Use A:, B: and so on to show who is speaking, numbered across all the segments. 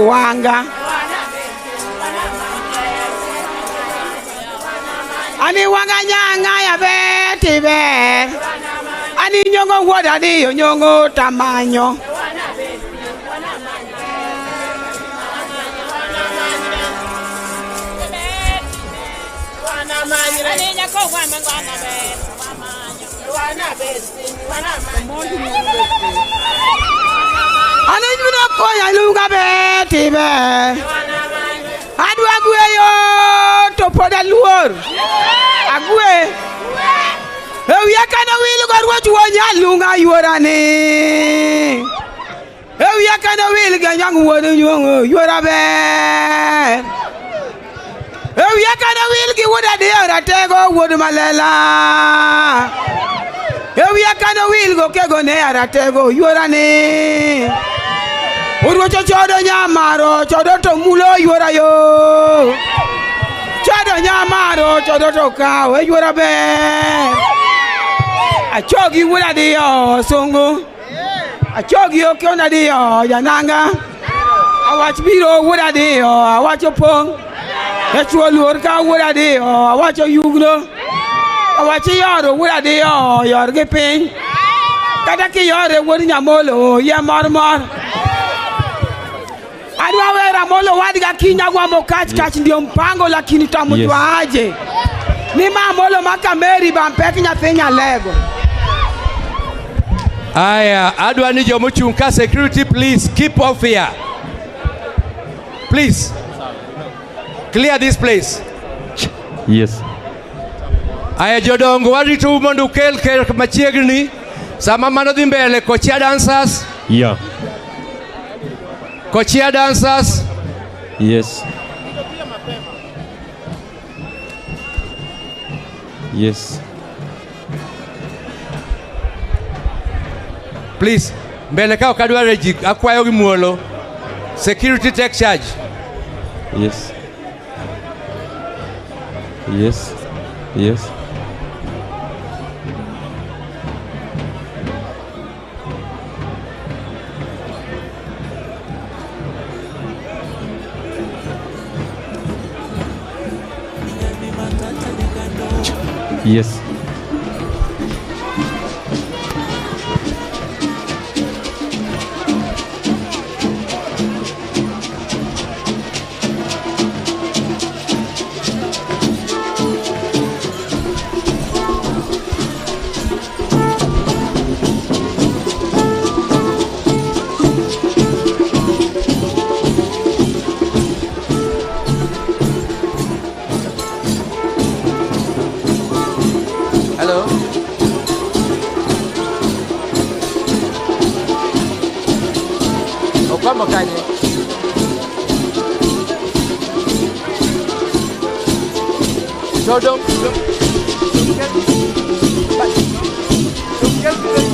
A: wanga. Ani wanga nyanga ya beti ber. Ani nyongo wuod adiyo nyongo tamanyo. Ani nyuno konya lunga beti ber. Adwa gweyo to pod aluor. Agwe. E wiya kane wil go ruoth wuon nyalunga yuorani. E wiya kane wil gi nyang wuon nyuongo yuora ber. E wiya kane wil gi wuod adiyo ratego wuod malela. E wiya kane wil go kego ne ratego yuorani. Uruocho chodo nyamaro chodo to mulo yuora yo. Chodo nyamaro chodo to kawo e yuora ber. Achogi wuod adiyo sungu. Achogi okion adiyo jananga. Awach biro wuod adiyo awacho pong'. Echuo luor ka wuod adiyo awacho yugno. Awach iyoro wuod adiyo yor gi piny. Kata kiyore wuod nyamolo yie mor mor. Adwa wero Amolo wadga kinya gwambo kach kach ndio mpango lakini tamjua aje. Ni ma Amolo ma Kameri bampek nyathi nyalego.
B: Aya, adwa ni jomochung' ka security please keep off here. Please. Clear this place.
C: Yes.
B: Aya jodongo warito mondo ukel ker machiegni. Sama mano dhi mbele kochia dancers,
C: Yeah.
B: kochia dancers.
C: Yes. Yes.
B: Please, mbele ka ok adware ji akwayo gi muolo. Security take charge.
C: Yes. Yes. Yes. Yes.
B: Hello. Okwamo kanye? So don't get, but don't get here.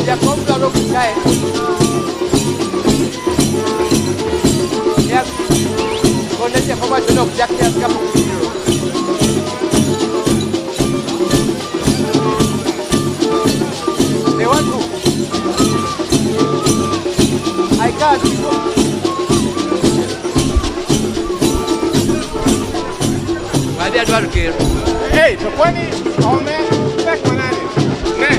B: Jakom dwaro kae. Yes. Kone Jakom wacho ni ok jak nyas kapok obiro. They want to. I can't. Wadhi adwaro ker.
D: Hey, to kwani ome pek manade? Ne.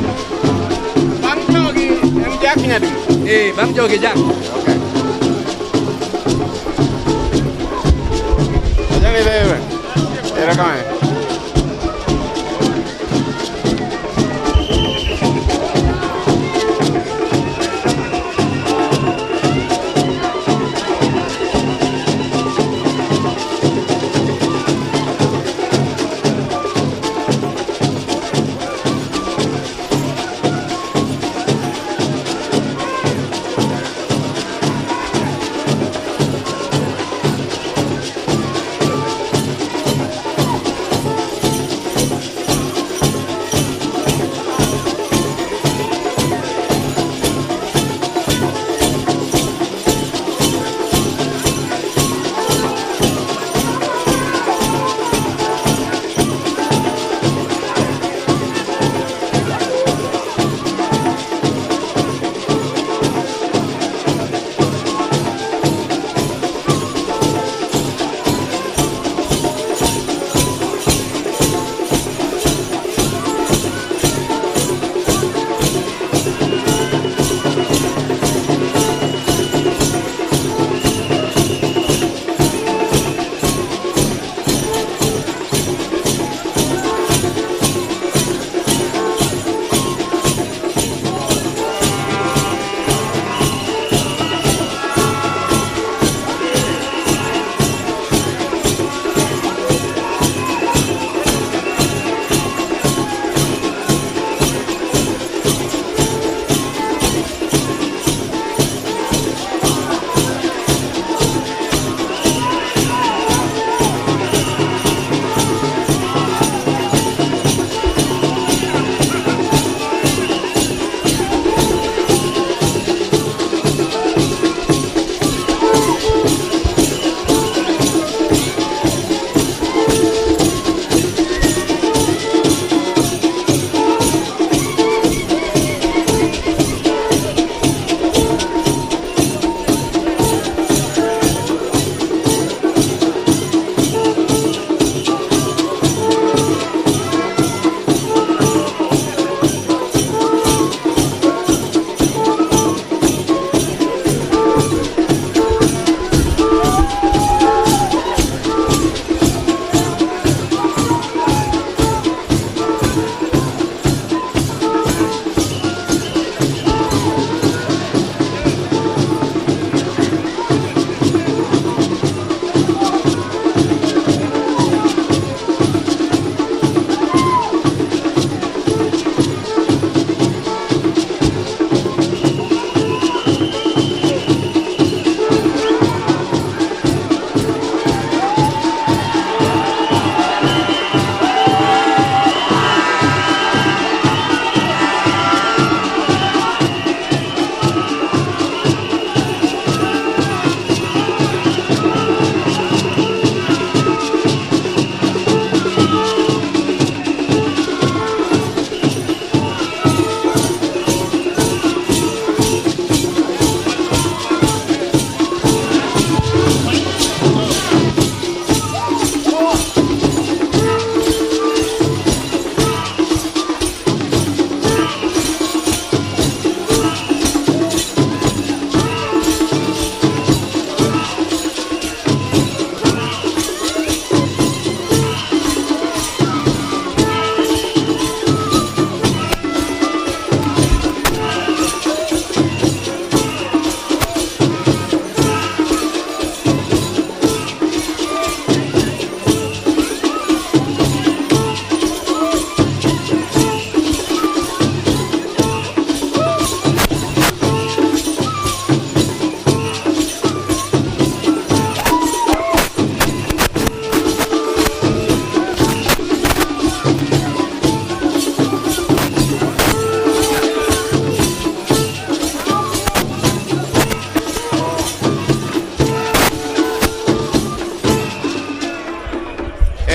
D: Bang' jogi en Jack Nyadung.
B: Eh, bang' jogi Jack.
D: Okay. Ajani wewe. Erokamano.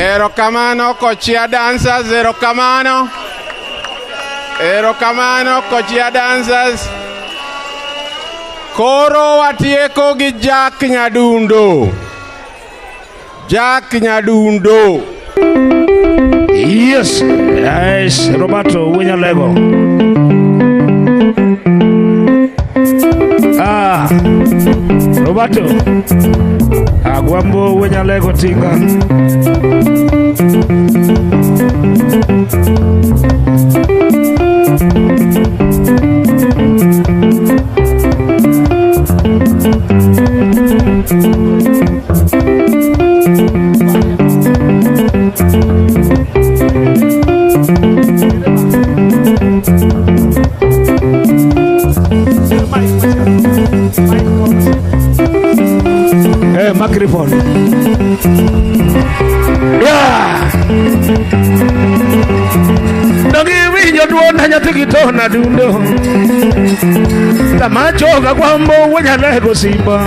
D: Erokamano Kochia Dancers, erokamano. Erokamano Kochia Dancers. Koro watieko gi Jack Nyadundo. Jack Nyadundo.
E: Yes, yes, Roberto Winyalego. Ah, Roberto. Agwambo Winyalego Tinga. Eh, microphone. Yeah. Dongi winjo duond nyathi gi tona dundo. Tamachoga gwambo Winyalego simba.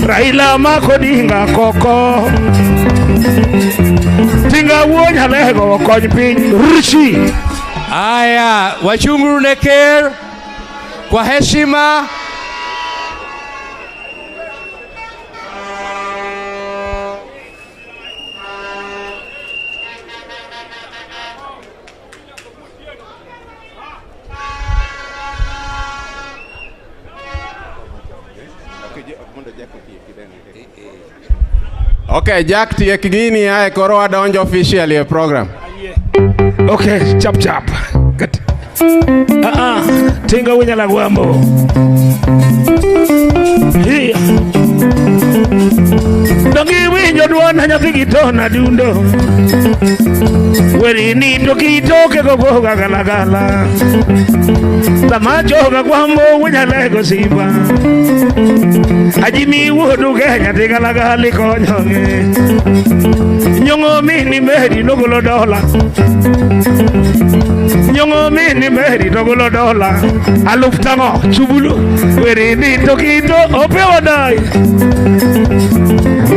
E: Raila mako dinga koko. Tinga wuo Nyalego kony piny. Richi.
B: Aya, wachunguru ne ker kwa heshima.
D: Okay, Jack tiek gini ae koro wadonjo officially e program.
E: Okay, chap chap. Good. Ah ah, Tinga Winyala Gwambo. Here. Dongi winjo duond nyathi gi tona dundo. Weri nindo kitoke go boga galagala. Tamachoga gwambo Winyalego simba. Ajimi wuodu Kenya tigalagali konyonge. Nyongo mini meri nogolo dola. Nyongo mini meri nogolo dola. Aluf tango chubulu. Weri nindo kito opewa dai.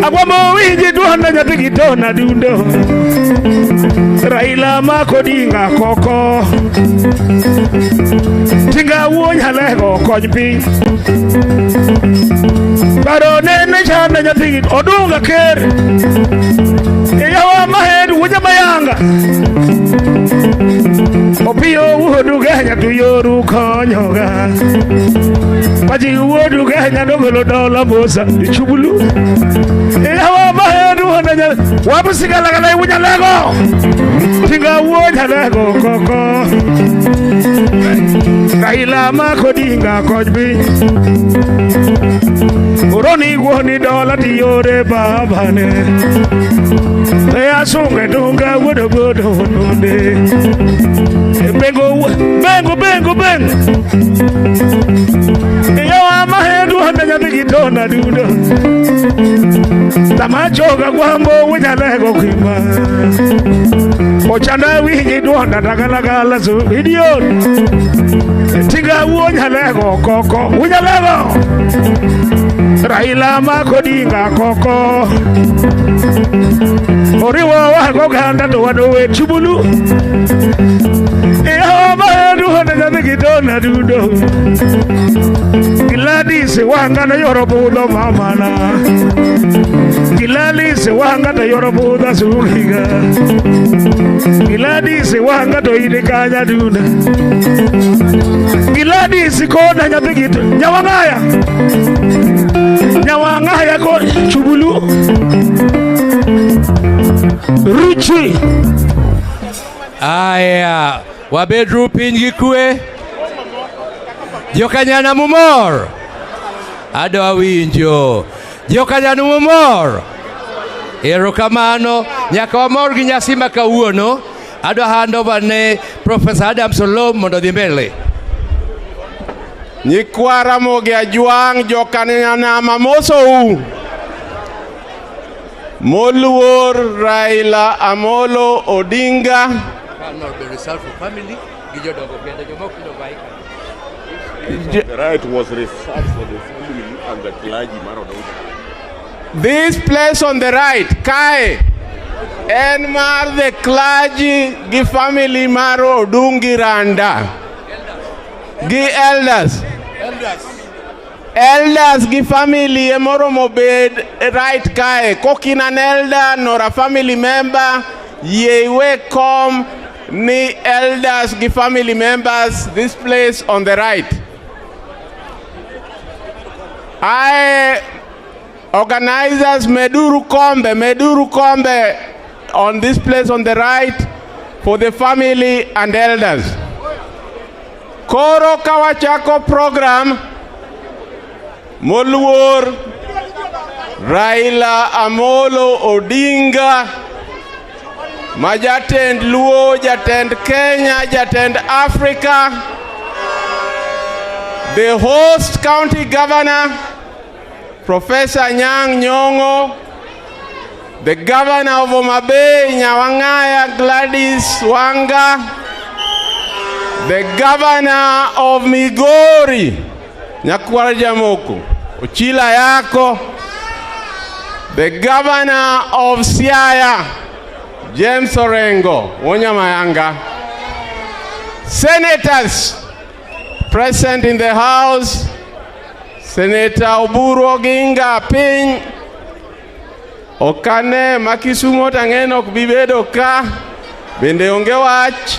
E: Agwambo winji duond nyathi gi tona dundo. Raila mako dinga koko. Tinga wuo Nyalego kony piny. Baro nene chanda nyathi gi odunga ker. Iyawa maher wuja mayanga. Opiyo wuodu Kenya to yoru konyoga. Paji wuodu Kenya dogolo dola bosa chubulu. Iyawa maher wuoda nyalego. Wabusigalagala Winyalego. Tinga wuo Nyalego koko. Raila mako dinga kony piny. Oroni guoni dola tiyore babane. E asunge tunga wuodo godo nonde. Bengo bengo bengo bengo. Iyawa mahedu handa nyathi gi tona dundo. Tamachoga gwambo Winyalego kima. Ochanda winji duonda tagalagala su idiot. Tinga wuo Nyalego koko. Winyalego. Raila mako dinga koko. Oriwo wa oganda to wadowe chubulu. Iyawa mahedu handa nyathi gi tona dundo. Gladys wanga na yoro budho mamana. Gladys wanga to yoro budho sugiga. Gladys wanga to ine kanya duna. Gladys kona nyathi gi nyawangaya. Nyawangaya ko chubulu. Ruchi.
B: Aya, wabedru piny gi kwe. Jokanyana mumor. Adwa winjo. Jokanyana mumor. Erokamano. Nyaka wamor gi nyasi ma kawuono. Adwa hand over ne Professor Adams Oloo mondo odhi mbele.
D: Nyikwa Ramogi Ajwang' jokanyanam amosou. Moluor Raila Amolo Odinga.
F: The right was reserved for the family and the clergy.
D: This place on the right, Kai. En mar the clergy gi family mar Odungi Randa gi elders. Elders gi family emoromo bed right kae. Kokin an elder nor a family member, yie iwe kom ni elders gi family members this place on the right. Ae organizers meduru kombe on this place on the right for the family and elders. Koro kawachako program moluor Raila Amolo Odinga ma jatend Luo, jatend Kenya, jatend Africa, the host county governor, Professor Anyang' Nyong'o, the governor of Homa Bay, Nyawang'aya Gladys Wanga, the governor of Migori, Nyakwar Jamoko, Ochila Ayacko, the governor of Siaya, James Orengo, Wonyamayanga, senators present in the house, Senator Oburu Oginga piny okane ma Kisumo tang'e ok bi bedo ka, bende onge wach.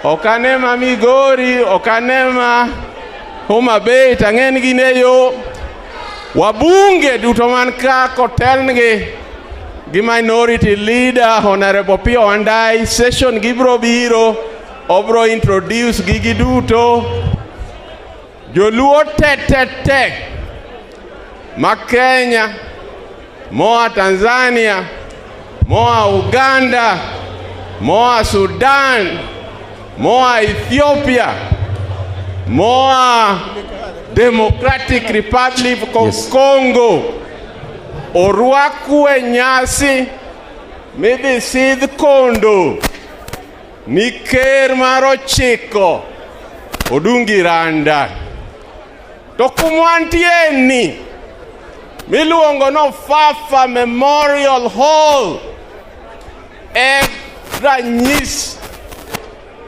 D: Okane ma Migori, okane ma Homa Bay tang'e ni gin e yo. Wabunge duto man ka kotelngi gi minority leader Honorable Opiyo Wandayi, session gibro biro, obro introduce gigi duto. Joluo te te te ma Kenya, moa Tanzania, moa Uganda, moa Sudan, moa Ethiopia, moa Democratic Republic of Congo orwaku e nyasi midhi sidh kondo ni ker mar ochiko Odungi Randa. To kumwantie ni miluongo no Ofafa Memorial Hall e ranyis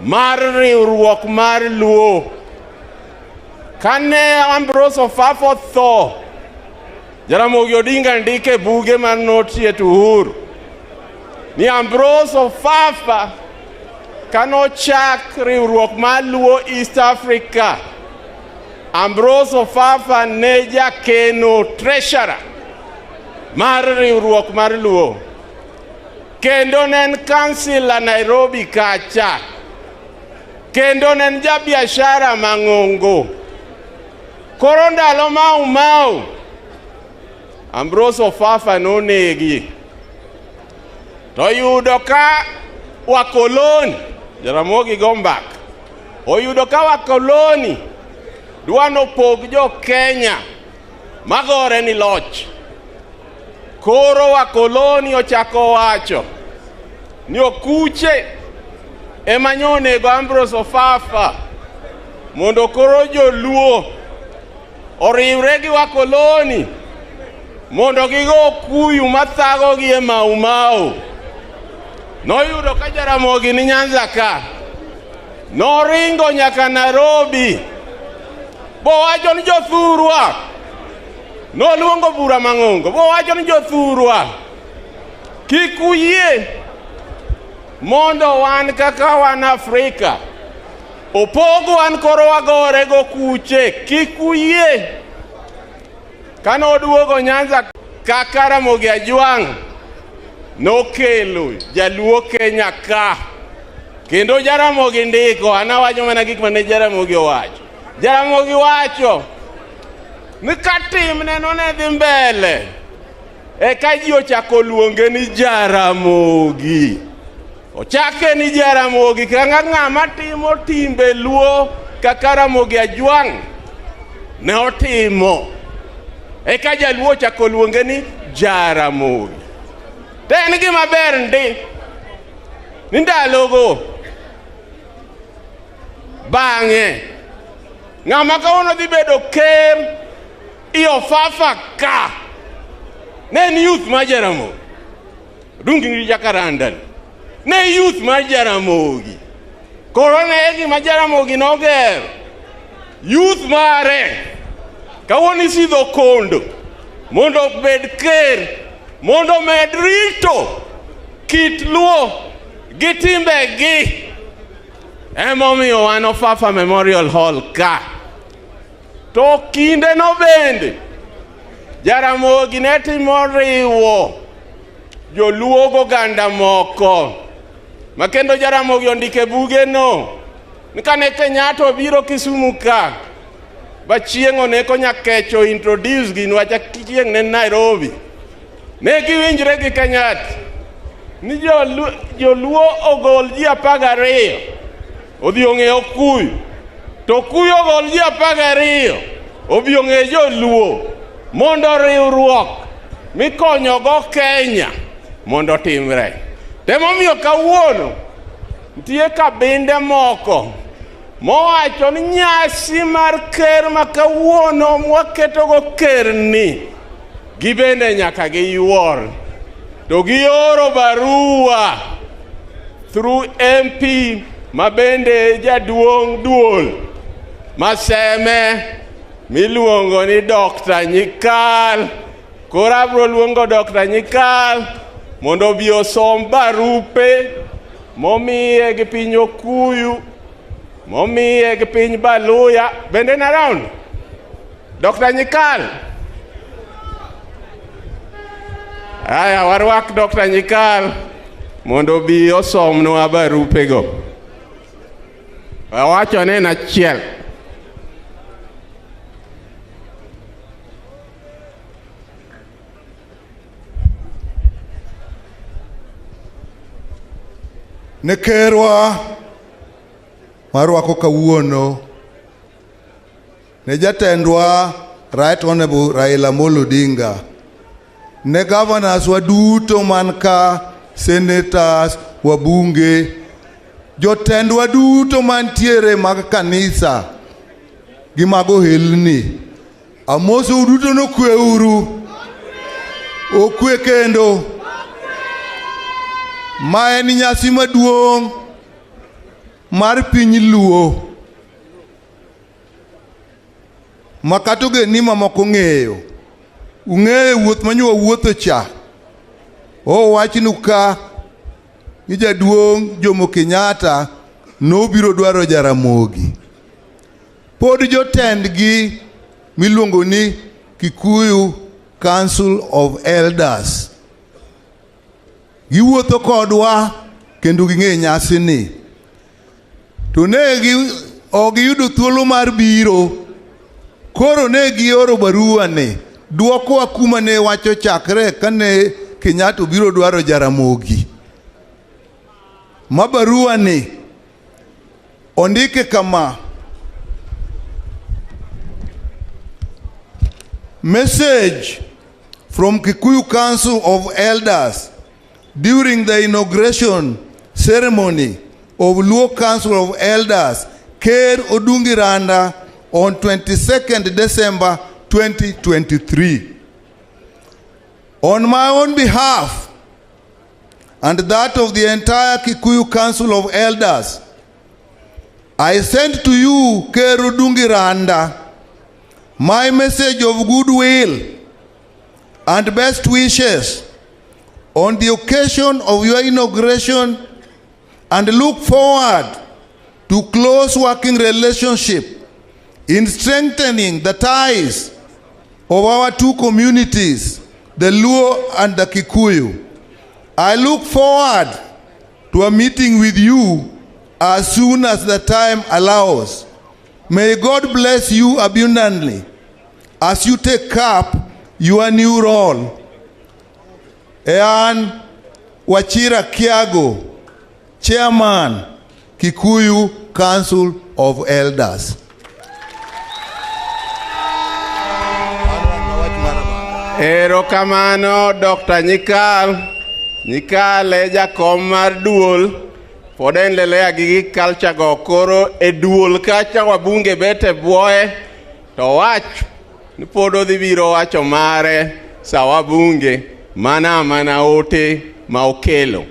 D: mar riwruok mar Luo. Kane Ambrose Ofafa otho, Jaramogi Odinga ndike buge mar Notie to Uhuru ni Ambrose Ofafa kanochak riwruok mar Luo East Africa, Ambrose Ofafa ne jakeno treasurer mar riwruok mar Luo kendo ne en kansila Nairobi kacha kendo ne en jabiashara mang'ongo. Koro ndalo Mau Mau Ambrose Ofafa nonegi to yudo ka wakoloni Jaramogi go mbaka oyudo ka wakoloni dwa nopog jo Kenya magore ni loch. Koro wakoloni ochako wacho ni okuche ema nyonego Ambrose Ofafa mondo koro joluo oriwre gi wakoloni mondo gigo okuyu mathagogi e Mau Mau. Noyudo ka Jaramogi ni Nyanza ka. Noringo nyaka Nairobi. Bowacho ni jothurwa. Noluongo bura mang'ongo. Bowacho ni jothurwa. Kik uyie mondo wan kaka wan Afrika opog wan koro wagore gokuche. Kik uyie. Kane oduogo Nyanza kaka Ramogi Ajwang' nokelo jaluo Kenya ka kendo Jaramogi ndiko an awacho mana gik mane Jaramogi owacho. Jaramogi wacho ni ka timne no ne dhi mbele eka ji ochako luonge ni Jaramogi. Ochake ni Jaramogi kaka ng'ama timo timbe luo kaka Ramogi Ajwang' ne otimo. Eka jaluo ochako luonge ni Jaramogi. To en gima ber ndi ni ndalogo bang'e ng'ama kawuono dhi bedo ker i Ofafa ka ne en youth ma Jaramogi. Odungi Jakaranda ni. Ne youth mar Jaramogi. Koro ne gima Jaramogi nogero. Youth mare. Kawuono isidho kondo mondo obed ker, mondo omed rito kit Luo gi timbegi. Emomiyo wan Ofafa Memorial Hall ka. To kindeno bende Jaramogi ne timo riwo joluo goganda moko ma kendo Jaramogi ondike bugeno ni kane Kenyatta obiro Kisumu ka ba chieng' oneko Nyakecho introduce gi niwach chieng' ne Nairobi ne giwinjre gi Kenyatta ni joluo ogol ji 12 odhi ong'e Okuyu to Okuyu ogol ji 12 obi ong'e joluo mondo riwruok mikonyogo Kenya mondo otimre. Temomiyo kawuono nitie kabinde moko mowacho ni nyasi mar ker ma kawuono mwaketogo kerni gibende nyaka giyuor. To gioro barua through MP ma bende jaduong' duol Maseme miluongo ni Dr. Nyikal. Koro abiro luongo Dr. Nyikal mondo obi osom barupe momiye gi piny Okuyu, momiye gi piny Baluya. Bende en around? Dr. Nyikal. Aya, warwak Dr. Nyikal mondo obi osomnwa barupego. Awacho ni en achiel.
G: Ne kerwa marwako kawuono ne jatendwa Right Honorable Raila Amolo Odinga, ne governors wa duto man ka, senators, wabunge, jotendwa duto mantiere mag kanisa gi mag ohelni. Amosou duto nokweuru. Okwe kendo. Ma en nyasi maduong' mar piny Luo ma kata ogendni mamoko ng'eyo. Ung'eyo wuoth manyo wawuotho cha. Owachnu ka ni jaduong' Jomo Kenyatta nobiro dwaro Jaramogi. Pod jotendgi miluongo ni Kikuyu Council of Elders giwuotho kodwa kendo ging'e nyasini. To ne gi ok giyudo thuolo mar biro. Koro ne gioro barua ni dwokowa kuma ne wacho chakre kane Kenyatta obiro dwaro Jaramogi. Ma barua ni ondike kama: Message from Kikuyu Council of Elders during the inauguration ceremony of Luo Council of Elders, Ker Odungi Randa, on 22nd December 2023. On my own behalf and that of the entire Kikuyu Council of Elders, I send to you, Ker Odungi Randa, my message of goodwill and best wishes on the occasion of your inauguration and look forward to close working relationship in strengthening the ties of our two communities, the Luo and the Kikuyu. I look forward to a meeting with you as soon as the time allows. May God bless you abundantly as you take up your new role. Ean Wachira Kiago, Chairman, Kikuyu Council of Elders.
D: Erokamano Dr. Nyikal. Nyikal e jakom mar duol. Pod endelea gi gi culture go koro e duol kacha wabunge bet e bwoye to wach ni pod odhi biro wacho mare sa wabunge mana mana ote ma okelo.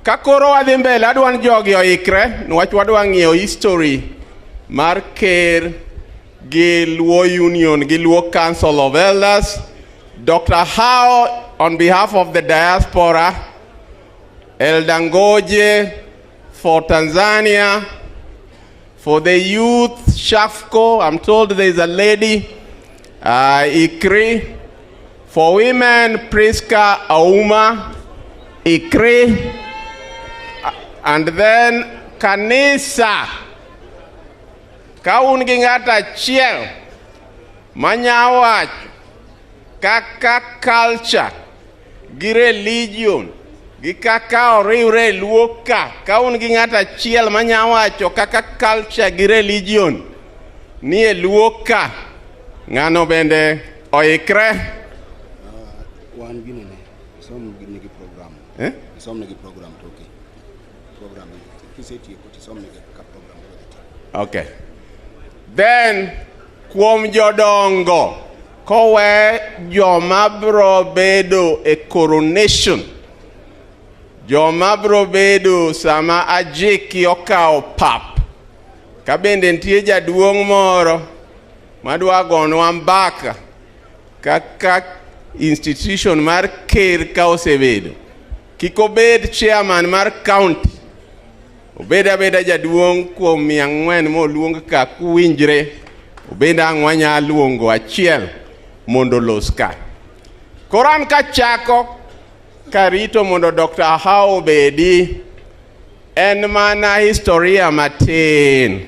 D: Ka koro wadhi mbele, adwa ni jogi oikre niwach wadwa ng'iyo history mar ker gi Luo Union gi Luo Council of Elders. Dr. Howe on behalf of the diaspora, Elder Ngoje for Tanzania, for the youth, Shafko, I'm told there is a lady, Ikri. For women, Priska Auma, Ikri. And then Kanisa. Ka un gi ng'ato achiel manya wacho kaka culture gi religion gi kaka oriwre e Luo ka, ka un gi ng'ato achiel manya wacho kaka culture gi religion ni e Luo ka, ng'ano bende oikre.
H: Wan ginene, isom nigi program.
D: Eh?
H: Isom nigi program toke. Program kisetieko tisom nigi ka program biro dhi timo.
D: Okay. Then kuom jodongo kowe joma bro bedo e coronation, joma bro bedo sama Ajiki okawo pap, ka bende nitie jaduong' moro madwa gonwa mbaka kaka institution mar ker ka osebedo, kik obed chairman mar county, obed abeda jaduong' kuom 400 moluong ka kuwinjre, obed ang' wanya luongo achiel mondo olos ka. Koro an kachako karito mondo Dr. Howe obedi, en mana historia matin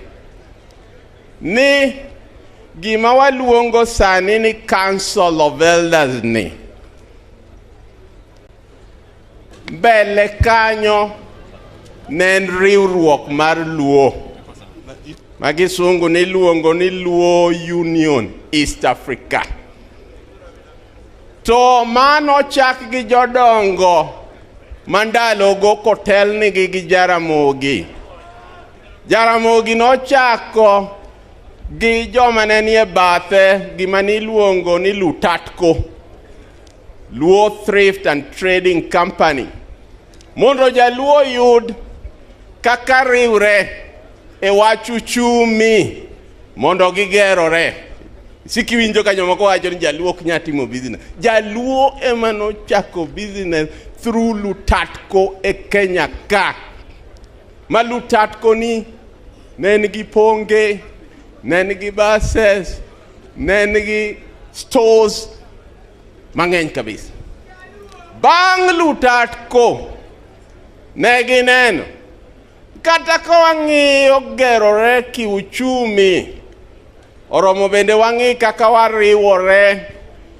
D: ni gima waluongo sani ni Council of Elders ni mbele kanyo ne en riwruok mar Luo ma gisungu niluongo ni Luo Union East Africa. To mano chak gi jodongo mandalogo kotelnigi gi Jaramogi. Jaramogi nochako gi joma ne nie bathe gima niluongo ni Lutatco, Luo Thrift and Trading Company, mondo jaluo yud kaka riwre e wach uchumi mondo gigerore. Sikiwinjo ka jomoko wacho ni jaluo ok nyal timo business. Jaluo ema nochako business through Lutatco e Kenya ka. Ma Lutatco ni ne nigi ponge, ne nigi buses, ne nigi stores mang'eny kabisa. Bang' Lutatco ne gineno kata ka wang'iyo gerore kiuchumi, oromo bende wang'i kaka wariwore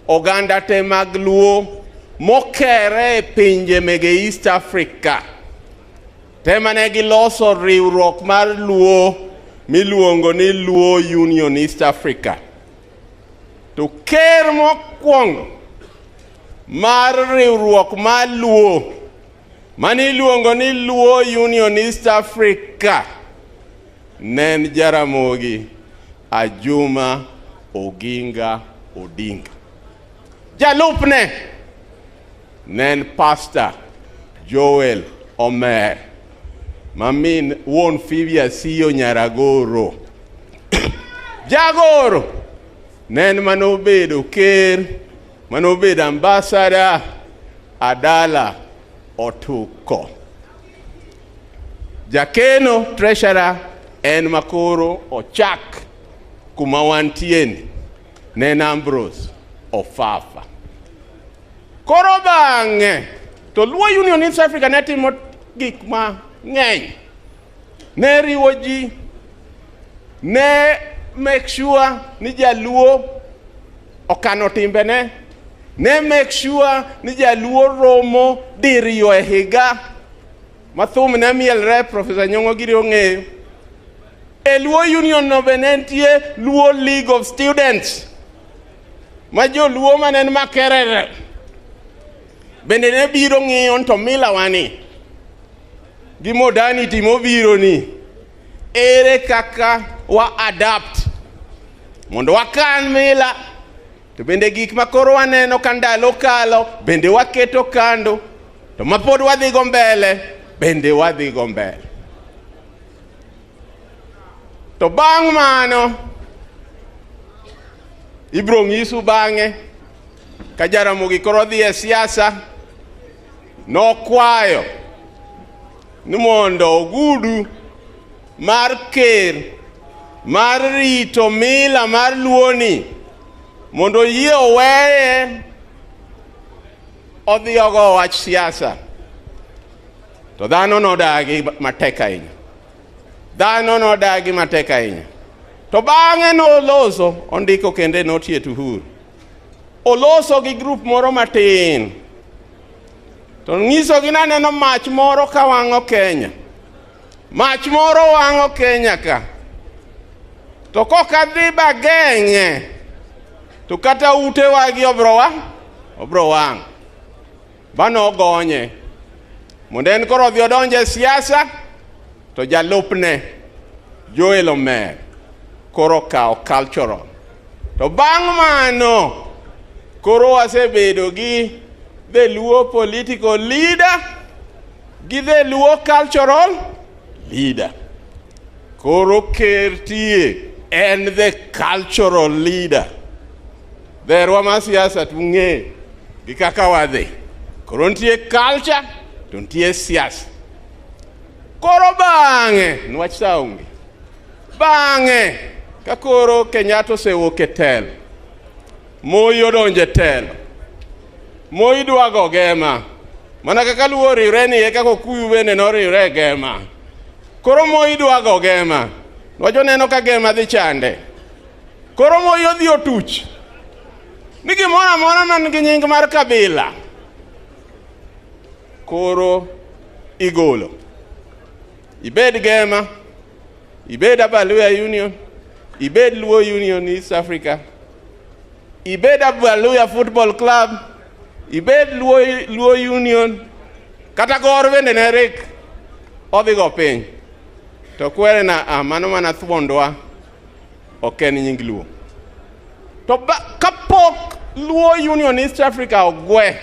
D: oganda te mag Luo mokere e pinje mege East Africa. Tema ne giloso riwruok mar Luo miluongo ni Luo Union East Africa. To ker mokwongo mar riwruok mar Luo mane iluongo ni Luo Union East Africa ne en Jaramogi Ajuma Oginga Odinga. Jalupne ne en Pastor Joel Omer ma min wuon Phoebe Asiyo Nyaragoro. Jagoro ne en manobedo ker, manobedo ambassador Adala Otuko. Jakeno treasurer en makoro ochak kuma wantieni ne en Ambrose Ofafa. Koro bang'e to Luo Union East Africa ne timo gik mang'eny. Ne riwo ji, ne make sure ni jaluo okano timbene, ne make sure ni jaluo romo diriyo e higa ma thum ne mielre, Professor Nyong'o giri ong'eyo. E Luo Union no be ne nitie Luo League of Students ma joluo mane en Makerere bende ne biro ng'iyo to mila wani gi modernity mobiro ni ere kaka wa adapt mondo wakan mila to bende gik ma koro waneno ka ndalo kalo bende waketo kando. To mapod wadhi go mbele, bende wadhi go mbele. To bang' mano, ibro ng'isu bang'e, ka Jaramogi koro dhi e siasa, nokwayo ni mondo ogudu mar ker mar rito mila mar Luoni mondo oyie oweye odhi ogo wach siasa. To dhano nodagi matek ahinya. Dhano nodagi matek ahinya. To bang'e noloso, ondiko kende notie Uhuru. Oloso gi group moro matin. To nyisogi ni aneno mach moro ka wang'o Kenya. Mach moro wang'o Kenya ka. To kok adhi bageng'e, to kata utewagi obro wang'. Ba nogonye. Mondo en koro odhi odonje e siasa, to jalupne Joel Omer koro okawo cultural. To bang' mano, koro wasebedo gi the Luo political leader gi the Luo cultural leader. Koro ker tie en the cultural leader. Dherwa mar siasa to ung'eyo gi kaka wadhi. Koro nitie culture to nitie siasa. Koro bang'e, nwach sa onge. Bang'e, ka koro Kenyatta osewuok e telo, Moi odonjo e telo, Moi dwa go gema. Mana kaka Luo oriwre ni e kaka Okuyu bende noriwre e gema. Koro Moi dwa go gema. Nwach oneno ka gema dhi chande. Koro Moi odhi otuch. Ni gimoro amora man gi nying mar kabila. Koro igolo. Ibed gema, ibed Abaluya Union, ibed Luo Union East Africa, ibed Abaluya Football Club, ibed Luo Union, kata Gor bende ne rik odhi go piny. To kwere na mano mana thuondwa, ok en nying Luo. To kapok Luo Union East Africa ogwe,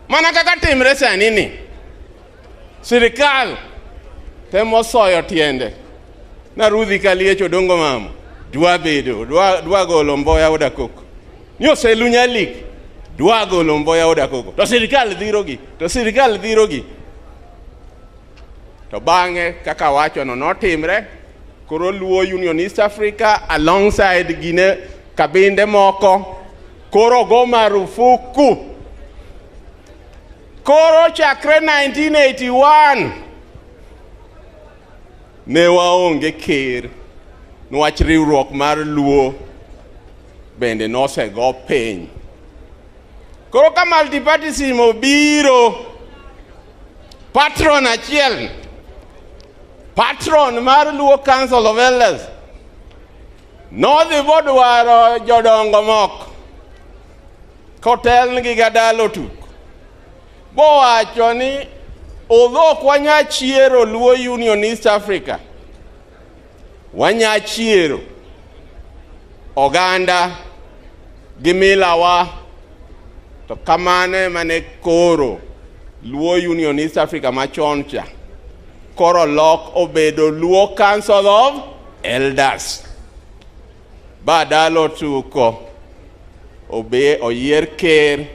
D: mana kaka timre sani ni, sirikal temo soyo tiende na Rudhi Kaliech Odongo Mamo dwa bedo dwa golo Mboya oda koko ni Oselu Nyalik dwa golo Mboya oda koko, to sirikal dhirogi, to sirikal dhirogi. To bang'e kaka wachono notimre, koro Luo Union East Africa alongside gine kabinde moko koro go marufuku. Koro chakre 1981 ne waonge ker niwach riwruok mar Luo bende nosego piny. Koro ka multipartyism obiro, patron achiel, patron mar Luo Council of Elders, nodhi bodwaro jodongo moko kotelnigi gi Adalo Tuk, bowacho ni although ok wanya chiero Luo Union East Africa, wanya chiero oganda gi milawa. To kamano ema ne koro Luo Union East Africa machon cha koro lok obedo Luo Council of Elders. Ba Adalo Tuko obe oyier ker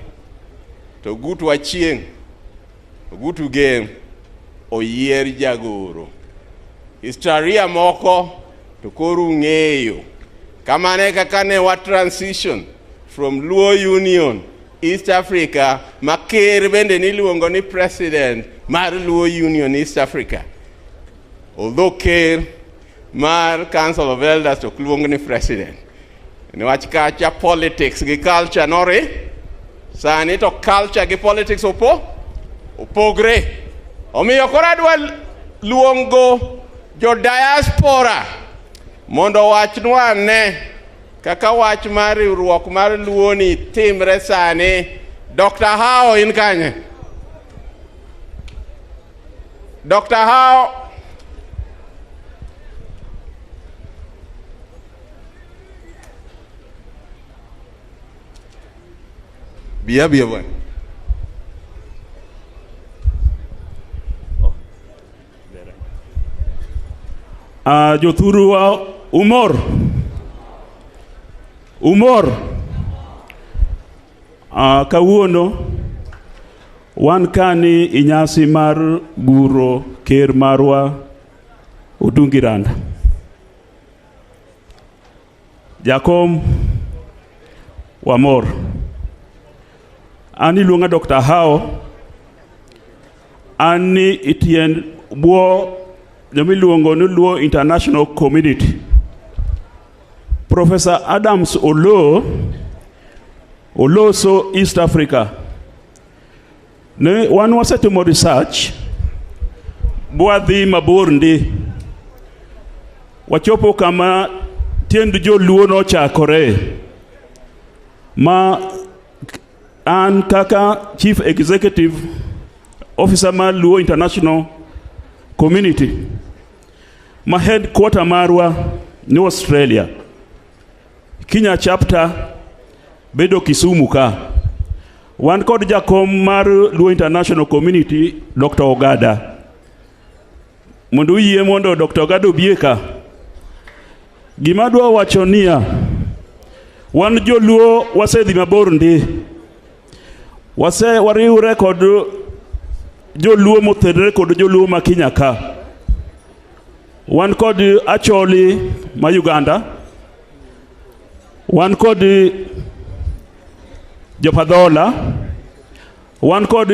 D: to Ogutu Achieng', Ogutu Gem oyier jagoro. Historia moko to koro ung'eyo. Kamano e kaka ne wa transition from Luo Union East Africa, ma ker bende niluongo ni president mar Luo Union East Africa. Although ker mar Council of Elders to ok luong ni president. Niwach kacha politics gi culture nori, sani to culture gi politics opogre. Omiyo koro adwa luongo jo diaspora mondo owachnwa ane kaka wach mar riwruok mar Luo ni timre sani. Dr. Hao in kanye? Dr. Hao. Bia bia bwana.
I: Jothurwa umor. Umor. Kawuono wan kani i nyasi mar guro ker marwa Odungi Randa. Jakom wamor. An iluonga Dr. Hao. An ni itiend bwo jomiluongo ni Luo International Community. Professor Adams Oloo oloso East Africa. Ne wan wasetimo research bwadhi mabor ndi. Wachopo kama tiend joluo nochakore ma an kaka Chief Executive Officer mar Luo International Community ma headquarter marwa ni Australia. Kenya chapter bedo Kisumu ka. Wan kod jakom mar Luo International Community Dr. Ogada. Mondo uyie mondo Dr. Ogada obie ka. Gima adwa wacho niya, wan joluo wasedhi mabor ndi. Wase wariwre kod joluo mothenre kod joluo ma Kenya ka. Wan kod Acholi ma Uganda. Wan kod Jopadhola. Wan kod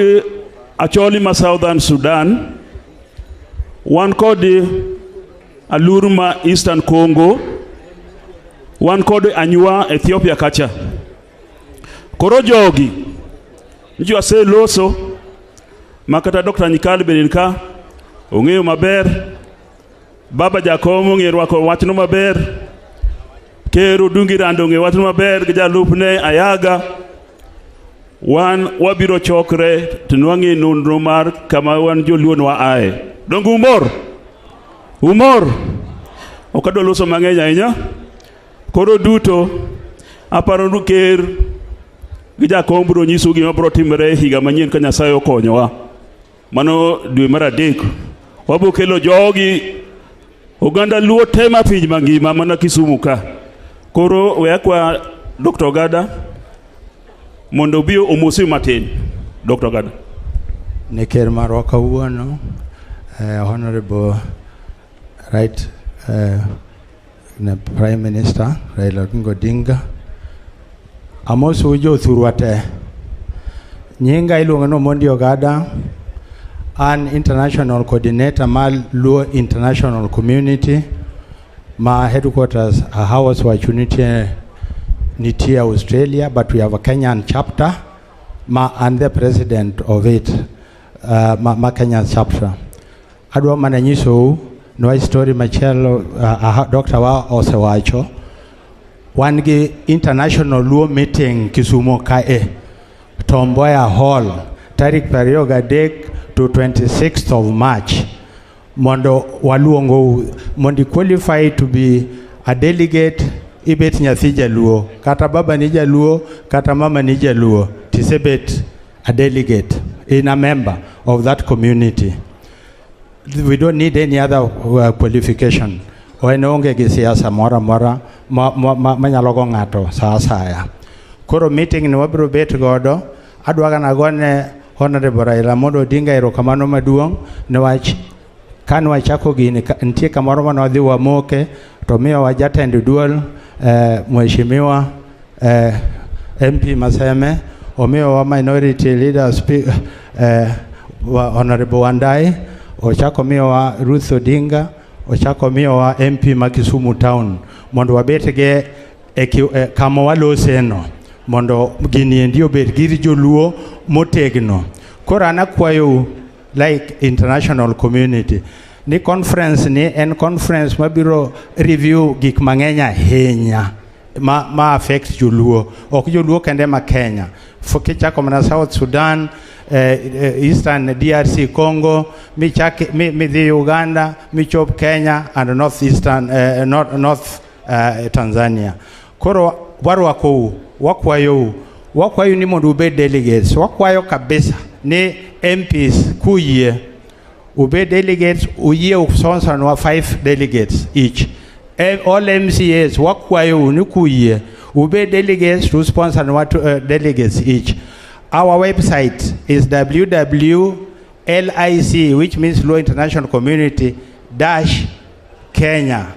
I: Acholi ma Southern Sudan. Wan kod Alur ma Eastern Congo. Wan kod Anywa Ethiopia kacha. Koro jogi nji waseloso ma kata Dr. Nyikal bende ka ong'eyo maber. Baba Jakom ong'eyo rwako wachno maber. Ker Odungi Rando ong'eyo wachno maber gi jalupne Ayaga. Wan wabiro chokre to nwang'e nonro mar kama wan joluo nwa ae. Donge umor? Umor? Ok adwa loso mang'eny ahinya. Koro duto aparo ni ker gi jakom biro nyisou gima biro timore higa manyien ka Nyasaye okonyowa. Mano dwe mar adek. Wabiro kelo jogi oganda Luo te ma piny mangima mana Kisumu ka. Koro we akwa Dr. Ogada mondo obi omosi matin. Dr. Ogada.
J: Ne ker marwa kawuono, Honorable Right ne Prime Minister Raila Oginga Odinga. Amosou jothurwa te. Nyinga iluongo ni Omondi Ogada. An international coordinator mar Luo International Community ma headquarters House wacho nitie Australia, but we have a Kenyan chapter ma an the president of it, ma Kenyan chapter. Adwa mana nyisou niwach story machielo Dr. wa osewacho wan gi international Luo meeting Kisumo kae Tom Mboya Hall tarik 23 to 26th of March mondo waluongou mondo qualify to be a delegate ibet nyathi jaluo kata baba ni jaluo kata mama ni jaluo tisebet a delegate in a member of that community. We don't need any other qualification. En onge gi siasa moro amora manyalo go ng'ato sa asaya. Koro meeting ni wabiro bet godo, adwa gana gone Honorable Raila Amolo Odinga erokamano maduong' niwach kane wachako gini nitie kamoro mane wadhi wamoke to miyowa jatend duol mheshimiwa MP Maseme omiyowa minority leader Honorable Wandai ochako miyowa Ruth Odinga ochako miyowa MP ma Kisumu Town mondo wabet ge e kama waloseno mondo gini endi obed gir joluo motegno. Koro an akwayou like international community ni conference ni en conference mabiro review gik mang'eny ahinya ma affect joluo ok joluo kende ma Kenya. Kichako mana South Sudan, Eastern DRC Congo, michak midhi Uganda, michop Kenya and North Eastern North Tanzania. Koro warwakou, wakwayou, wakwayo ni mondo ubed delegates, wakwayo kabisa ni MPs kuyie. Ubed delegates, uyie sponsor nwa 5 delegates each. All MCAs wakwayo ni kuyie ubed delegates to sponsor nwa delegates each. Our website is www.lic, which means Luo International Community dash Kenya.org.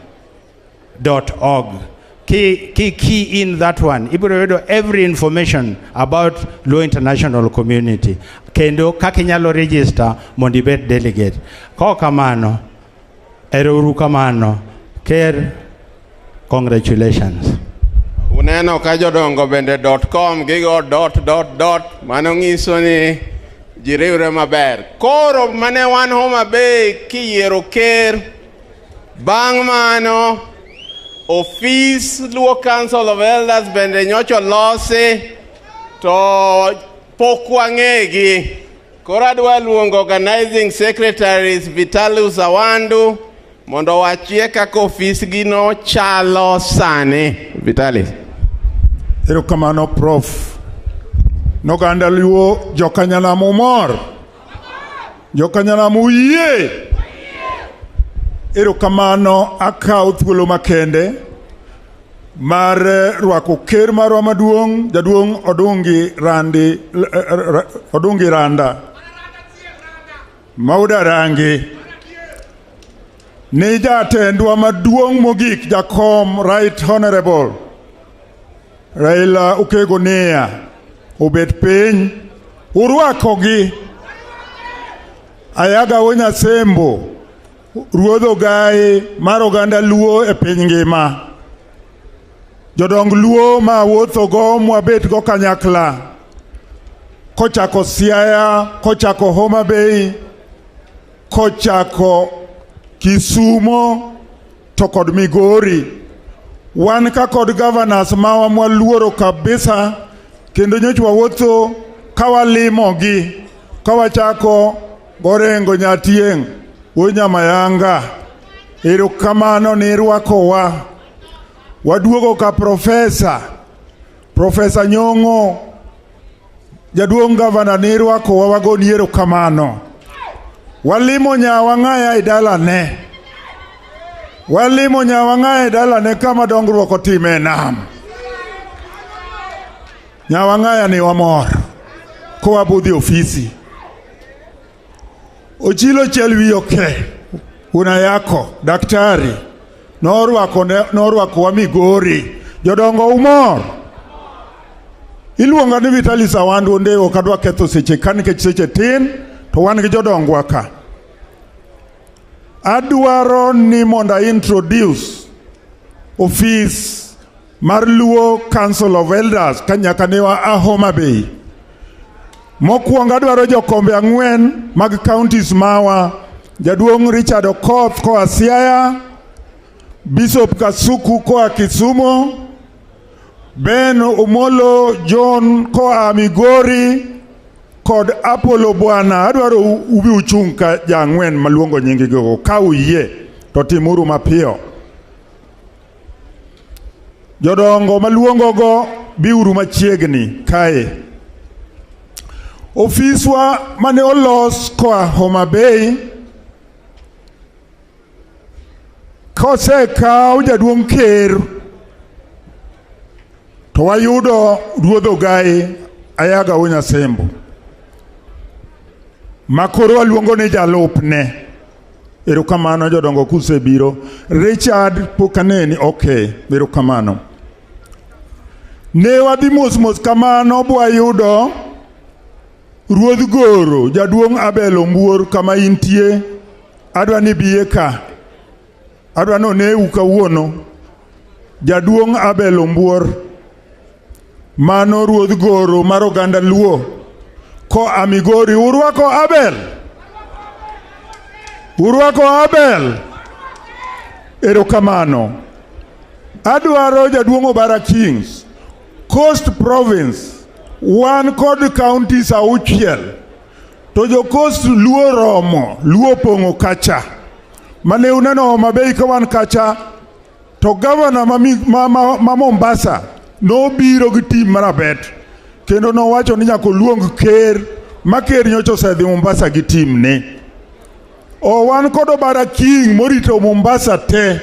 J: Key in that one. Ibiro yudo every information about Luo International Community. Kendo kaka inyalo register mondo ibed delegate. Kok kamano, ero uru kamano. Ker, congratulations.
D: Uneno ka jodongo bende dot com gigo dot dot dot mano nyiso ni ji riwre maber. Koro mane wan Homa Bay kiyiero ker bang' mano ofis Luo Council of Elders bende nyocha olosi to pok wang'egi. Koro adwa luongo organizing secretaries Vitalis Awandu mondo owachie kaka ofisgi no chalo sani. Vitalis.
K: Erokamano Prof. Noganda Luo jokanyanam umor. Jokanyanam uyie. Erokamano akawo thuolo makende mar rwako ker marwa maduong' jaduong' Odungi Randi Odungi Randa Mauda Rangi ni jatendwa maduong' mogik jakom Right Honorable Raila Okego Nia obet piny urwakogi Ayaga Onyasembo ruodh ogaye mar oganda Luo e piny ngima. Jodong Luo ma wuothogo mwabet go kanyakla kochako Siaya, kochako Homa Bay, kochako Kisumo to kod Migori. Wan ka kod governors mawa mwaluoro kabisa kendo nyocha wawuotho ka walimogi ka wachako Gorengo Nyatieng' wuod Nyamayanga. Erokamano ni irwakowa. Waduogo ka profesa, Profesa Nyong'o, jaduong' gavana ni irwakowa wagoni erokamano. Walimo Nyawang'aya e dalane. Walimo Nyawang'aya e dalane kama dongruok otime e nam. Nyawang'aya ni wamor kowa budhi ofisi. Ochilo chiel wiye oke una yako daktari norwako norwakowa Migori. Jodongo umor. Iluonga ni Vitalis Awandu Ondewo ok adwa ketho seche ka nikech seche tin to wan gi jodongwa ka. Adwaro ni mondo a introduce ofis mar Luo Council of Elders ka nyaka ne wa a Homa Bay. Mokwongo adwaro jokombe ang'wen mag counties mawa. Jaduong' Richard Okoth koa Siaya, Bishop Kasuku koa Kisumu, Ben Omolo John koa Migori kod Apollo Bwana. Adwaro ubi uchung' ka ja ang'wen maluongo nying gigo. Ka uyie to timuru mapiyo. Jodongo maluongogo biuru machiegni kae. Ofiswa mane olos koa Homa Bay kosekaw jaduong' ker to wayudo ruodh ogaye Ayaga Onyasembo ma koro waluongo ni jalupne. Erokamano jodongo kusebiro. Richard pok aneni, okay, erokamano. Ne wadhi mos mos kamano bwayudo ruodh Goro, jaduong' Abel Ombuor kama intie. Adwa ni biye ka. Adwa ni oneu kawuono. Jaduong' Abel Ombuor, mano ruodh Goro mar oganda Luo. Koa Migori, urwako Abel? Urwako Abel? Erokamano. Adwaro jaduong' Obara Kings, Coast Province, wan kod counties auchiel. To jo Coast Luo romo, Luo pong'o kacha. Mane uneno Homa Bay ka wan kacha, to gavana ma Mombasa nobiro gi team marabet kendo nowacho ni nyaka oluong ker ma ker nyocha osedhi Mombasa gi team ne. O wan kod Obara King morito Mombasa te.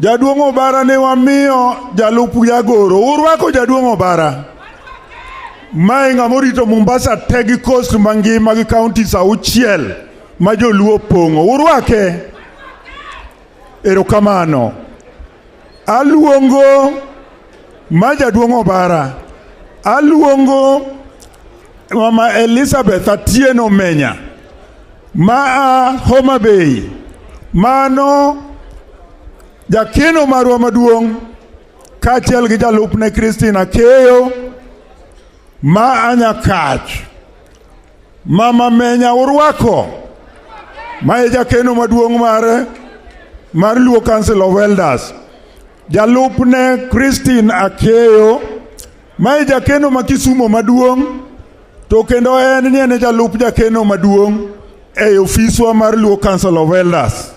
K: Jaduong' Obara ne wamiyo jalup jagoro. Urwako jaduong' Obara. Mae ng'ama orito Mombasa te gi coast mangima gi counties 6 ma joluo pong'o. Urwake. Erokamano. Aluongo ma jaduong' Obara. Aluongo Mama Elizabeth Atieno Menya ma a Homa Bay. Mano jakeno marwa maduong' kaachiel gi jalupne Christine Akeyo ma a Nyakach. Mama Menya urwako ma e jakeno maduong' mar Luo Council of Elders. Jalupne Christine Akeyo ma e jakeno ma Kisumo maduong' to kendo en ni en e jalup jakeno maduong' e ofiswa mar Luo Council of Elders.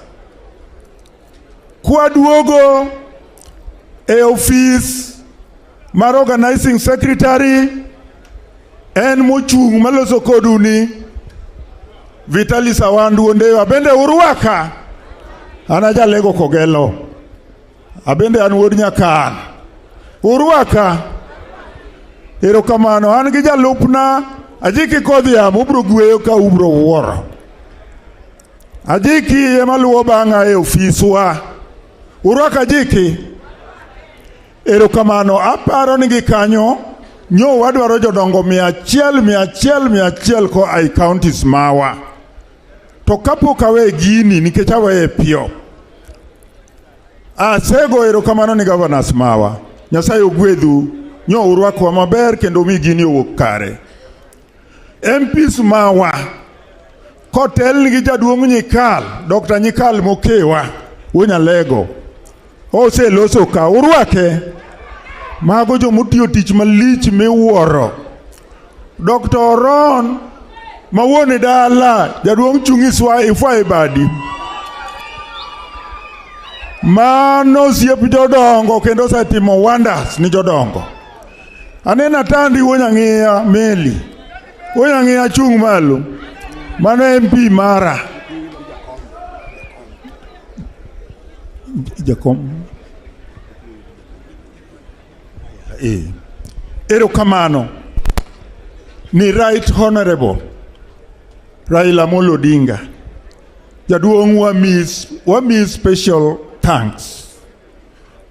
K: Kwaduogo e ofis mar organizing secretary en mochung' maloso kodu ni Vitalis Awandu Ondewa bende urwaka. An ajalego Kogelo. Abende an wuod Nyakan. Urwaka. Erokamano. An gi jalupna Ajiki Kodhiam ubro gweyo ka ubro wuoro. Ajiki ema luwo bang'a e ofiswa. Urwaka Ajiki. Erokamano. Aparo ni gi kanyo nyo wadwaro jodongo 100 100 100 koa e counties mawa. To kapok awe gini nikech aweye piyo. Asego erokamano ni governors mawa. Nyasaye ogwedhu. Nyo urwakwa maber kendo mi gini owuok kare. MPs mawa kotel gi jaduong' Nyikal, Dr. Nyikal Mokewa, Wuonyalego. Oseloso ka urwake. Mago jomotiyo tich malich miwuoro. Dr. Oron ma wuon dala jaduong' chung' iswa ifwa e badi. Mano osiep jodongo kendo osetimo wonders ni jodongo. Aneno Atandi wuon Nyang'iya meli. Wuon Nyang'iya chung' malo. Mano MP mara. Jakom. Erokamano ni Right Honorable Raila Amolo Odinga. Jaduong' wami special thanks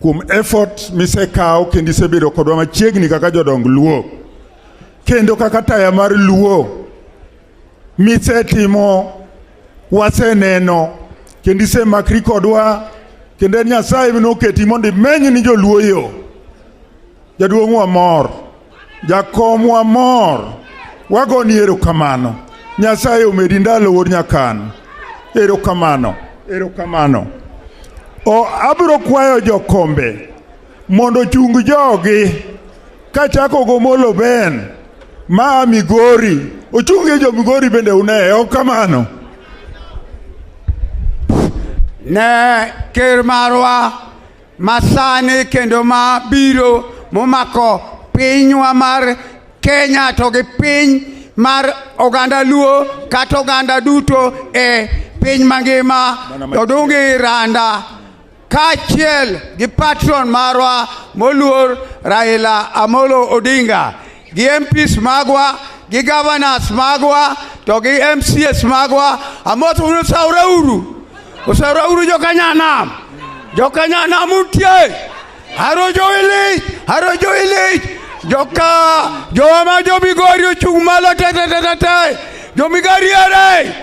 K: kuom effort misekawo kendo isebedo kodwa machiegni kaka jodong Luo kendo kaka taya mar Luo misetimo waseneno kendo isemakri kodwa kendo en Nyasaye noketi mondo imeny ni joluo yo. Jaduong' wamor, jakom wamor, wagoni erokamano. Nyasaye omedi ndalo wuod Nyakan. Erokamano, erokamano. O abiro kwayo jokombe mondo ochung jogi kachako gomolo Ben ma Migori. Ochunge jo Migori bende une, ok kamano?
A: Ne ker marwa masani kendo ma biro momako pinywa mar Kenya to gi piny mar oganda Luo kata oganda duto e piny mangima Odungi Randa kaachiel gi patron marwa moluor Raila Amolo Odinga gi MPs magwa gi governors magwa to gi MCAs magwa. Amoso uru osawreuru, osawreuru jokanyanam, jokanyanam untie. Haro joilich, haro joilich, joka jowa ma jo Migori ochung' malo te te te te te. Jo Migori ere?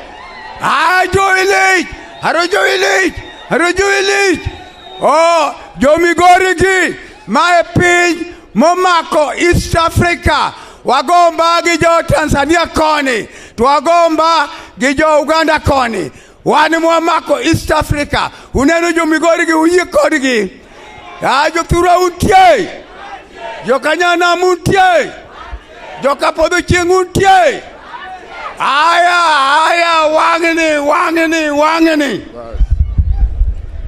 A: Ah, joilich, haro joilich, haro joilich. Oh, jo Migori gi ma e piny momako East Africa. Wagomba gi jo Tanzania koni, to wagomba gi jo Uganda koni. Wan mwamako East Africa. Uneno jo Migori gi uyie kodgi. Ah, jothurwa untie. Jokanyanam untie. Jokapodho chieng' untie. Aya, aya, wang'ni, wang'ni, wang'ni.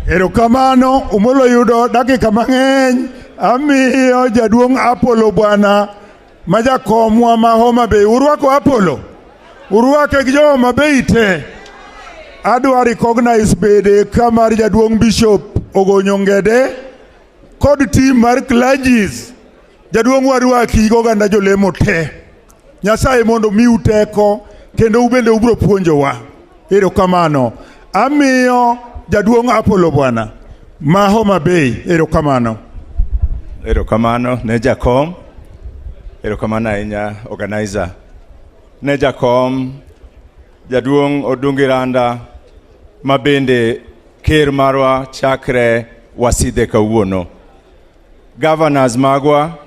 K: Erokamano, Omolo yudo dakika mang'eny. Amiyo jaduong' Apollo bwana ma jakomwa ma Homa Bay. Urwako Apollo? Urwake gi jo Homa Bay te. Adwa recognize bede ka mar jaduong' Bishop Ogonyo Ngede kod team mar clergies. Jaduong' warwaki gi oganda jolemo te. Nyasaye mondo miu teko kendo ubende ubro puonjowa. Erokamano. Amiyo jaduong' Apollo bwana ma Homa Bay. Erokamano.
L: Erokamano ne jakom. Erokamano ahinya organizer. Ne jakom jaduong' Odungi Randa ma bende ker marwa chakre wasidhe kawuono. Governors magwa,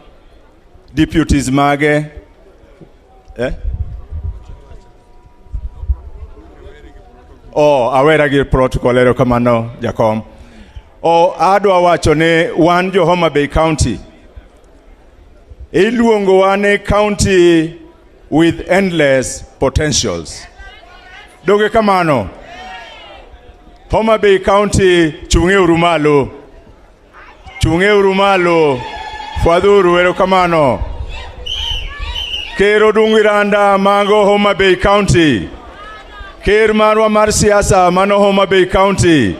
L: deputies mage, eh? Oh, awera gi protocol, erokamano jakom. Oh, adwa wacho ni wan jo Homa Bay County iluongowa ni county with endless potentials. Donge kamano? Homa Bay County chung'euru malo. Chung'euru malo. Fwadhuru erokamano. Ker Odungi Randa mago Homa Bay County. Ker marwa mar siasa mano Homa Bay County.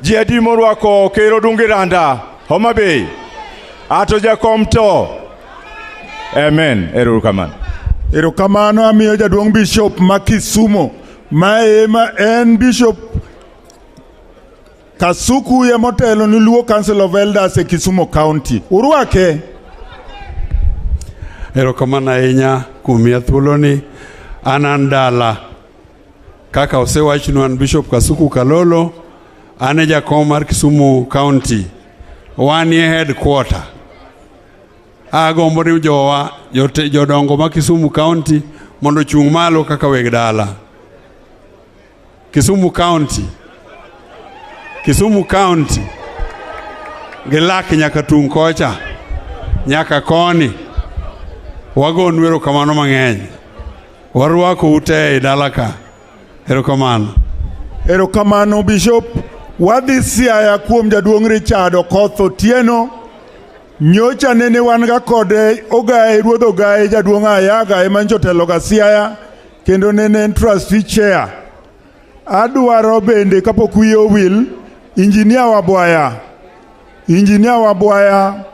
L: Ji adi morwako Ker Odungi Randa Homa Bay? Ato jakom to. Amen. Erokamano.
K: Erokamano amiyo jaduong' Bishop ma Kisumo ma ema en Bishop Kasuku emotelo ni Luo Council of Elders e Kisumu County. Urwake.
M: Erokamano ahinya kuom miya thuoloni. An an dala. Kaka osewachnu an Bishop Kasuku Kalolo, an e jakom mar Kisumu County. Wanie headquarter. Agombo ni jowa, jodongo ma Kisumu County mondo ochung' malo kaka weg dala. Kisumu County. Kisumu County. Gilak nyaka tung' kocha. Nyaka koni. Wagonu erokamano mang'eny. Warwako ute e dala ka. Erokamano.
K: Erokamano Bishop. Wadhi Siaya kuom jaduong' Richard Okoth Otieno. Nyocha nene wan ga kode Ogaye, ruodh Ogaye jaduong' Ayaga ema nyocha otelo ga Siaya kendo nene en trustee chair. Adwaro bende kapok wiye owil, injinia Wabwaya. Injinia Wabwaya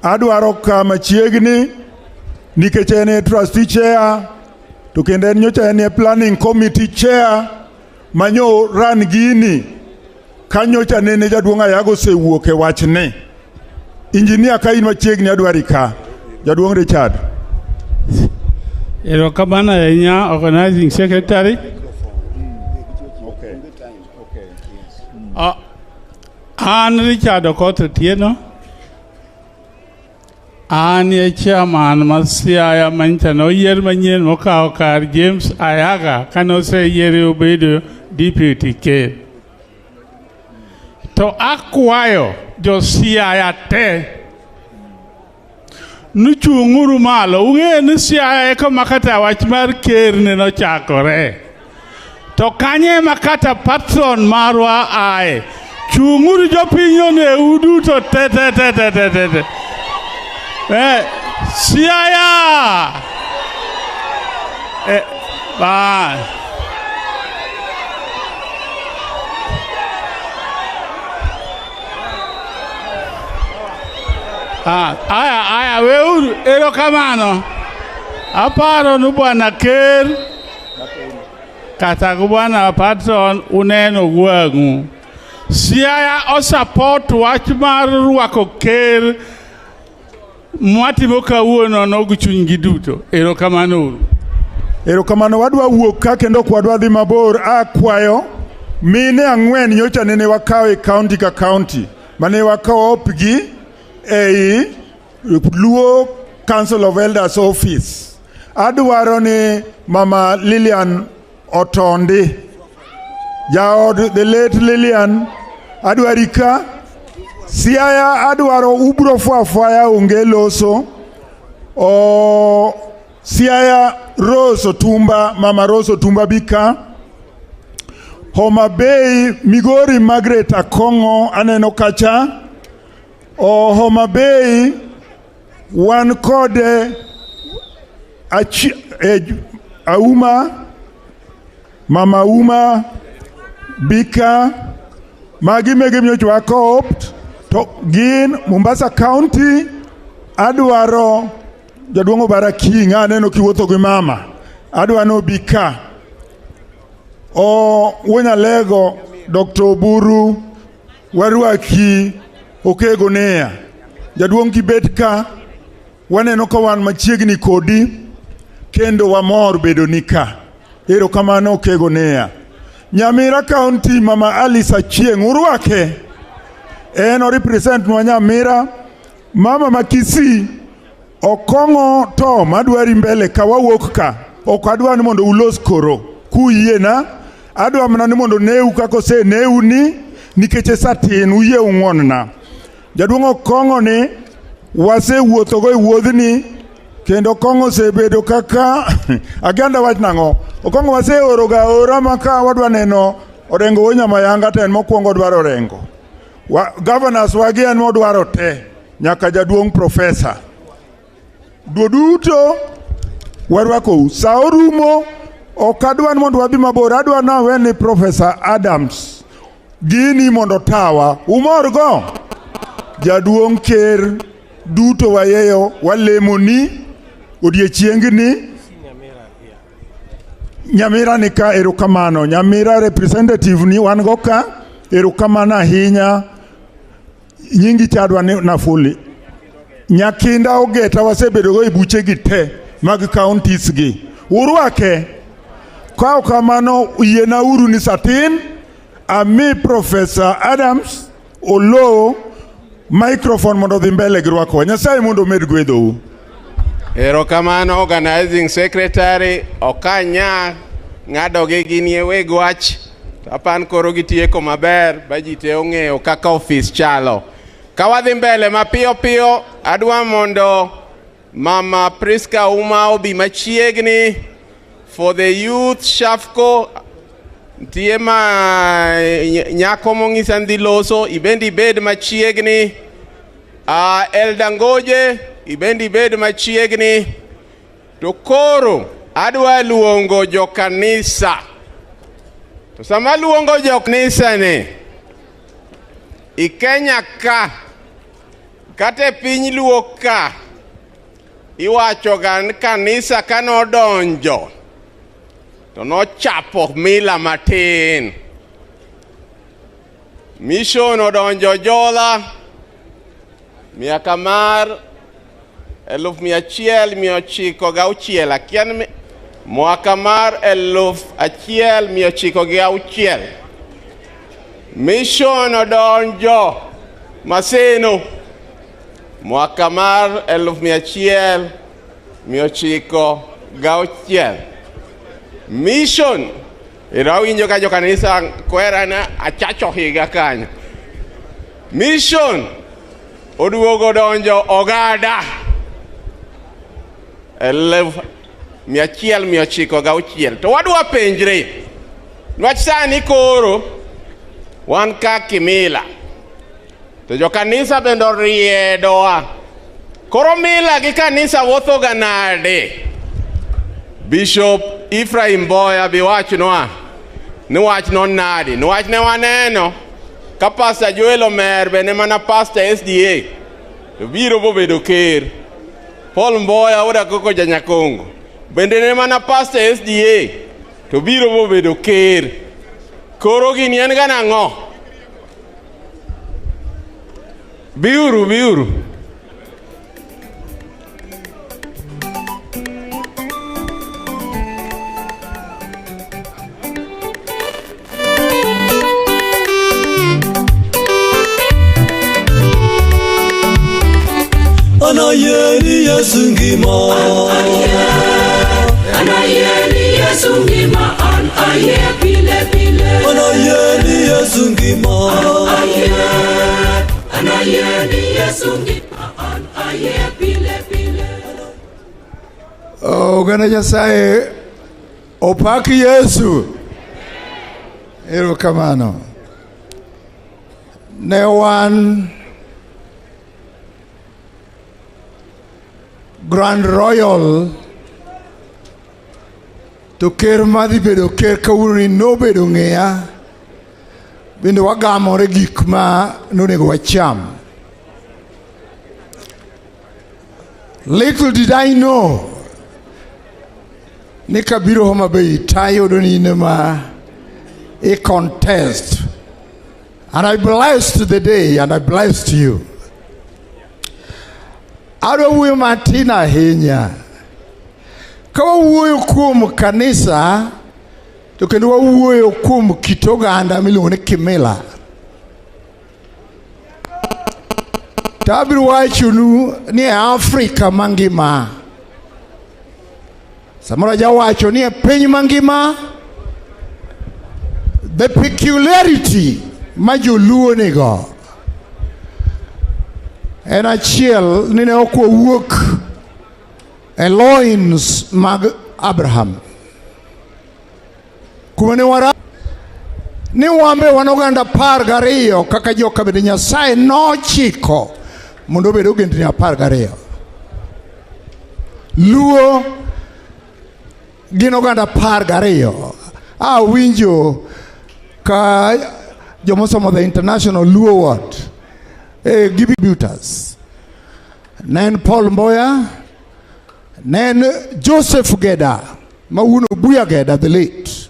K: adwaro ka machiegni nikech en e trustee chair to kendo en nyocha en e planning committee chair manyo ran gini ka nyocha nene jaduong' Ayago osewuok e wachni. Injinia ka in machiegni adwari ka. Jaduong' Richard.
N: Erokamano ahinya organizing secretary. An Richard Okoth Otieno. An e chairman ma Siaya manyicha noyier manyien mokawo kar James Ayaga kane oseyiere obedo deputy ker. To akwayo jo Siaya te nuchung'uru malo ung'eyo ni Siaya eka ma kata wach mar ker ne nochakore. To kanye ema kata patron marwa ae. Chung'uru jopiny oneu duto te te te te te te te. Eh, Siaya! Eh, ba. Ah, aya aya weuru erokamano. Aparo ni bwana ker kata gi bwana patron uneno gweng'u. Siaya osupport wach mar rwako ker mwatimo kawuono no gi chunygi duto. Erokamano uru.
K: Erokamano wadwa wuok ka kendo ok wadwa dhi mabor akwayo mine ang'wen nyocha nene wakawo e county ka county mane wakawo gi ei Luo Council of Elders office. Adwaro ni Mama Lilian Otondi, jaod the late Lilian, adwari ka. Siaya adwaro ubro fwafwaya onge loso. O Siaya Rose Otumba, Mama Rose Otumba bika. Homa Bay Migori Margaret Akong'o aneno kacha. O Homa Bay wan kode achi, e, Auma, Mama Auma, Bika magi mege minyocha wa co-opt to gin Mombasa County. Adwaro jaduong' Obara King, aneno kiwuotho gi mama, adwa ni obi ka. O Wuonyalego, Dr. Oburu, warwaki Okego Neya. Jaduong' kibet ka, waneno ka wan machiegni kodi kendo wamor bedo ni ka. Erokamano Okego Neya. Nyamira County, Mama Alice Achieng', urwake. En o represent nwa Nyamira. Mama ma Kisii, Okong'o Tom, adwari mbele ka wawuok ka. Ok adwa ni mondo ulos koro. Kuyiena, adwa mana ni mondo neu kaka oseneu ni, nikech e sa tin, uyie ung'won-na. Jaduong' Okong'o ni wasewuothogo e wuodhni kendo Okong'o osebedo kaka aganda wach nang'o? Okong'o waseoro ga ora ma ka wadwa neno Orengo wuod Nyamayanga to en mokwongo odwaro Orengo. Governors wagi en modwaro te nyaka jaduong' profesa. Duto warwakou. Sa orumo, ok adwa ni mondo wadhi mabor, adwa ni awe ni Professor Adams gini mondo tawa. Umorgo? Jaduong' ker duto wayeyo, walemoni odiechiengni. Nyamira ni ka, erokamano. Nyamira representative ni wan go ka, erokamano ahinya. Nyingi chadwa ni Nafuli. Nyakinda Ogeta wasebedo go e buche gi te mag counties gi. Urwake. Ka ok kamano, yiena uru ni satin, ami Professor Adams Oloo microphone mondo odhi mbele gi rwakowa. Nyasaye mondo omed gwedhou.
D: Erokamano organizing secretary, okanya ng'adogi ginie weg wach. Apan koro gitieko maber ba ji te ong'eyo kaka ofis chalo. Ka wadhi mbele mapiyo piyo, adwa mondo Mama Priska Uma obi machiegni for the youth Shafco. Nitie ma nyako mong'isa ni dhi loso, ibendi ibed machiegni. Elda Ngoje, ibendi ibed machiegni. To koro adwa luongo jokanisa. To sama luongo jokanisa ni, i Kenya ka, kata e piny Luo ka, iwacho ga ni kanisa ka nodonjo, to nochapo mila matin. Mission odonjo Jola, miaka mar 1996, akia ni mwaka mar 1906. Mission odonjo Maseno, mwaka mar 1996. Mission, irawinjo ka jokanisa kwera na achacho higa kanyo. Mission oduogo donjo Ogada 1996. To wadwa penjre, niwach sani koro wan ka kimila, to jokanisa bende oriedowa. Koro mila gi kanisa wuotho ga nade? Bishop Ephraim Boya bi wachnwa ni wachno nadi? Niwach ne waneno ka Pastor Joel Omer bende mana Pastor SDA to biro bobedo ker. Paul Mboya wuod Akoko Janyakongo bende ne mana Pastor SDA to biro bobedo ker. Koro gini en ga nang'o? Biuru, biuru.
O: Anayeni Yesu ngima.
P: Anayeni Yesu ngima, an ayie pile pile.
O: Anayeni Yesu ngima.
P: Anayeni Yesu ngima, an ayie pile pile.
Q: Oganda Nyasaye opak Yesu. Erokamano. Ne wan Grand Royal to ker madhi bedo ker kawuono ni nobedo ng'eya Bende wagamore gik ma nonego wacham. Little did I know ni kabiro Homa Bay tayudo ni in ema i contest. And I blessed the day and I blessed you. Adwa wuoyo matin ahinya. Ka wawuoyo kuom kanisa to kendo wawuoyo kuom kit oganda miluongo ni kimila. To abiro wachonu ni e Afrika mangima samoro ajawacho ni e piny mangima the peculiarity ma joluo nigo en achiel ni ne ok wawuok e loins mag Abraham kuma ne wara ni wambe wan oganda 12 kaka joka bende Nyasaye nochiko mondo obed ogendni 12. Luo gin oganda 12. Awinjo ka jomosomo the International Luo Word contributors. Ne en Paul Mboya, ne en Joseph Geda, ma wuon Obuya Geda the late.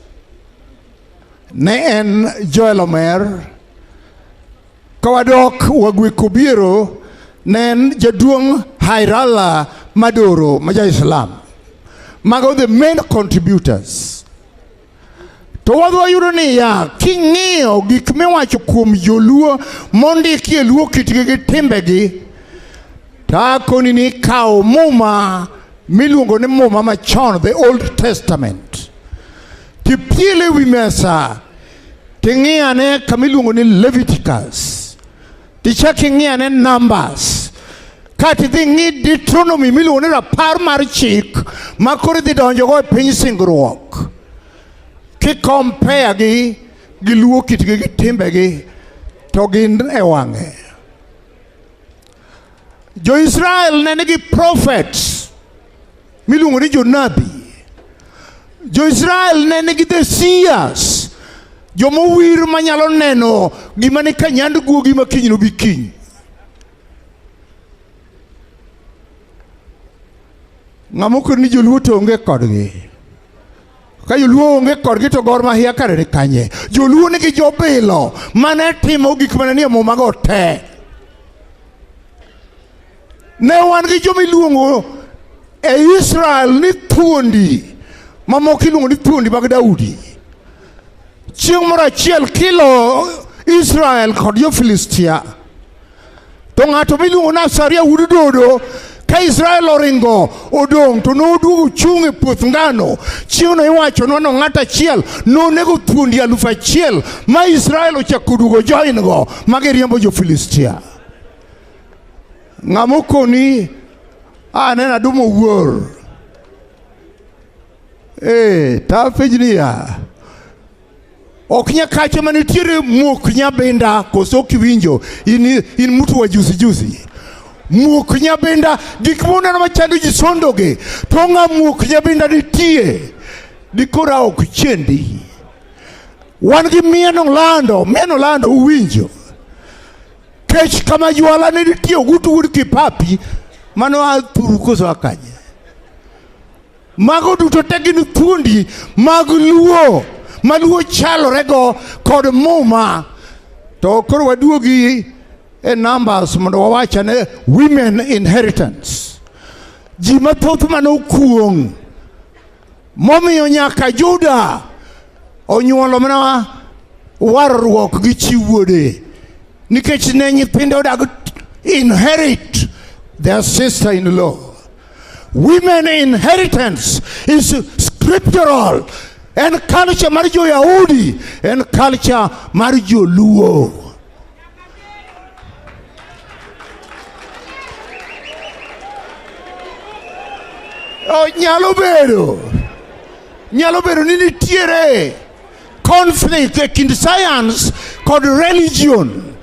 Q: Ne en Joel Omer. Ka wadok Wagwe Kobiero, ne en jaduong' Hairala Madoro ma ja-Islam. Mago the main contributors. To wadhi wayudo niya, king'iyo gik miwacho kuom joluo mondiki e luo kitgi gi timbegi, to akoni ni kaw muma miluongo ni muma machon, the Old Testament, tipiele e wi mesa, ting'i ane kama iluongo ni Leviticus, tichak ing'i ane Numbers, kata idhi ing'i Deuteronomy miluongo ni rapar mar chik ma koro idhi donjogo e piny singruok. Kikompea gi gi luo kitgi gi timbegi to gin e wang'e. Jo-Israel ne nigi prophets miluongo ni jonabi. Jo-Israel ne nigi the seers, jomowir manyalo neno gima ni ka nyand guogi ma kiny nobi kiny. Ng'ama okor ni joluo to onge kodgi. Ka joluo onge kodgi to Gor Mahia kare ni kanye? Joluo nigi jobilo mane timo gik mane nie muma go te. Ne wan gi joma iluongo e Israel ni thuondi, mamoko iluongo ni thuondi mag Daudi. Chieng' moro achiel kilo Israel kod jo-Filistia to ng'ato miluongo ni Asaria wuod Dodo ka Israel oringo odong' to noduogo chung' e puoth ngano. Chieng'no iwachonwa no ng'ato achiel nonego thuondi 1000 ma Israel ochako duogo join go ma giriembo jo-Filistia. Ng'ama okoni aneno adumo wuor. Tapenj niya, ok nyakache manitiere muok nyabinda koso ok iwinjo in, in mtu wa juzi juzi muok nyabinda gik muneno machando ji sondogi to ng'a muok nyabinda nitie dikora ok chendi wan gi mieno lando mieno lando uwinjo kech kama jwala ne nitie ogutu wuod kipapi mano a thuru koso akanye Mago duto te gin thuondi mag luo ma luo chalorego kod muma. To koro waduogi e numbers mondo wawach ane women inheritance. Ji mathoth mane okuong' momiyo nyaka Juda onyuolo mana warruok gi chi wuode nikech ne nyithinde odag inherit their sister in law. Women inheritance is scriptural. En culture mar jo-Yahudi, en culture mar joluo. Oh, nyalo bedo nyalo bedo ni nitiere conflict e kind science kod religion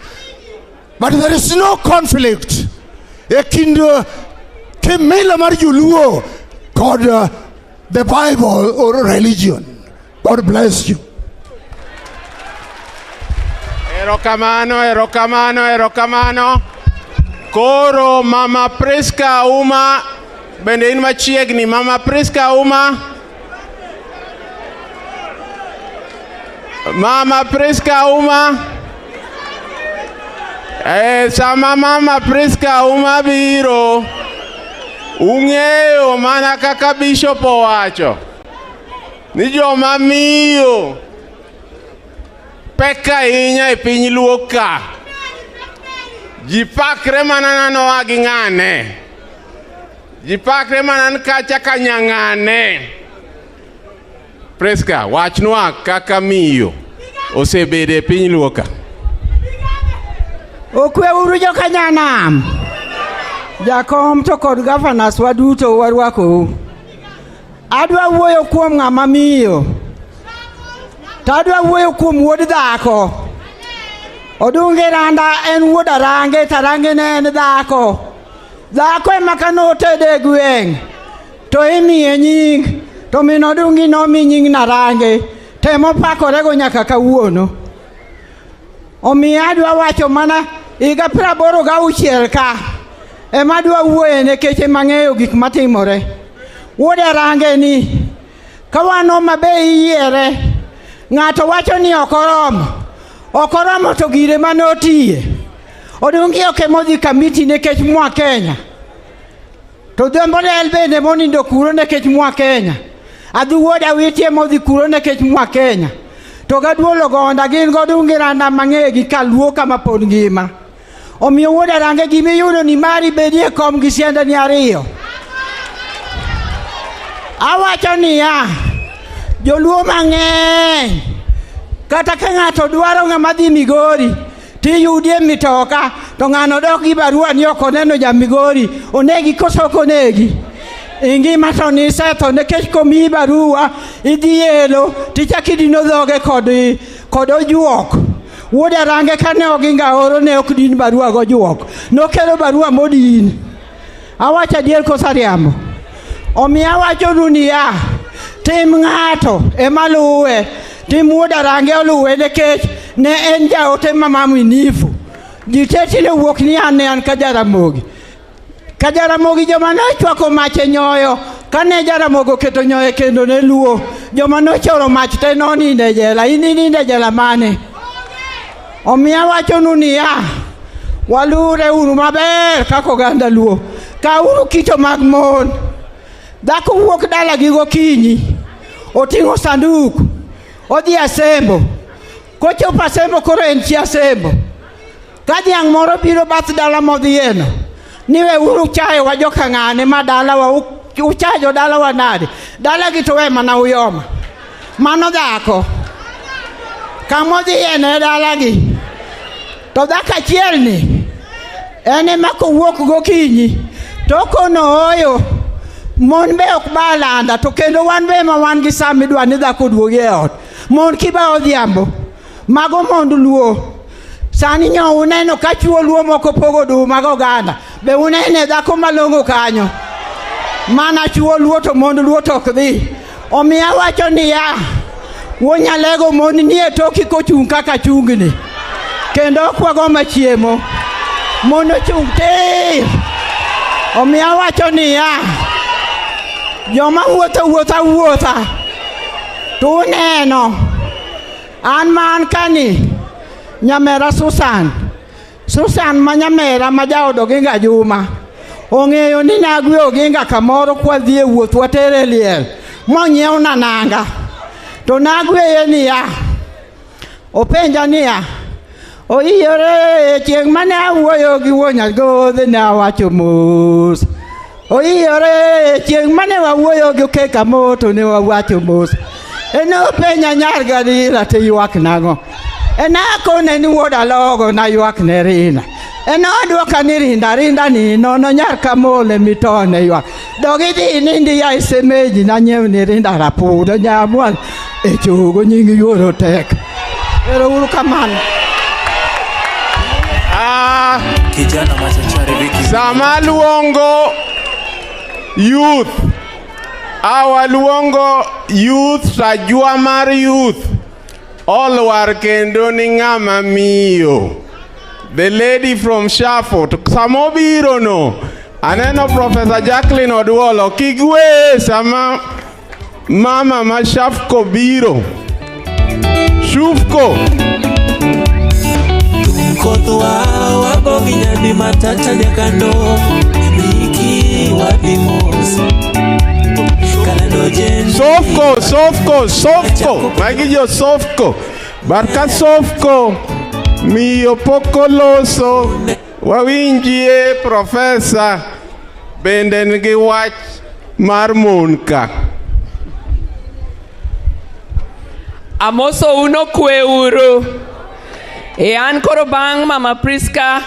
Q: but there is no conflict e kind kimila mar joluo kod the Bible or religion. God bless you.
D: Erokamano, erokamano, erokamano. Koro Mama Priska Uma bende in machiegni. Mama Priska Uma. Mama Priska Uma. Sama Mama Priska Uma biro, ung'eyo mana kaka Bishop owacho ni joma miyo pek ahinya e piny Luo ka. Ji pakre mana noa gi ng'ane. Ji pakre mana ni kacha ka nyang'ane. Priska, wachnwa kaka miyo osebedo e piny Luo ka.
A: Okwe uru joka nyanam. Jakom to kod governors waduto warwakou. Adwa wuoyo kuom ng'ama miyo. To adwa wuoyo kuom wuod dhako. Odungi Randa en wuod Arange, to Arange ne en dhako. Dhako ema kanotedo e gweng' to imiye nying, to min Odungi nomi nying Narange, temo pakorego nyaka kawuono. Omiyo adwa wacho mana higa 86 ka ema adwa wuoye nikech ema ang'eyo gik matimore. Wuod Arange ni ka wan Homa Bay iyiere, ng'ato wacho ni ok oromo. Ok oromo to gire mane otiye. Odungi ok emodhi kamiti nikech mwa Kenya. To Odhiambo Del bende monindo kuro nikech mwa Kenya. Adhi wuod Awiti emodhi kuro nikech mwa Kenya. To gaduol Ogonda gin godungi Randa mang'eyo gi kaluo kama pod ngima. Omiyo wuod Arange gimiyudo ni mari bedie kom gi siandani ariyo. Awacho niya, joluo mang'eny kata ka ng'ato dwaro ng'ama dhi Migori tiyudie mitoka to ng'ano dok gi barua ni ok oneno ja Migori, onegi koso ok onegi. Ingima to nisetho nikech komiyi barua idhi elo tichako idino dhoge kod ojuok. Wuod Arange kane Oginga oro ne ok din barua gojuok, nokelo barua modin. Awacho adier koso ariambo? Omiyo awachonu niya, tim ng'ato ema luwe, tim wuod Arange oluwe nikech ne en jaote mama Mwinifu. Ji te tinde wuok ni an ne an ka Jaramogi. Ka Jaramogi joma nochwako mach e nyoyo, kane Jaramogi oketo nyoyo e kendo ne Luo, joma nochoro mach te nonindo e jela. In inindo e jela mane? Omiyo awachonu niya, walure uru maber kaka oganda Luo. Kawuru kito mag mon. Dhako wuok dalagi gokinyi, oting'o sanduk, odhi Asembo. Kochopo Asembo koro en chi Asembo. Ka dhiang' moro biro bath dala modhiyeno, ni weuru chayowa joka ng'ane ma dalawa, uchayo dalawa nade? Dalagi to we mana uyoma. Mano dhako. Kamodhiyeno e dalagi. To dhako achiel ni, en ema kowuok gokinyi, to okono ooyo, mon be ok ba landa, to kendo wan be ema wan gi sa midwa ni dhako oduogi e ot. Mon kiba odhiambo, mago mond Luo. Sani nyo uneno ka chuo Luo moko pogo oduma gi oganda, be unene dhako malong'o kanyo? Mana chuo Luo to mond Luo to ok dhi. Omiyo awacho niya, wuonyalego mon nie toki kochung' kaka chungni, kendo ok wago machiemo. Mon ochung' tir. Omiyo awacho niya, joma wuotho wuotha wuotha, to uneno, an ma an kani, nyamera Susan, Susan ma nyamera ma jaod Oginga Juma, ong'eyo ni nagwe Oginga kamoro kwadhi e wuoth watere liel, monyiewna nanga. To nagweye niya, openja niya, oiyore chieng' mane awuoyo gi wuon Nyagodhe ne awacho mos. Oiyore chieng' mane wawuoyo gi Okeka Moto ne wawacho mos. Enopenja nyar Galila to ywak nang'o? Enakone ni wuod Alogo naywak ne Rina. Enodwoka ni rinda rinda ni nono nyar Kamole mitone ywak. Dog idhi inindi ya isemeji nanyiew ni rinda rapudo nyamwal e chogo nying yuoro tek. Ero uru kamano.
O: Kijana machachari Vicky.
D: Sama luongo youth, awa luongo youth tajua mar youth. Olwar kendo ni ng'ama miyo. The lady from Shafo. To sama obiro no, aneno Professor Jacqueline Oduolo. Kigwe sama mama ma Shafko biro. Shufko.
P: Kothwa wago gi nyadi matata nyakando Riki wadhi mos Kalando jen
D: Sofko, Sofko, Sofko. Magi jo Sofko. Barka Sofko. Miyo pok oloso. Wawinjie profesa bende nigi wach mar mon ka.
R: Amoso uno kwe uru. E an koro bang' Mama Priska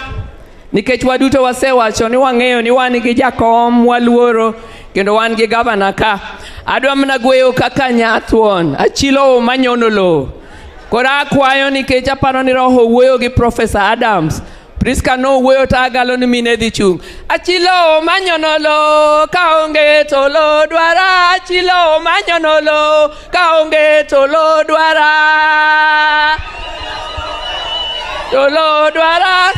R: nikech waduto wasewacho ni wang'eyo ni wan gi jakom waluoro kendo wan gi gavana ka. Adwa mana gweyo kaka nyathuon, achilo manyono lowo. Koro akwayo nikech aparo ni roho wuoyo gi Professor Adams. Priska nowuoyo to agalo ni mine dhi chung'. Achilo manyono lowo kaonge to lowo dwara. Achilo manyono lowo kaonge to lowo dwara. To lowo dwara.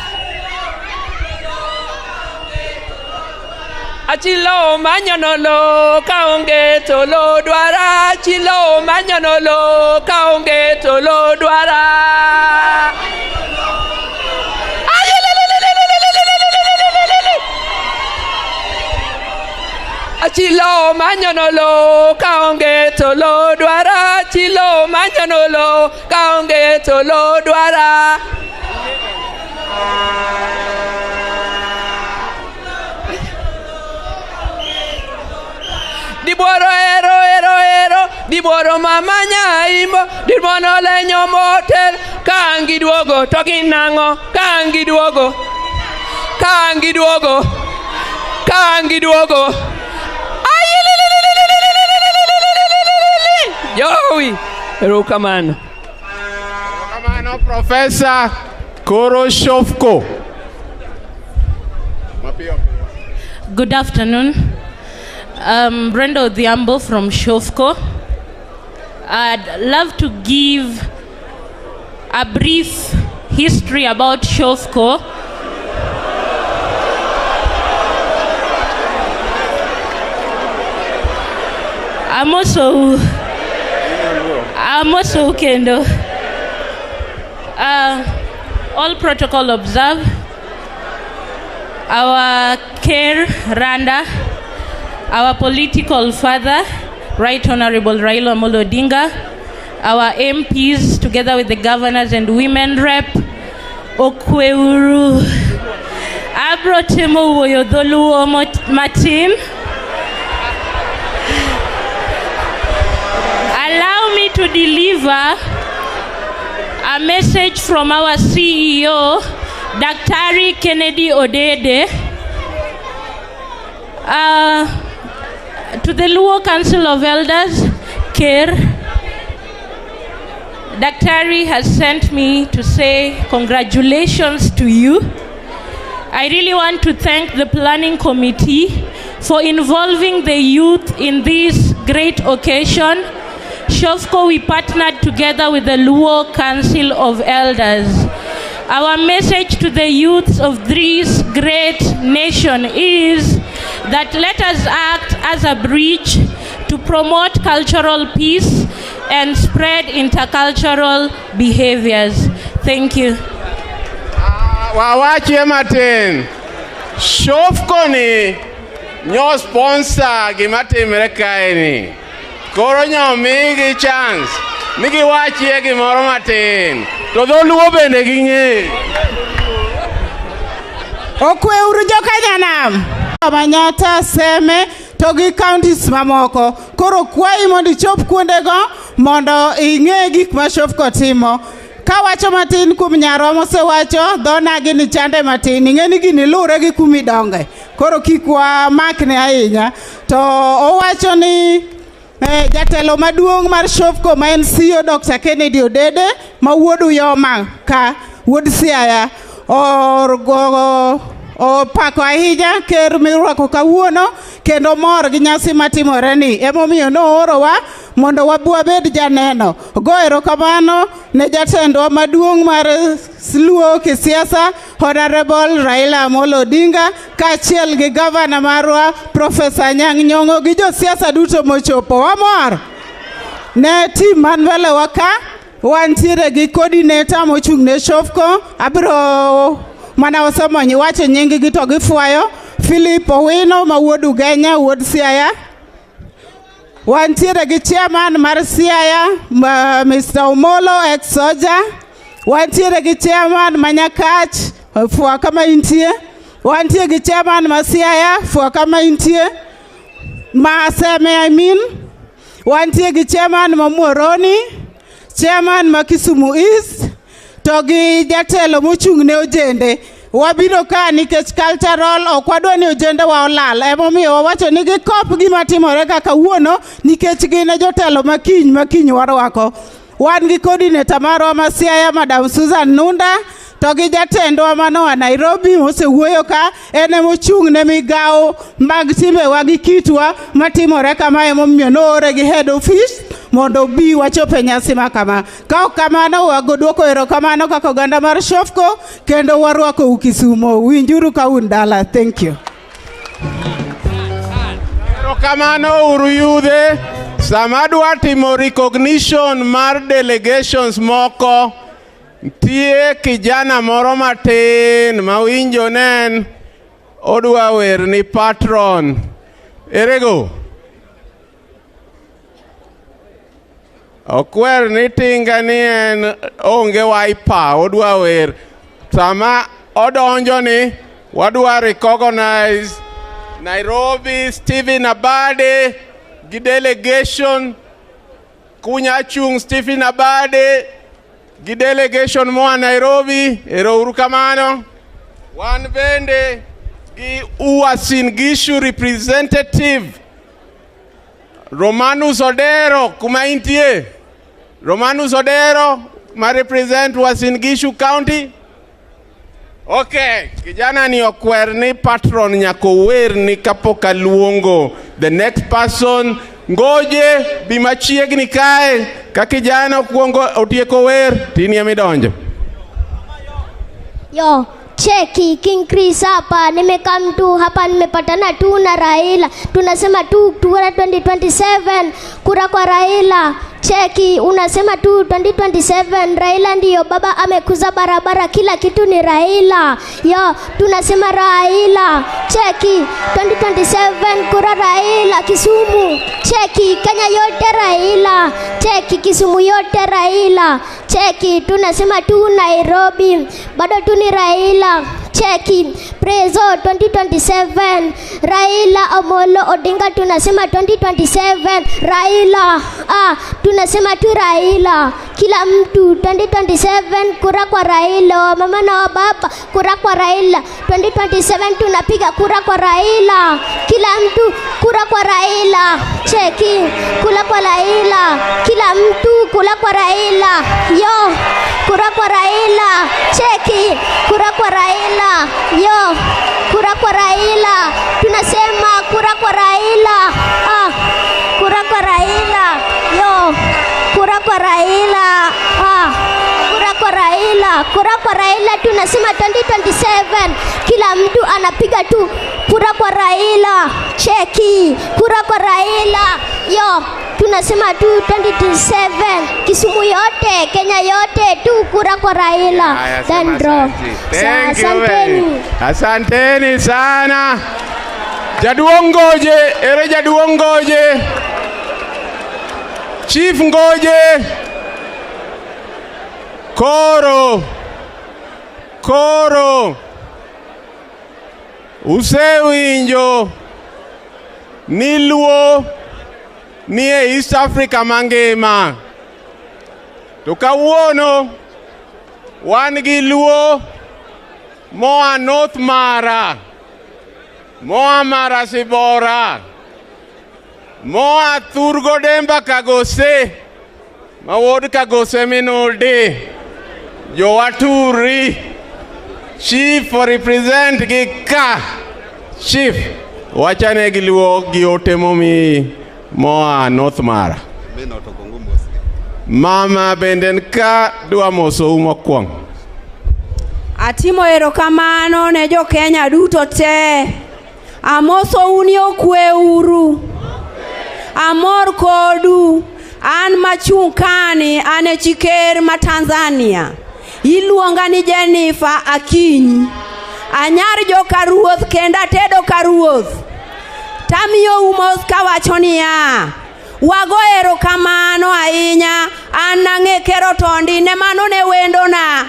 R: Achilo manyono lowo kaonge to lowo dwara. Achilo manyono lowo kaonge to lowo dwara. Achilo manyono lowo kaonge to lowo dwara. Achilo manyono lowo kaonge to lowo dwara. Dibuoro ero ero ero dibuoro mama nyaimbo dibuoro lenyo motel ka ang' giduogo to gin nang'o ka ang' giduogo ka ang' giduogo ka ang' giduogo Ayililililililililililililili. Jowi erokamano.
D: Kamano Professor Koro Shofko. Mapiyo.
S: Good afternoon. I'm Brenda Odhiambo from Shofco. I'd love to give a brief history about Shofco. I'm also Kendo. All protocol observed. Our Ker Randa, our political father, Right Honorable Raila Amolo Odinga, our MPs together with the governors and women rep, Okweuru, Abro Temo wuoyo dholuo matin. Allow me to deliver a message from our CEO, Daktari Kennedy Odede, to the Luo Council of Elders, Ker. Daktari has sent me to say congratulations to you. I really want to thank the planning committee for involving the youth in this great occasion. Shofco, we partnered together with the Luo Council of Elders. Our message to the youths of this great nation is that let us act as a bridge to promote cultural peace and spread intercultural behaviors. Thank you.
D: Wawachie matin. Shofco ni nyo sponsor gima timre kae ni. Koro nyo migi chance ni giwachie gimoro matin. To dholuo bende ging'eyo.
A: Okweuru jokanyanam. Manyata, Seme to gi counties mamoko. Koro kwayi mondo ichop kuondego mondo ing'e gik ma Shofco timo. Kawacho matin kuom nyarwa mosewacho, dhonagi ni chande matin. Ing'e ni gini luwre gi kumidonge. Koro kik wamakne ahinya. To owacho ni jatelo maduong' mar Shofco ma en CEO Dr. Kennedy Odede ma wuod Uyoma ka wuod Siaya
T: Opako ahinya ker mirwako kawuono kendo mor gi nyasi matimore ni. Emomiyo noorowa mondo wabed janeno. Go erokamano ne jatendwa maduong' mar Luo kisiasa Honorable Raila Amolo Odinga kaachiel gi gavana marwa Profesa Anyang' Nyong'o gi josiasa duto mochopo. Wamor ne tim man mbele wa ka wantiere gi coordinator mochung' ne Shofco. Abiro mana osomo wacho nying gi to gifwayo. Philip Owino ma wuod Ugenya, wuod Siaya. Wantiere gi chairman mar Siaya, Mr. Omolo ex soldier. Wantiere gi chairman ma Nyakach, fwa kama intie. Wantie gi chairman ma Siaya, fwa kama intie. Ma Seme, I mean. Wantie gi chairman ma Muhoroni, chairman ma Kisumu East, to gi jatelo mochung' ne ojende. Wabiro ka nikech cultural ok wadwa ni ojende wa olal. Emomiyo wawacho ni gikop gima timore ka kawuono nikech gin e jotelo makiny makiny warwako. Wan gi coordinator marwa ma Siaya, Madam Susan Nunda, to gi jatendwa manoa Nairobi mosewuoyo ka, en emochung' ne migawo mag timbewa gi kitwa matimore kama emomiyo noore gi head office mondo obi wachop e nyasi ma kama. Ka ok kamano, wago duoko erokamano kaka oganda mar Shofco kendo warwakou Kisumo. Winjuru ka un dala. Thank you.
D: Erokamano uru yudhe. Sama adwa timo recognition mar delegations moko, nitie kijana moro matin mawinjo ne en odwa wer ni patron. Erego? Okwer ni tinga ni en onge wiper, odwa wer. Sama odonjo ni wadwa recognize Nairobi Stephen Abade gi delegation kunya chung Stephen Abade gi delegation moa Nairobi, ero uru kamano. Wan bende gi Uasin Gishu representative Romanus Odero kuma intie. Romanus Odero ma represent Uasin Gishu County. Okay, kijana ni okwer ni patron nyaka ower ni kapok aluongo. The next person, Ngoje, bi machiegni kae. Ka kijana okuongo otieko wer, tini emidonjo.
U: Yo, cheki King Chris hapa, nimekam tu hapa, nimepatana tu na Raila. Tunasema tu kura 2027, kura kwa Raila. Cheki, unasema tu 2027, Raila ndiyo baba, amekuza barabara, kila kitu ni Raila. Yo, tunasema Raila. Cheki, 2027 kura Raila, Kisumu. Cheki, Kenya yote Raila. Cheki, Kisumu yote Raila. Cheki, tunasema tu Nairobi, bado tu ni Raila. Cheki, Prezo 2027, Raila Amolo Odinga, tunasema 2027, Raila. Tunasema tu Raila. Kila mtu 2027 kura kwa Raila, mama na baba kura kwa Raila. 2027 tunapiga kura kwa Raila. Kila mtu kura kwa Raila. Cheki, kura kwa Raila. Kila mtu kura kwa Raila. Yo, kura kwa Raila. Cheki, kura kwa Raila. Yo, kura kwa Raila. Tunasema kura kwa Raila. Kura kwa Raila. Yo, kura kwa Raila. Kura kwa Raila. Kura kwa Raila. Tunasema 2027 kila mtu anapiga tu kura kwa Raila. Cheki, kura kwa Raila. Yo, tunasema tu 2027 Kisumu yote, Kenya yote tu kura kwa Raila.
D: Haya, sema
U: Dandro.
D: asante. Thank you very
U: Asanteni.
D: Asanteni sana. Jaduong' Ngoje, ere jaduong' Ngoje? Chief Ngoje. Koro. Koro. Usewinjo ni Luo ni e East Africa mangima. To kawuono wan gi Luo moa North Mara, moa Mara Sibora, moa Thurgo Demba Kagose, ma wuod Kagose Minuldi, Jowaturi, Chief represent gi ka. Chief, wachane gi luo gi ote momi moa North Mara. Mama bende en ka dwa mosou mokwongo.
C: Atimo erokamano ne jo-Kenya duto te. Amosou ni okwe uru. Amor kodu. An machung' kani, an e chi ker ma Tanzania. Iluonga ni Jennifer Akinyi. Anyar joka ruoth kendo atedo ka ruoth. Tamiyou mos kawacho niya, wago erokamano ahinya. An nang'e Ker Otondi ne mano ne wendona.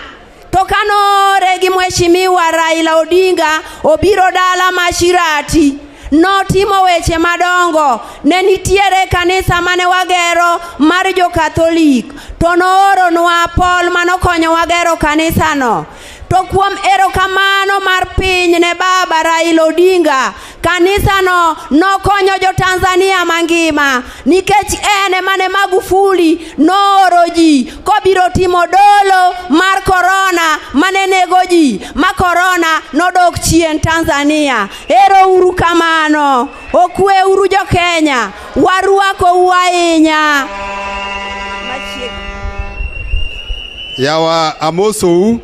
C: To kanoore gi Mheshimiwa Raila Odinga obiro dala ma Shirati, notimo weche madongo. Ne nitiere kanisa mane wagero mar jo-Katholik, to nooronwa Paul manokonyowa gero kanisano. To kuom erokamano mar piny ne baba Raila Odinga, kanisano nokonyo jo-Tanzania mangima nikech en ema ne Magufuli nooro ji kobiro timo dolo mar korona mane nego ji ma korona nodok chien Tanzania. Ero uru kamano, okwe uru jo-Kenya, warwakou ahinya.
M: Yawa amosou.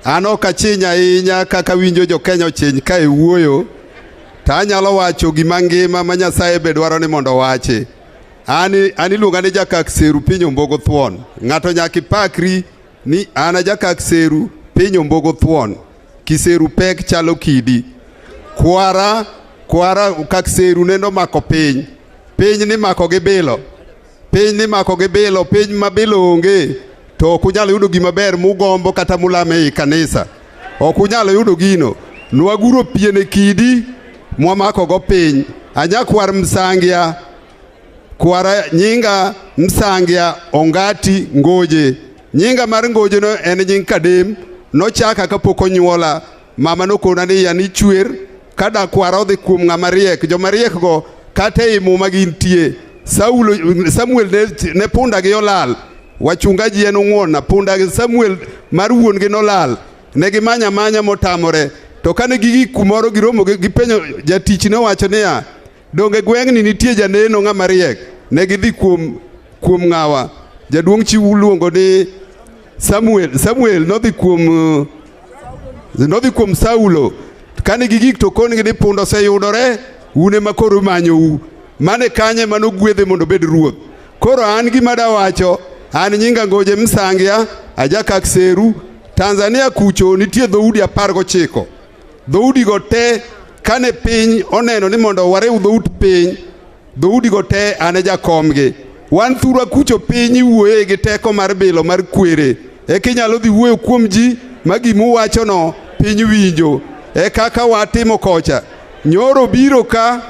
M: An ok achiny ahinya kaka winjo jo-Kenya ochiny ka e wuoyo, to anyalo wacho gima ngima ma Nyasaye be dwaro ni mondo owachi. An iluonga ni Jakak Seru piny Ombogo Thuon. Ng'ato nyaka ipakri ni an a Jakak Seru piny Ombogo Thuon. Kiseru pek chalo kidi. Kwara Kak Seru nendo mako piny. Piny ni mako gi bilo. Piny ni mako gi bilo, piny ma bilo onge, to ok unyal yudo gima ber mugombo kata mulame ei kanisa. Ok unyal yudo gino. Nwaguro pien e kidi mwamako go piny. Anyakwar Msangia, kwara nyinga Msangia Ongati Ngoje. Nyinga mar Ngoje no en nying Kadem, nochaka kapok onyuola. Mama nokona ni yani chwer kada kwara odhi kuom ng'ama riek. Joma riek go kata ei muma gintie. Samuel ne punda gi olal. Wachungaji en ong'wona, punda gi Samuel mar wuon gi nolal. Ne gimanya manya motamore. To kane gigik kumoro giromo gipenjo jatich nowacho niya, donge gweng'ni nitie janeno ng'ama riek? Ne gidhi kuom ng'awa. Jaduong' chiwu luongo ni Samuel. Samuel nodhi kuom Saulo. Kane gigik to kongi ni punda oseyudore, un ema koro imanyou. Mane kanye manogwedhe mondo obed ruoth. Koro an gima dawacho, an nyinga Ngoje Msangia, ajakak Seru. Tanzania kucho nitie dhoudi 19. Dhoudi go te kane piny oneno ni mondo wariw dhout piny, dhoudi go te an e jakomgi. Wan thurwa kucho piny iwuoye gi teko mar bilo mar kwere. Eka inyalo dhi wuoyo kuom ji ma gimuwachono piny winjo. E kaka watimo kocha. Nyoro biro ka,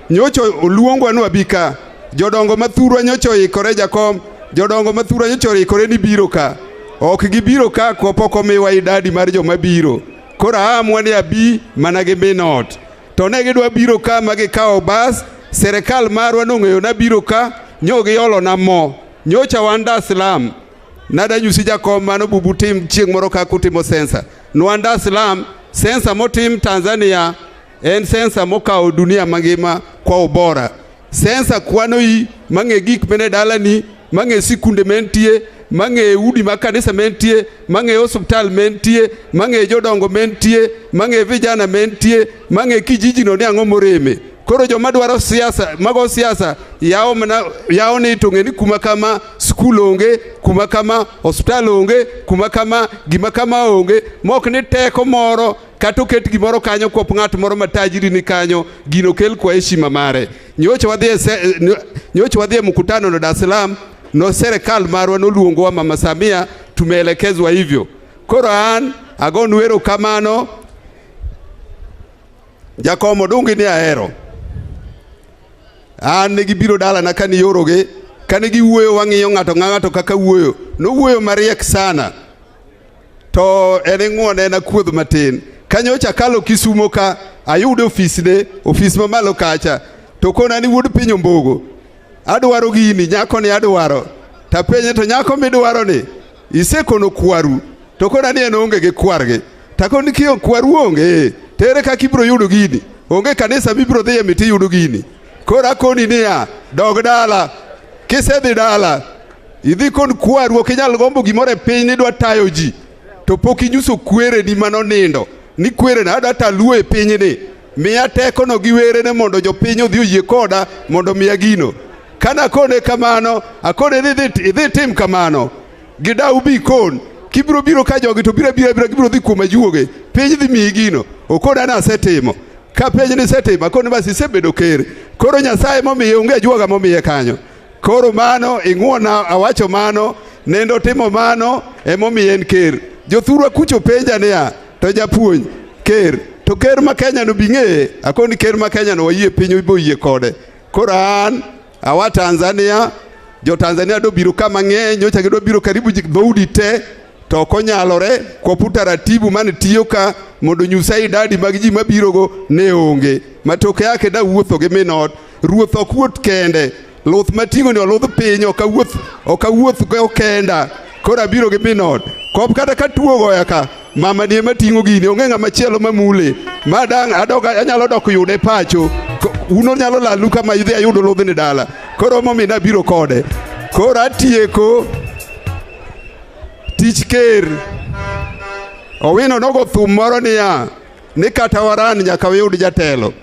M: nyocho oluongwa ni wabi ka. Jodongo mathurwa nyocha oikore jakom, jodongo mathurwa nyocha oikore ni biro ka. Ok gibiro ka kopok omiwa idadi mar joma biro. Koro aamwa ni abi mana gi min ot. To ne gidwa biro ka ma gikawo bas, serikal marwa nong'eyo na biro ka, nyo giolona mo. Nyocha wan Dar es Salaam, nadanyusi jakom mano bubu tim chieng' moro kaka utimo sensa. Nwan Dar es Salaam, sensa motim Tanzania en sensa mokawo dunia mangima kwa ubora. Sensa kwano yi mang'e gik mene dalani, mang'e sikunde mentie, mang'e udi ma kanisa mentie, mang'e osuptal mentie, mang'e jodongo mentie, mang'e vijana mentie, mang'e kijiji no ni ang'o moreme. Koro joma dwaro siasa, mago siasa yawo ni to ng'e ni kuma kama skul onge, kuma kama osuptal onge, kuma kama gima kama onge, mok ni teko moro kata oket gimoro kanyo kuop ng'at moro matajiri ni kanyo, gino kel kwa heshima mare. Nyocha wadhi e mkutano no Dar es Salaam, no serikal marwa noluongowa Mama Samia, tumeelekezwa hivyo. Koro an agonu erokamano. Jakom Odungi ni ahero. An ne gibiro dalana kane iorogi, kane giwuoyo wang'iyo ng'ato ng'ato kaka wuoyo. Nowuoyo mariek sana. To en ing'uone en akuodh matin. Kanyocha akalo Kisumo ka, ayudo ofisne, ofis mamalo kacha. To kona ni wuod piny Ombogo, adwaro gini, nyako ni adwaro. Tapenje to nyako midwaro ni, isekono kwaru. To kona ni en onge gi kwargi.
E: Takoni kiyo kwaru onge, tere kaka ibiro yudo gini. Onge kanisa mibiro dhiye miti yudo gini. Koro akoni niya, dog dala. Kisedhi dala, idhi kon kwaru ok inyal gombo gimoro e piny ni idwa tayo ji. To pok inyiso kwereni manonindo ni kwerena adwa taluo e pinyni. Miya tekono gi werene mondo jopiny odhi oyie koda mondo miya gino. Kana akone kamano, akone ni idhi tim kamano. Gidau bi kon. Kibiro biro ka jogi to biro abira bira gibiro dhi kuom ajuoge. Piny dhi miyi gino. Okona ni asetimo. Ka piny ni isetimo, akone bas isebedo ker. Koro Nyasaye momiye onge ajuoga momiye kanyo. Koro mano ing'uona awacho mano, nendo timo mano emomiyo en ker. Jothurwa kucho penja niya, to japuonj ker, to ker ma Kenya no bing'eye? Akoni ker ma Kenya no wayie piny ibo yie kode. Koro an awa Tanzania, jo Tanzania dobiro ka mang'eny, nyocha gidwa biro karibu dhoudi te, to ok onyalore kwop utaratibu mane tiyo ka mondo nyusa idadi mag ji mabirogo ne onge. Matoke yake da wuotho gi min ot, ruoth ok wuoth kende, luth mating'o ni oludh piny ok awuoth go kenda. Koro abiro gi min ot. Kop kata ka tuo ogoya ka, mama ni ema ting'o gini, onge ng'ama chielo mamule. Ma dang' adog anyalo dok yude pacho. Un onyalo lalu kama idhi ayudo ludhni dala. Koro emomiyo nabiro kode. Koro atieko tich ker. Owino nogo thum moro niya, ni kata waran nyaka wayud jatelo.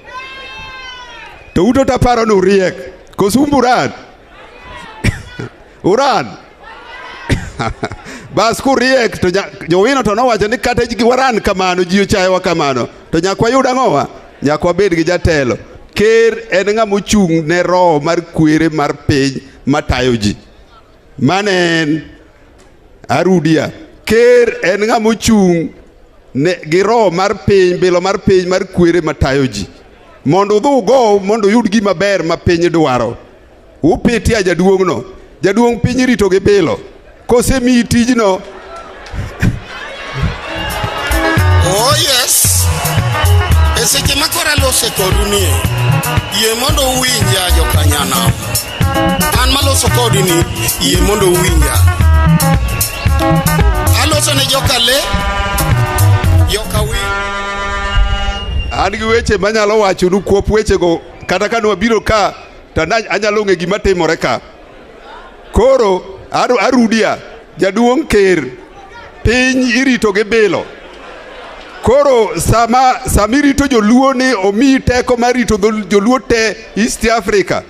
E: To uto taparo ni uriek. Koso umbe uran? Uran? Bas kuriek to Jowino to nowacho ni kata waran kamano, ji ochayowa kamano, to nyaka wayud ang'owa? Nyaka wabed gi jatelo. Ker en ng'ama ochung' ne roho mar kwere mar piny matayo ji. Mano en Arudia. Ker en ng'ama ochung' ne gi roho mar piny, bilo mar piny mar kwere matayo ji. Mondo udhi ugo mondo uyud gima ber ma piny dwaro. Upitia jaduong'no. Jaduong' piny irito gi bilo. Kosemiyi tijno.
V: Oh yes. E seche ma koro alose kodu ni, yie mondo uwinja jokanyanam. An maloso kodu ni, yie mondo uwinja. Aloso ne joka le, joka winy.
E: An gi weche manyalo wachonu kuop wechego kata ka nwabiro ka to anyalo ng'e gima timore ka. Koro arudia jaduong' ker piny irito gi bilo. Koro sama irito joluo ni omiyi teko mar rito joluo te East Africa,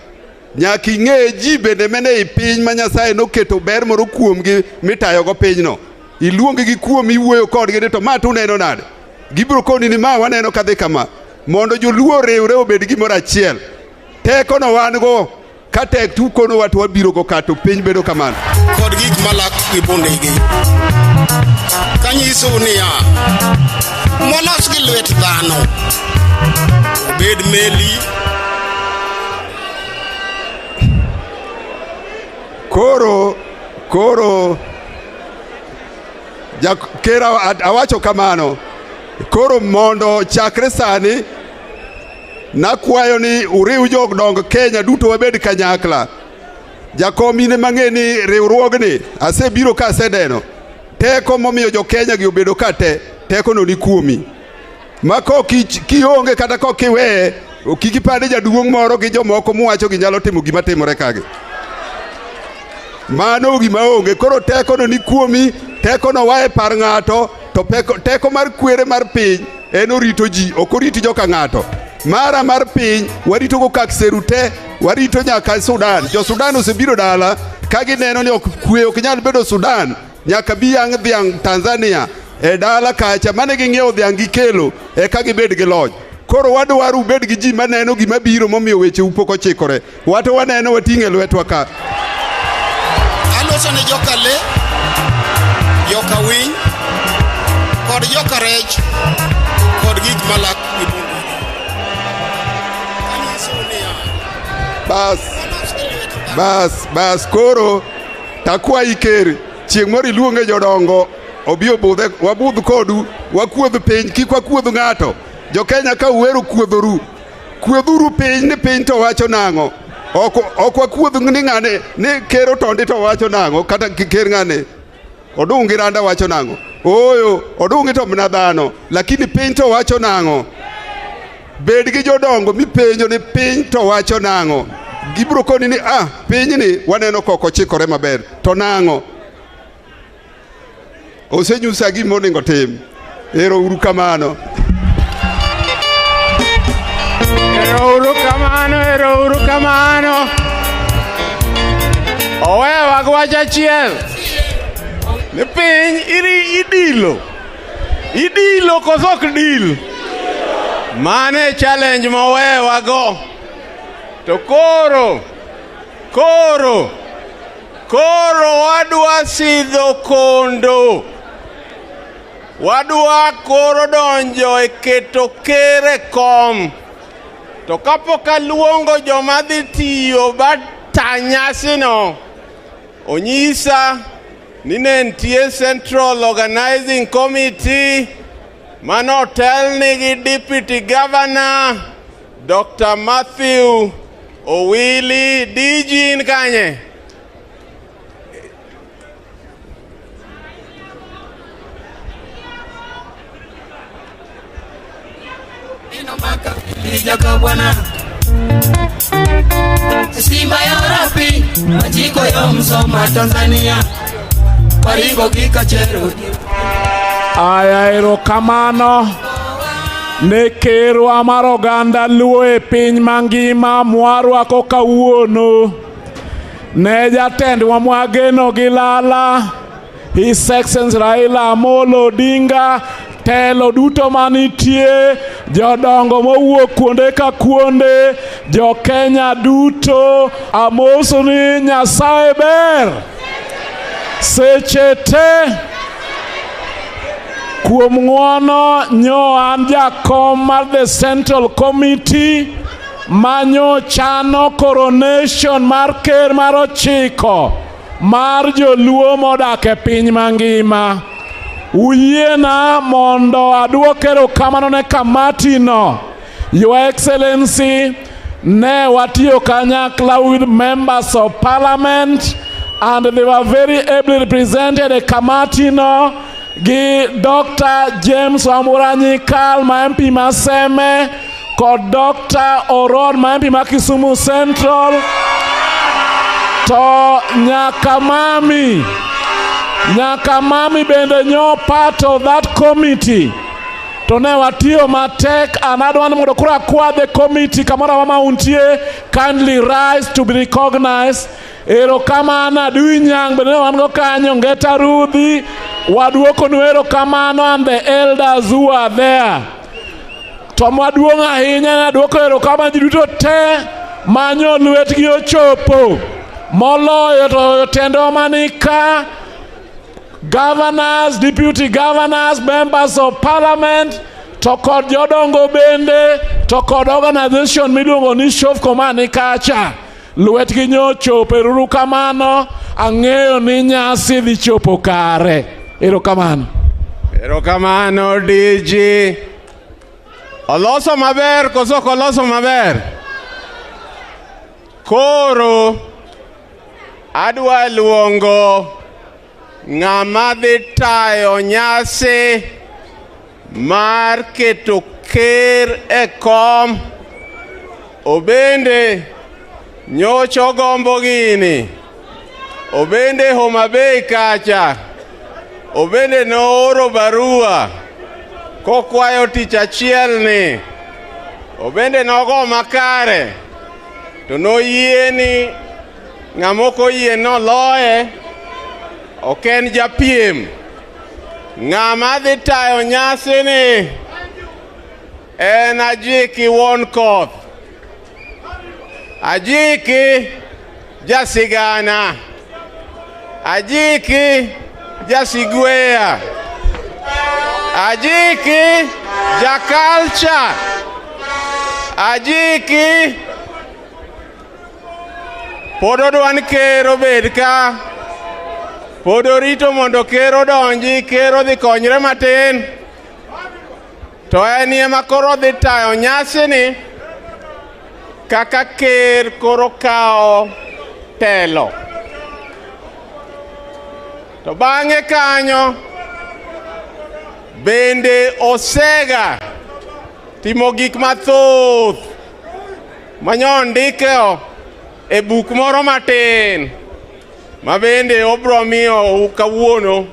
E: nyaka ing'e ji bende mene i piny ma Nyasaye noketo ber moro kuomgi mitayogo pinyno. Iluong gi kuom iwuoyo kodgi ni to ma to uneno nade? Gibiro koni ni ma waneno kadhi kama. Mondo joluo oriwre obed gimoro achiel. Teko no wan go, ka tek to ukonowa to wabiro go ka to piny bedo kamano.
V: Kod gik malak gi bundegi. Kanyisou niya, molos gi lwet dhano, obed meli.
E: Koro ker awacho kamano. Koro mondo chakre sani nakwayo ni uriw jodong Kenya duto wabed kanyakla. Jakom in ema ng'e ni riwruogni asebiro ka aseneno teko momiyo jo Kenya gi obedo ka te, teko no ni kuomi. Ma kionge kata kok iweye, kik ipar ni jaduong' moro gi jomoko muwacho gi nyalo timo gima timore kagi. Mano gima onge. Koro teko no ni kuomi, teko no wae par ng'ato, to teko mar kwere mar piny en orito ji, ok oriti joka ng'ato. Mara mar piny warito go kak seru te, warito nyaka Sudan. Jo Sudan osebiro dala ka gineno ni ok kwe ok nyal bedo Sudan, nyaka bi yang' dhiang' Tanzania e dala kacha mane ging'iewo dhiang' gikelo eka gibed gi loch. Koro wadwaro ubed gi ji maneno gima biro momiyo weche u pok ochikore. Wato waneno wating'e lwetwa ka.
V: Aloso ne joka le, joka winy, kod joka rech, kod gik malak gi bundegi. Kanyisou niya,
E: Bas, koro takwayi ker, chieng' moro iluonge jodongo obi obudhe, wabudh kodu, wakuodh piny, kik wakuodh ng'ato. Jo Kenya ka uwero kuodhoru, kuodhuru piny ni piny to wacho nang'o. Ok wakuodh ni ng'ane, ni ker Otondi to wacho nang'o, kata ker ng'ane Odungi Randa wacho nang'o. Ooyo, odungi to mana dhano, lakini piny to wacho nang'o? Bed gi jodongo mipenjo ni piny to wacho nang'o? Gibiro koni ni ah, pinyni waneno kok ochikore maber. To nang'o? Osenyusa gima onego tim. Ero uru kamano.
D: Ero uru kamano, ero uru kamano. Owewa gi wach achiel. Ni piny iri idilo. Idilo koso ok dil? Mano e challenge mowewa go. To koro, koro, koro wadwa sidho kondo. Wadwa koro donjo e keto ker e kom. To kapok aluongo joma dhi tiyo ba ta nyasino, onyisa ni ne nitie Central Organizing Committee manotelni gi Deputy Governor Dr. Matthew Owili. DG in kanye?
P: Ijaka bwana Simba ya rapi Majiko ya Msoma Tanzania Waringo gikachero.
B: Aya, erokamano ne kerwa mar oganda Luo e piny mangima mwarwako kawuono. Ne jatendwa mwageno gi lala, His Excellency Raila Amolo Odinga, telo duto manitie, jodongo mowuok kuonde ka kuonde, jo Kenya duto, amoso ni Nyasaye ber seche te. Kuom ng'uono nyo an jakom mar the Central Committee manyo chano coronation mar ker mar ochiko mar joluo modak e piny mangima. Uyiena mondo aduok erokamano ne kamati no. Your Excellency, ne watiyo kanyakla with members of parliament and they were very ably represented e kamati no gi Dr. James Wambura Nyikal ma MP ma Seme kod Dr. Oron ma MP ma Kisumu Central to nyaka mami bende nyo part of that committee. To ne watiyo matek, and adwa ni mondo koro akwa the committee kamoro amora ma untie, kindly rise to be recognized. Erokamano Adui Nyang' bende ne wan go kanyo, Ngeta Rudhi, waduokonu erokamano and the elders who are there. To maduong' ahinya ne aduoko erokamano ji duto te manyo lwetgi ochopo, moloyo to jotendwa mani ka, governors, deputy governors, members of parliament, to kod jodongo bende, to kod organization miluongo ni Shofco mani kacha. Lwetgi nyochopo, ero kamano, ang'eyo ni nyasi dhi chopo kare. Erokamano.
D: Erokamano DG. Oloso maber koso ok oloso maber? Koro adwa luongo ng'ama dhi tayo nyasi mar keto ker e kom. Obende nyocha ogombo gini. Obende Homa Bay kacha. Obende nooro barua kokwayo tich achiel ni. Obende nogo makare. To noyie ni ng'ama ok oyie noloye, ok en japiem. Ng'ama dhi tayo nyasi ni en Ajiki wuon koth. Ajiki jasigana. Ajiki jasigweya. Ajiki jakalcha. Ajiki pod odwa ni ker obed ka. Pod orito mondo ker odonji, ker odhi konyre matin. To en ema koro odhi tayo nyasini kaka ker koro kawo telo. To bang'e kanyo Bende osega timo gik mathoth manyo ndiko e buk moro matin ma bende obro miyo kawuono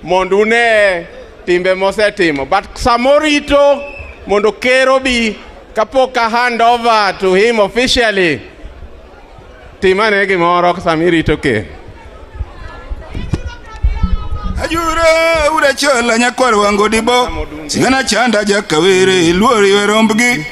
D: mondo une timbe mosetimo. But samorito mondo ker obi kapok a hand over to him officially, timane gimoro samirito ker.
E: Ajura ura chola nyakwar wango dibo Sigana chanda jakawere luori werombgi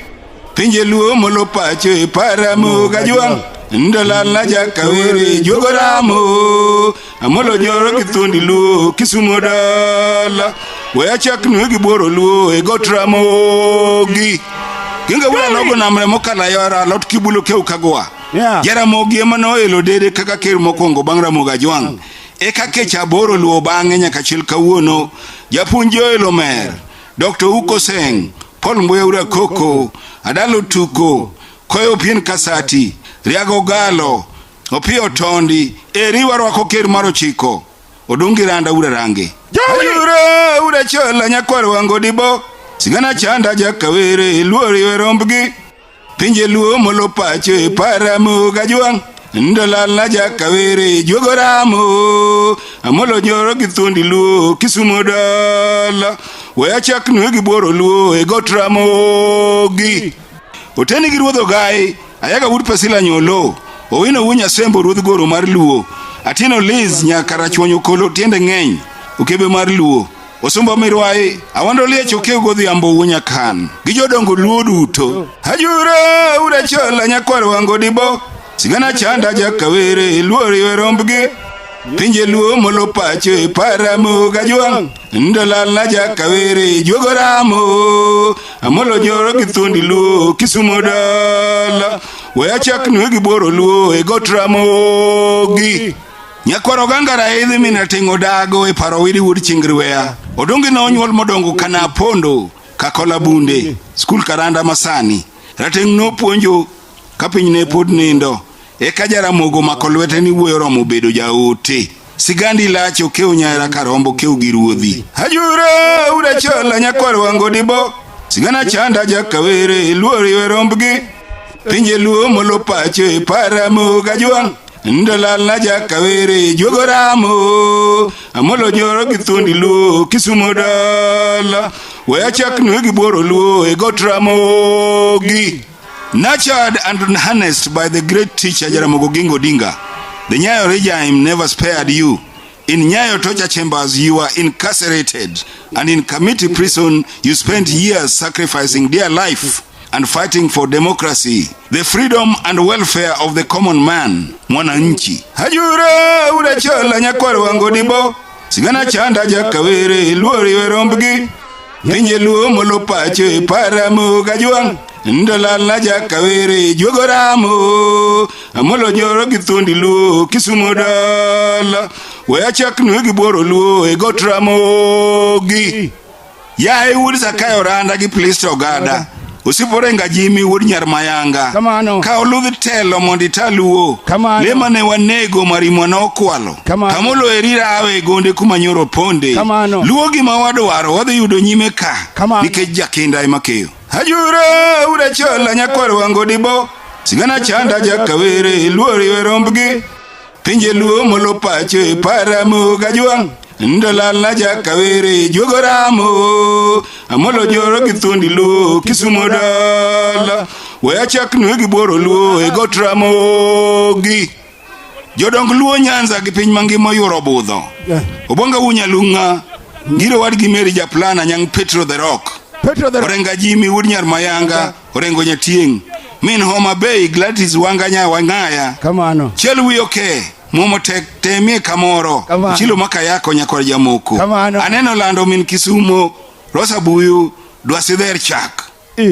E: Pinje luo molo pacho e paramo gajwang Ndalala jakawere juogo ramo Amolo nyoro gi thuondi luo Kisumo dala We achak nwe gi buoro luo e got Ramogi Kinga wura logo namre mokala yora lot kibulo keu kagwa
Q: Yeah.
E: Jaramogi ema noelo dede kaka ker mokwongo bang' Ramogi Ajwang' Eka kech aboro luwo bang'e nyaka chil kawuono. Japuonj Joel Omer, Dr. Uko Seng, Paul Mbuya Ura Koko, Adalo Tuko, Koyo Pien Kasati, Riago Galo, Opiyo Tondi, eri warwako ker mar ochiko. Odungi Randa Ura Range. Ura ura chola nyakwar wango dibo. Sigana chanda jakawere luori werombgi. Pinje luo molo pacho e paramo gajwang' Ndalala jakawere juogo ramo Amolo nyoro gi thuondi luo Kisumo dala We achak nwe gi buoro luo e got Ramogi Oteni gi ruodh Ogai Ayaga wuod Pasila Nyolo Owino wuo Nyasembo ruodh goro mar luo Atieno Liz nyaka Rachuonyo Kolo tiende ng'eny Okebe mar luo Osumba Mirwai, Awando Liech Okew Godhiambo wuo Nyakan gi jodongo Luo duto. Ajura ura chola nyakwar wango dibo Sigana chanda jakawere luori werombgi Pinje luo molo pacho e paramo gajwang' Ndalala jakawere juogo ramo Amolo nyoro gi thuondi luo Kisumo dala We achak nwe gi buoro luo e got Ramogi Nyakwar Oganga Raidhi min ating'o dago e paro wili wuod Chingriweya. Odungi nonyuol modongo kana Pondo, Kakola Bunde, skul Karanda masani. Rateng' nopuonjo ka piny ne pod nindo. Eka Jaramogo mako lwete ni wuoyo romo bedo jaote. Sigandi lach okew nyaera karombo kew gi ruodhi. Ajura ura chola nyakwar wango dibo. Sigana chanda jakawere luori werombgi. Pinje luo molo pacho e paramo gajwang' Ndalala jakawere juogo ramo Amolo nyoro gi thuondi luo Kisumo dala We achak nwe gi buoro luo e got Ramogi Nurtured and harnessed by the great teacher Jaramogi Oginga Odinga, the Nyayo regime never spared you. In Nyayo torture chambers, you were incarcerated, and in Kamiti prison, you spent years sacrificing dear life and fighting for democracy, the freedom and welfare of the common man, mwananchi. Ajura ura chola nyakwar wango dibo, sigana chanda jakawere luori werombgi. Pinje luo molo pacho e paramo gajwang' Ndalala jakawere juogo ramo Amolo nyoro gi thuondi luo Kisumo dala We achak nwe gi buoro luo e got Ramogi Yaye wuod Zakayo Randa gi Plisto Ogada Osipo Renga Jimmy wuod Nyar Mayanga Kaw ludh telo mondo ita luo Le mane wanego marimwa nokwalo Kamolo eri rawe e gonde kuma nyoro ponde Luo gima wadwaro wadhi yudo nyime ka Nikech jakinda ema keyo Ajura ura chola nyakwar wango dibo Sigana chanda jakawere luori werombgi Pinje luo molo pacho e paramo gajwang' Ndalala jakawere juogo ramo Amolo joro gi thuondi luo Kisumo dala We achak nwe gi buoro luo e got Ramogi Jodong luo Nyanza gi piny mangima oyuoro budho Obonga wunya lunga Ngiro wadgi Mary Japlana nyang Petro the Rock Orenga Jimmy wuod Nyar Mayanga Orengo Nyatieng Min Homa Bay Gladys Wanganya Wangaya
Q: Kamano.
E: Chiel wiyo ke Muomo tek temie kamoro
Q: Kamano.
E: Chilo makayako nyakwar jamoko
Q: Kamano.
E: Aneno lando min Kisumo Rosa Buyu Dwasidher chak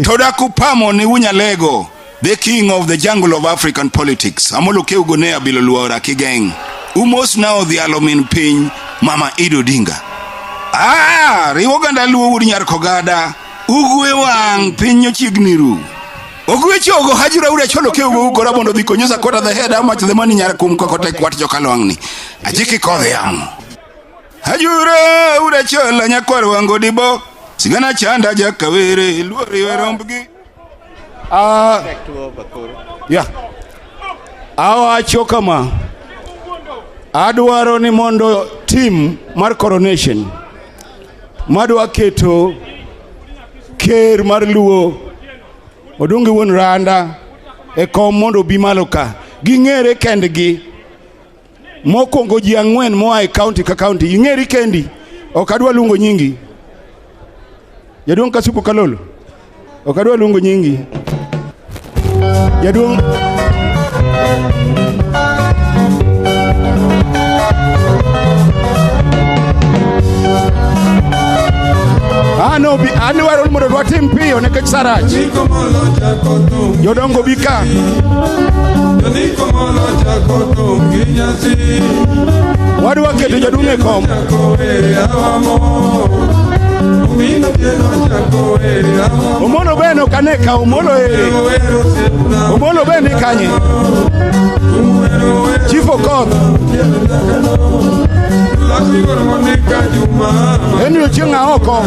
E: Toda kupamo ni Wunyalego The king of the jungle of African politics Amolo Keugo ne abilo luora kigeng Umos na odhialo min piny Mama Ido Odinga Ah, riwo oganda luo wuod nyar kogada Ugwe wang' piny ochiegni ru Ogwe chogo hajura ura cholo keugo ukora mondo dhi konyosa kota the head how much the money nyar kum koko tek wat jokalwang'ni Ajiki kodhi yamo
F: Ajura ura chola nyakwar wango dibo. Sigana chanda jakawere luori werombgi.
M: Yeah. Awacho kama adwaro ni mondo team mar coronation madwa keto ker mar Luo Odungi wuon Randa e kom mondo obi malo ka ging'ere kendgi mokwongo ji ang'wen moa e kaunti ka kaunti ing'eri kendi ok adwa luongo nyingi jaduong' Kasuku Kalolo ok adwa luongo nyingi jaduong' Ano bi adwaro ni mondo watim piyo nikech sa rach. Jodongo bi ka. Wadwa keto jaduong' e kom. Omolo bende ok ane ka Omolo ere. Omolo bende ni kanye? Chief Okoth. Henry Ochieng' oko.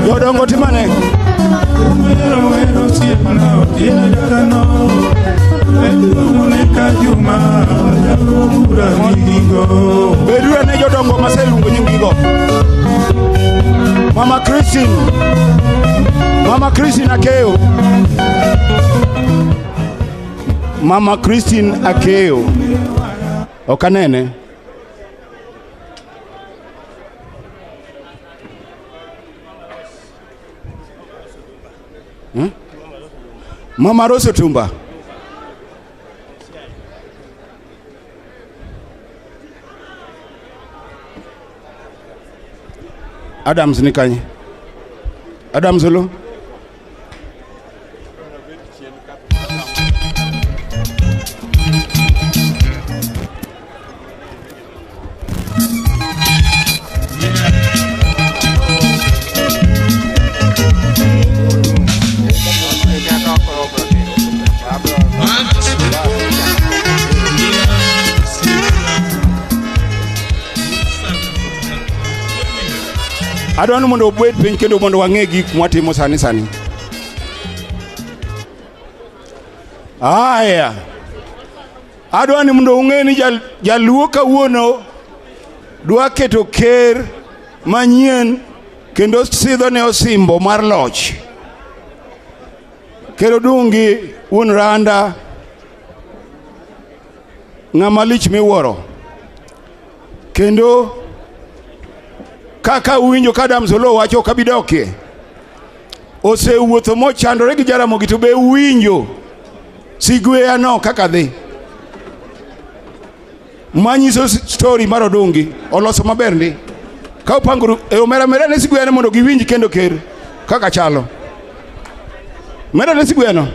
M: Jodongo timane. Beduru ne jodongo maseluongo nyingigo. Mama Christine. Mama Christine Akeo. Mama Christine Akeo. Ok anene. Mama Rose Otumba. Adams ni kanye? Adams Olo? Adwa ni mondo obed piny kendo mondo wang'e gik mwatimo sani sani. Aya. Adwa ni mondo ung'e ni jaluo kawuono dwa keto ker manyien kendo sidho ne osimbo mar loch. Ker Odungi wuon Randa ng'ama lich miwuoro. Kendo kaka uwinjo ka Adams Oloo wacho ok abi dokie. Osewuotho mochandore gi Jaramogi to be uwinjo sigweya no kaka dhi. Manyiso story mar Odungi oloso maber ndi. Ka upangoru e omera mera ne sigweya no mondo giwinj kendo ker kaka chalo. Mera ne sigweya no.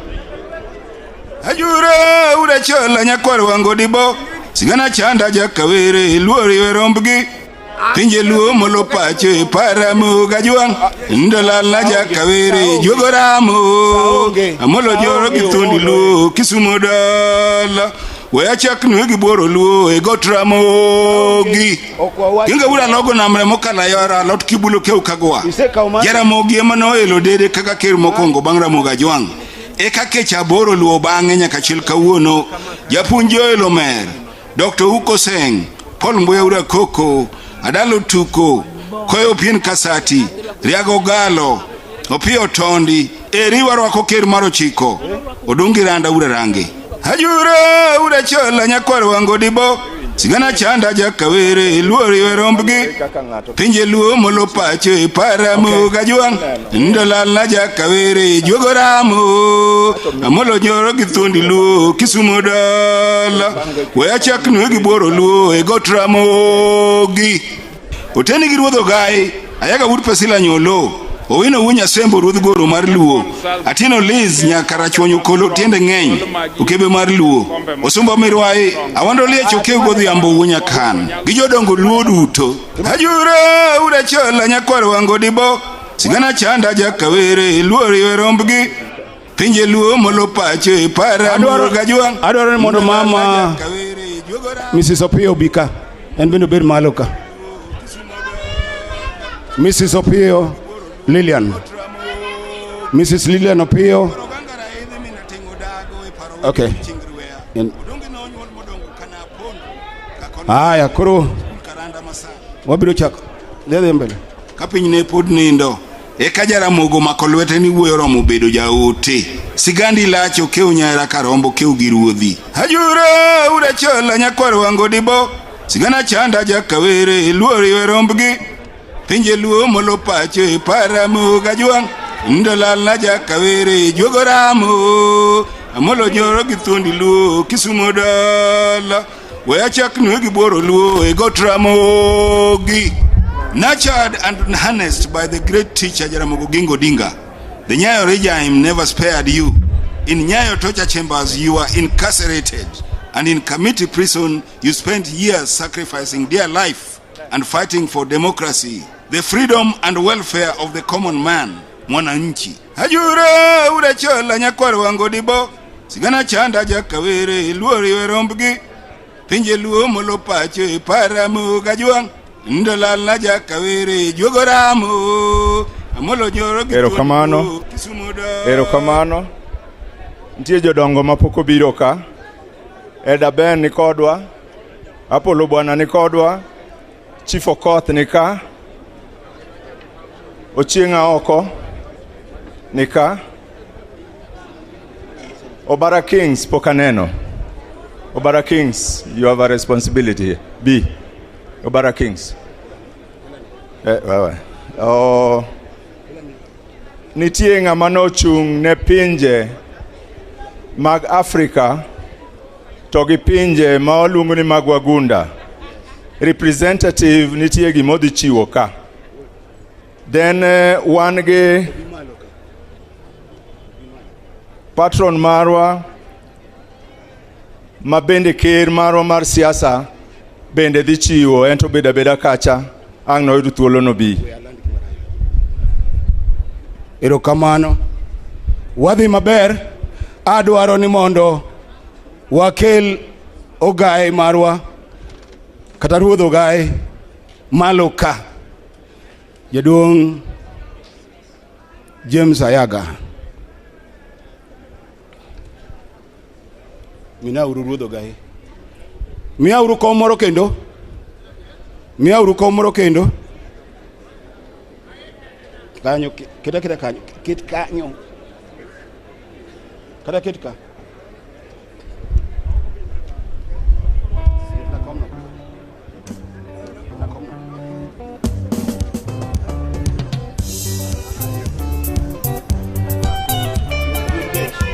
F: Ajura ura chola nyakwar wango dibo. Sigana chanda jakawere luori werombgi. Pinje luo molo pacho paramu gajwang ndalala jakawere jogoramo amolo joro githundi luo Kisumo dala we achak nwe gi buoro luo e got Ramogi Kinga ura logo namre mokala yora lot kibulo keu kagwa Jaramogi ema noelo dede kaka ker mokwongo bang' Ramogi Ajwang' eka kech aboro luo bang'e nyaka chil kawuono japuonj Joel Omer Dr. Uko Seng Paul Mbuya Ura Koko Adalo Tuko, Koyo Pien Kasati, Riago Galo, Opiyo Tondi, eri warwako ker mar ochiko, Odungi Randa ura range. Ajura ura chola nyakwar wango dibo, Sigana chanda jakawere luori werombgi, Pinje luo molo pacho paramu gajwang, Ndalala jakawere jogoramo, Amolo nyoro gi thuondi luo Kisumo dala, We achak nwe gi buoro luo e got Ramogi. Oteni gi ruodh Ogai, Ayaga wuod Pasila Nyolo, Owino wuo Nyasembo ruodh Goro mar Luo, Atieno Liz nyakarachuonyo kolo tiende ng'eny, Okebe mar Luo, Osumba Mirwai, Awando Liech Okew Godhiambo wuo Nyakan, gi jodongo Luo duto. Ajura ura chola nyakwar wango dibo, sigana chanda jakawere, luor ywe rombgi, pinje Luo molo pache, para gajwang'.
G: Adwaro ni mondo mama Mrs. Opiyo obi ka. En bende obed malo ka. Mrs. Opiyo Lilian. Mrs. Lilian Opiyo. Okay. Haya, koro wabiro chako. Dhi mbele.
F: Ka piny ne pod nindo, eka Jaramogo mako lwete ni wuoyo romo bedo jaote. Sigandi lach okew nyaera karombo okew gi ruodhi. Ajura ura chola nyakwar wango dibo. Sigana chanda jakawere luor ywe rombgi. Pinje luo molo pache paramu gajwang'. Ndolal na jakawere juogo ramo. Amolo nyoro gi thuondi luo Kisumo dala. We achak nwe gi buoro luo e got Ramogi. Nurtured and harnessed by the great teacher Jaramogi Oginga Odinga, the Nyayo regime never spared you. In Nyayo torture chambers, you were incarcerated, and in Kamiti prison, you spent years sacrificing dear life and fighting for democracy, the freedom and welfare of the common man, mwananchi. Ajura ura chola nyakwar wango dibo, sigana chanda jakawere, luor ywe rombgi, pinje luo molo pache, paramu gajwang'. Ndolal na jakawere, juogo ramo, amolo nyoro gi
L: Erokamano.
F: Kisumo dala.
L: Erokamano. Nitie jodongo mapok obiro ka. Elder Ben ni kodwa. Apollo Bwana ni kodwa. Chief Okoth ni ka. Ochieng' Aoko ni ka. Obara Kings pok aneno. Obara Kings, you have a responsibility here. B. Obara Kings. Wewe. Oh, nitie ng'ama nochung' ne pinje mag Afrika to gi pinje ma waluongo ni mag Wagunda. Representative nitie gima odhi chiwo ka. Then wan gi patron marwa ma bende ker marwa mar siasa bende dhi chiwo en to bedo abeda kacha ang' noyud thuolo no bi.
G: Erokamano. Wadhi maber. Adwaro ni mondo wakel ogaye marwa kata ruodh ogaye malo ka. Jaduong' James Ayaga. Minauru ruodh ogaye. Miyauru kom moro kendo. Miyauru kom moro kendo. Kanyo, keta keta kanyo, ket kanyo. Kata ket ka.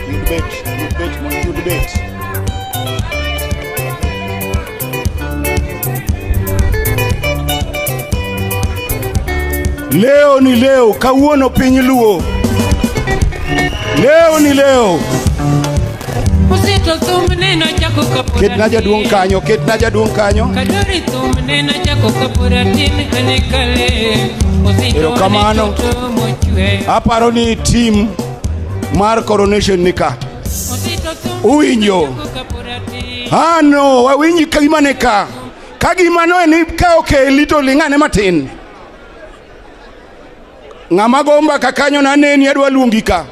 G: Yud bet, yud bet, mondo yud bet. Leo ni leo, kawuono piny luo. Leo ni leo.
H: Usito thum neno chako kapod
G: Ketna jaduong' kanyo, ketna jaduong' kanyo.
H: Kadori thum neno chako kapod atin ane kale. Osito
G: Erokamano.
H: ne toto mochwe.
G: Aparo ni team mar coronation ni ka.
H: Osito thum
G: Uwinjo.
H: kapod atin.
G: Ano, wawinji ka gima ne ka. Ka gima no ni ka okeli to ling'ane matin. Ng'ama go mbaka kanyo naneni adwa luongi ka.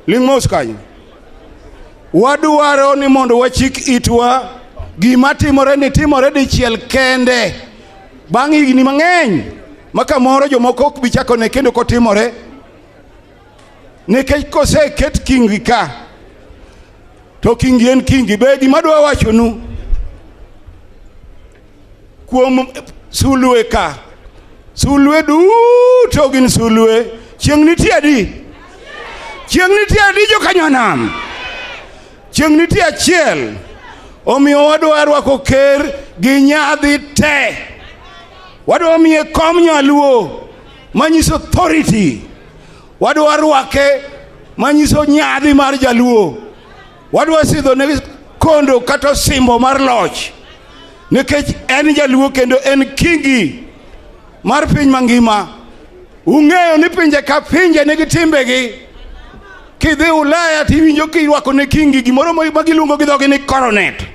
G: Ling' mos kanyo. Wadwaro ni mondo wachik itwa gima timore ni timore dichiel kende. Bang' higni mang'eny ma kamoro jomoko ok bi chako ne kendo kotimore. Nikech koseket kingi ka, to kingi en kingi. Be gima adwa wachonu kuom sulwe ka, sulwe duto gin sulwe. Chieng' nitie adi? Chieng' nitie adi jokanyanam? Chieng' nitie achiel. Omiyo wadwa rwako ker gi nyadhi te. Wadwa miye kom nyaluo manyiso authority. Wadwa rwake manyiso nyadhi mar jaluo. Wadwa sidho ne kondo kata osimbo mar loch nikech en jaluo kendo en kingi mar piny mangima. Ung'eyo ni pinje ka pinje nigi timbegi. Kidhi Ulaya tiwinjo kirwako ne kingi gimoro ma giluongo gi dhogi ni coronet.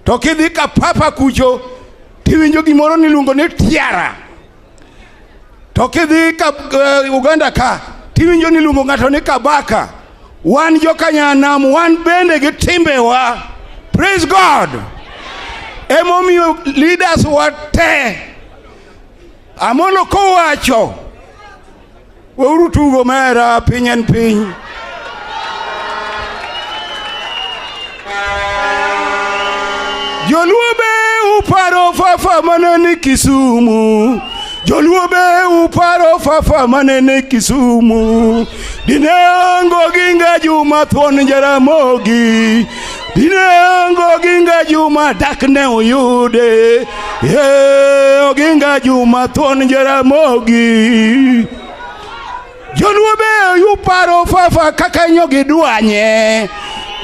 G: To kidhi ka papa kucho tiwinjo gimoro niluongo ni tiara. To kidhi ka Uganda ka tiwinjo niluongo ng'ato ni kabaka. Wan jokanyanam wan bende gi timbewa. Praise God. Emomiyo leaders wa te Amolo kowacho weuru tugo mera piny en piny. Joluo be uparo fafa manene Kisumu. Joluo be uparo fafa manene Kisumu. Dine ongo ginga Juma thuon Jaramogi. Dine ongo ginga Juma dak ne uyude. Ye oginga Juma thuon Jaramogi. Joluo be uparo fafa kaka nyogi dwanye.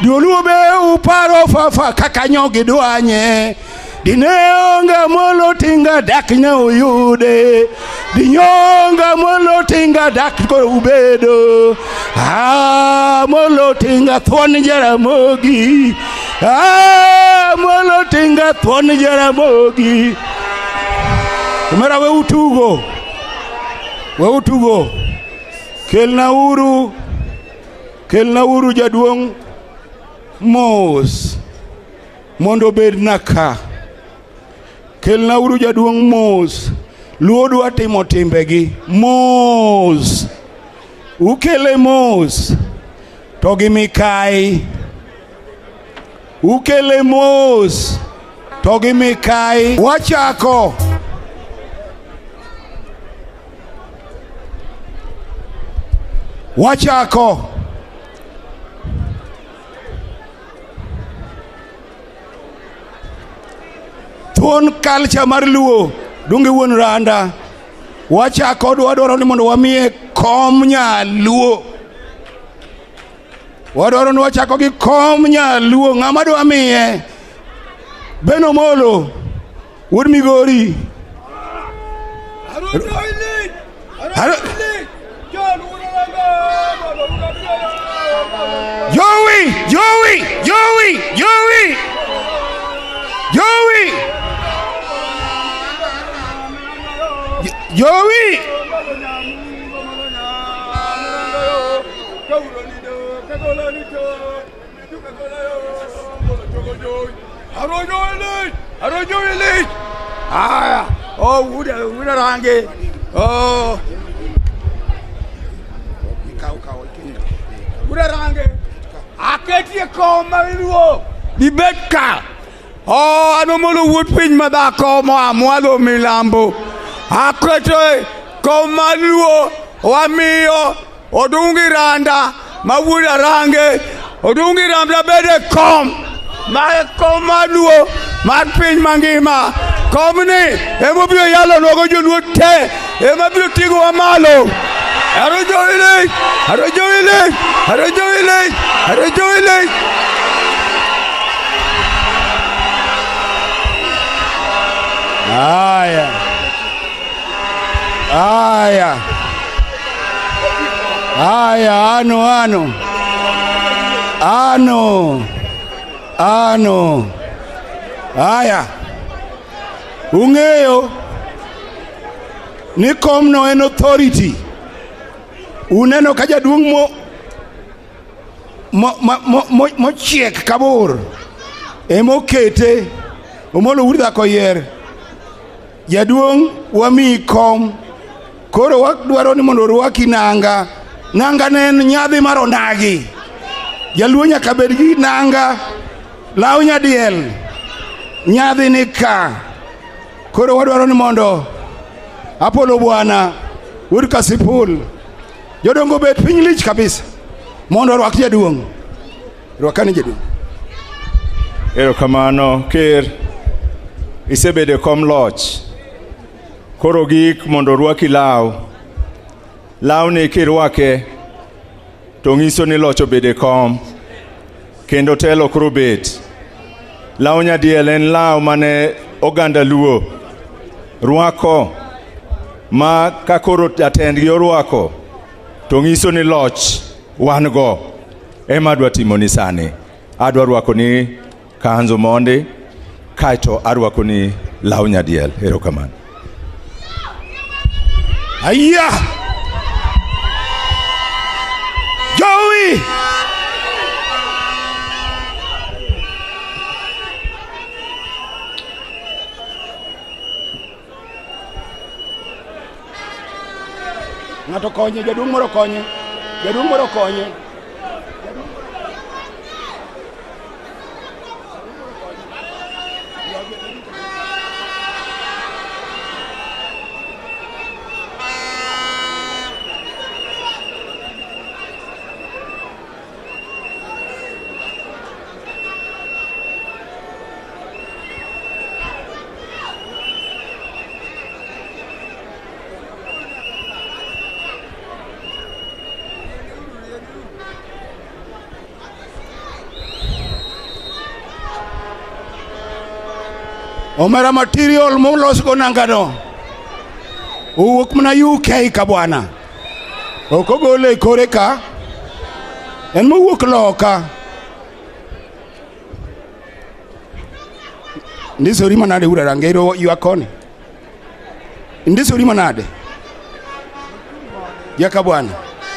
G: Joluo be uparo fafa kaka nyogi dwanye. Dine onge molo tinga dak ne uyude. Dinyonga molo tinga dak ko ubedo. Ah, molo tinga thuon Jaramogi. Ah, molo tinga thuon Jaramogi. Omera we utugo. We utugo. Kelna uru jaduong' mos mondo obedna ka. Kelna uru jaduong' mos. Luo dwa timo timbegi mos. Ukele mos to gi mikai. Ukele mos to gi mikai. Wachako. Wachako. Thuon culture mar Luo dungi wuon Randa. Wachako wadwaro ni mondo wamiye kom nyaluo. Wadwaro ni wachako gi kom nyaluo. Ng'ama dwa miye? Ben Omolo wuod Migori. Joey, Joey, Joey, Joey, Joey, Joey.
A: Oh, aketie kom mar Luo dibed ka. Oh, an Omolo wuod piny madhako moa mwalo milambo. Aketo kom mar Luo wamiyo Odungi Randa ma wuod Arange. Odungi Randa bede kom mar kom mar Luo mar piny mangima. Komni emobiro yalonwago joluo te, emabiro ting'owa malo. Arojo ilich, arojo ilich, arojo ilich, arojo ilich.
G: Aya. Aya. Aya, ano, ano. Ano. Ano. Aya. Ung'eyo ni komno en authority. Uneno ka jaduong' mochiek kabor emokete. Omolo wuod dhako yier. Jaduong' wamiyi kom. Koro wadwaro ni mondo orwaki nanga. Nanga ne en nyadhi mar onagi. Jaluo nyaka bed gi nanga. Law nyadiel. Nyadhi ni ka. Koro wadwaro ni mondo Apollo bwana wuod Kasipul. Jodongo bet piny lich kabisa mondo orwak jaduong'. Rwakane jaduong'.
L: Erokamano ker. Isebedo e kom loch. Koro gik mondo orwaki law. Lawni kirwake to ng'iso ni loch obedo e kom kendo telo koro bet. Law nyadiel en law mane oganda Luo rwako ma ka koro jatendgi orwako to ng'iso ni loch wan go. Ema adwa timoni sani. Adwa rwakoni kanzu mondi kaeto arwakoni law nyadiel. Erokamano.
G: Aya! Joey! Ng'ato konye, jaduong' moro konye. Jaduong' moro konye. Omera material molosgo nangano owuok mana UK ka bwana. Ok ogole e kore ka. En mowuok loka. Ndisori manade ura rangero ywak koni. Ndisori manade. Yaka bwana.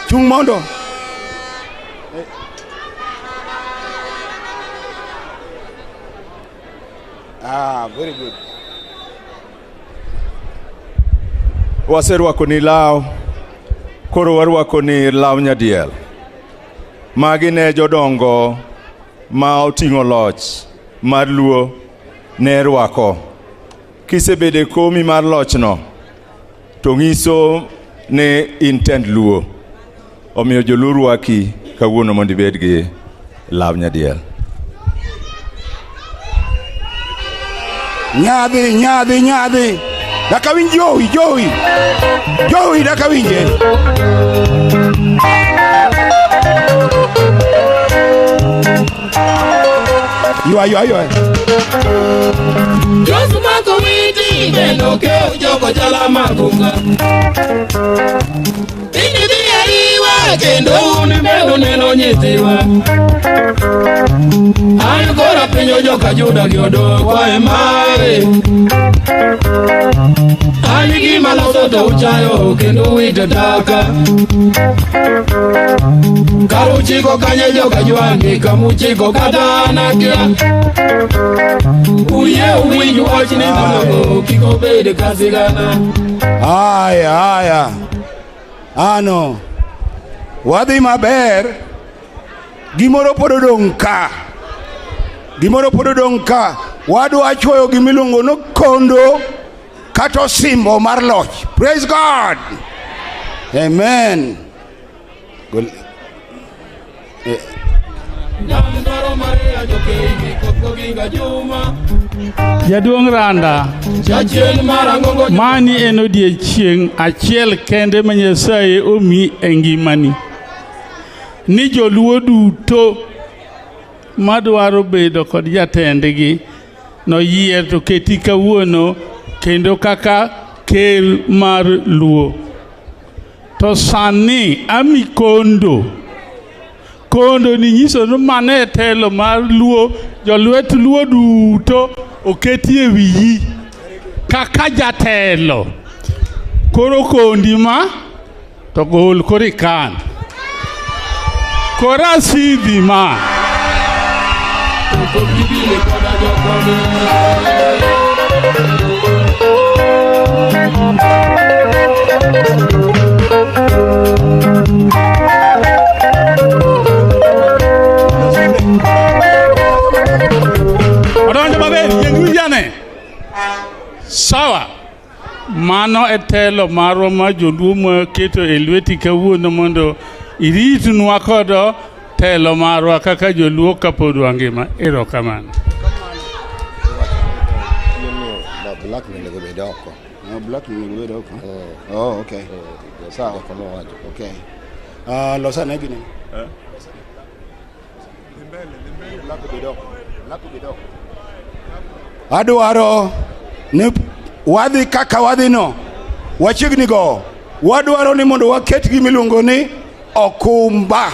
G: Chung' mondo. Ah, very good.
L: Waserwakoni law, koro warwakoni law nyadiel. Magi ne jodongo ma oting'o loch mar Luo ne rwako. Kisebedo e komi mar lochno, to ng'iso ni in tend Luo. Omiyo joluo rwaki kawuono mondo ibed gi law nyadiel.
G: Nyadhi, nyadhi, nyadhi. Daka winj jowi, jowi. Jowi daka winje. Ywa, ywa, ywa.
P: Josu mako witi beno ke ujoko jala magunga. Ini dhi ariwa kendo un bendo neno nyithiwa. An koro penjo joka Juda gi odoko e mare. An gima loso to uchayo kendo uwito taka. Kar uchiko kanye joka jwangi kamuchiko kata an akia. Uyie uwinj wachni mondo kik obed ka sigana.
G: Aya, aya. Ano. Wadhi maber. Gimoro pod odong' ka. Gimoro pod odong' ka. Wadwa chwoyo gimiluongo ni kondo kata osimbo mar loch. Praise God. Amen. Gol. Eh.
N: Jaduong' Randa, mani en odiechieng' achiel kende ma Nyasaye omi e ngimani. Ni joluo duto madwaro bedo kod jatendgi noyier to keti kawuono kendo kaka ker mar Luo. To sani ami kondo. Kondo ni nyiso ni mano e telo mar Luo, jolwet Luo duto oketi e wiyi kaka jatelo. Koro kondi ma to gol koro ikan. Koro asidhi ma. Odonjo maber, yieng winjane. Sawa. Mano e telo marwa ma joluo maketo e lweti kawuono mondo iritnwa kodo telo marwa kaka joluo kapod wangima. Erokamano.
Q: Black onego bed oko.
G: Oh, black ni onego bed oko. Oh, okay. Sawa. Okay. Ah, losa ne gini. Black obed oko. Black obed oko. Adwaro ni wadhi kaka wadhi no. Wachiegni go. Wadwaro ni mondo waket gima iluongo ni okumba.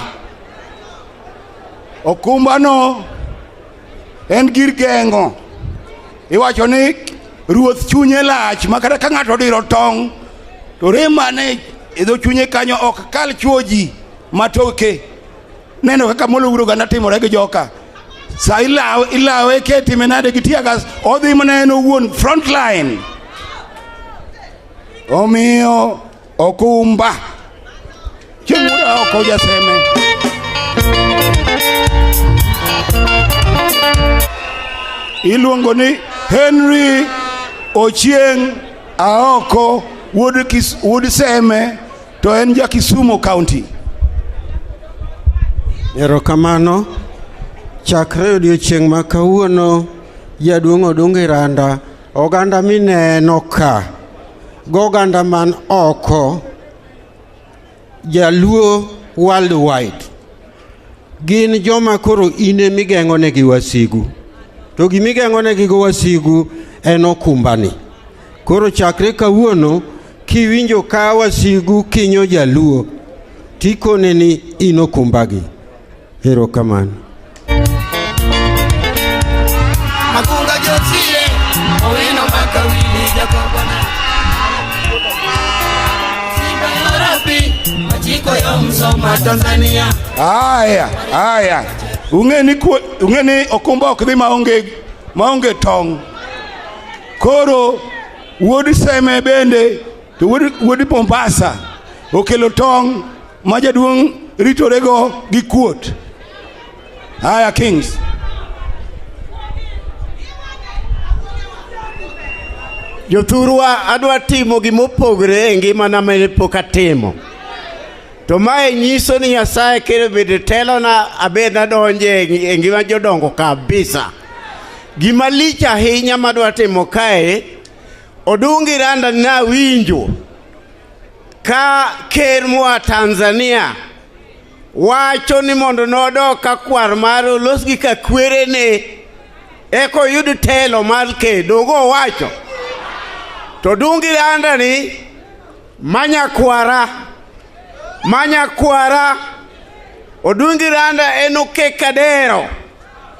G: Okumba no en gir geng'o. Iwacho ni ruoth chunye lach ma kata ka ng'ato odiro tong' to rem mane e dho chunye kanyo ok kal chuo ji matoke. Neno kaka molo uro oganda timore gi joka. Sa ilawe, ilawe ketime nade gi tear gas odhi mana en owuon front line. Omiyo okumba chieng' moro oko jaseme. Iluongo ni Henry Ochieng Aoko wuod, Kis, wuod Seme to en ja Kisumu County.
I: Erokamano. Chakre odiochieng' ma kawuono, jaduong' Odungi Randa, oganda mineno ka, goganda man oko, jaluo worldwide, gin joma koro in emigeng'onegi wasigu. To gimigeng'onegi go wasigu en okumbani. Koro chakre kawuono, kiwinjo ka wasigu kinyo jaluo, tikone ni in okumbagi. Erokamano.
P: Magunga Josie, Owino Makawili Jakobana. Simba Yorapi, Machiko ya Msoma Tanzania.
G: Aya, aya. Ung'e ni ung'e ni okumba ok dhi maonge maonge tong'. Koro wuod Seme bende to wuod, wuod Mombasa okelo tong' ma jaduong' ritorego gi kuot. Aya Kings.
J: Jothurwa adwa timo gimopogre e ngimana mane pok atimo. To mae nyiso ni Nyasaye kendo bende telona abed nadonje e ngima jodongo kabisa. Gima lich ahinya madwa timo kae, Odungi Randa nawinjo ka ker moa Tanzania wacho ni mondo nodok ka kwar mare olos gi ka kwerene eka oyud telo mar ker. Donge owacho? To Odungi Randa ni manyakwara manyakwara Odungi Randa en oke Kadero.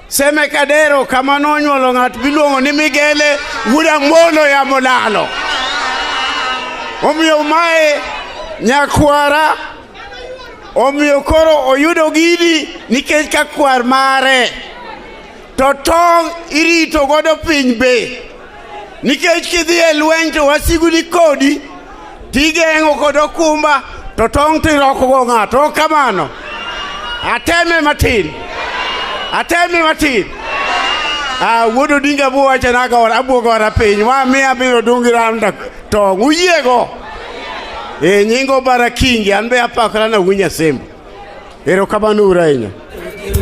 J: Seme Kadero kama nonyuolo ng'at miluongo ni Migele wuod Amolo yamo lalo. Omiyo mae nyakwara omiyo koro oyudo gini nikech ka kwar mare to tong' irito godo piny be nikech kidhi e lweny to wasigu ni kodi tigeng'o kod okumba to tong' tirokogo ng'ato ok kamano ateme matin ateme matin Ah, wuod Odinga buwacho nagora abuogora piny wamiya biro dungi randa tong' uyiego e nying Obara Kingi an be apakora na wuo Nyasembo erokamano uru ahinya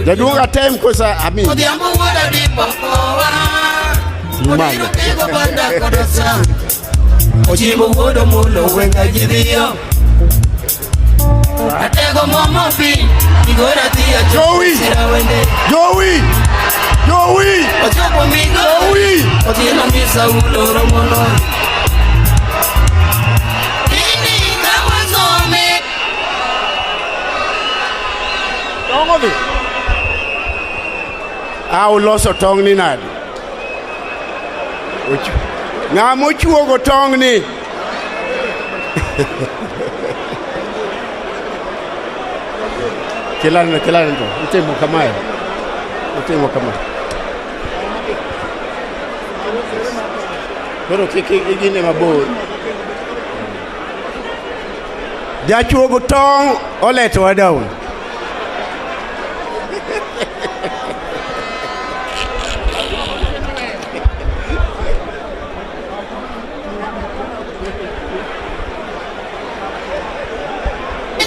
J: jaduong' atem kosa ami
P: Odhiambo wuod Adipo kowa.
J: Malo.
P: Odiro tego banda kodosa. Ochimbo wuod Omulo wenga jidhiyo. Atego momo pi. Igora dhiya
G: Jowi!
P: Sira wende.
G: Jowi! Jowi!
P: Ochopo migo.
G: Jowi!
P: Otieno misa ulo romono. Dini kawasome.
G: Tong' odhi.
J: A uloso tong' ni nade? Ng'ama ochuogo tong' ni? Kilano, kilano to. Itimo kamae. Itimo kamae. Koro kik igine mabor. Jachuogo tong' oletowa down.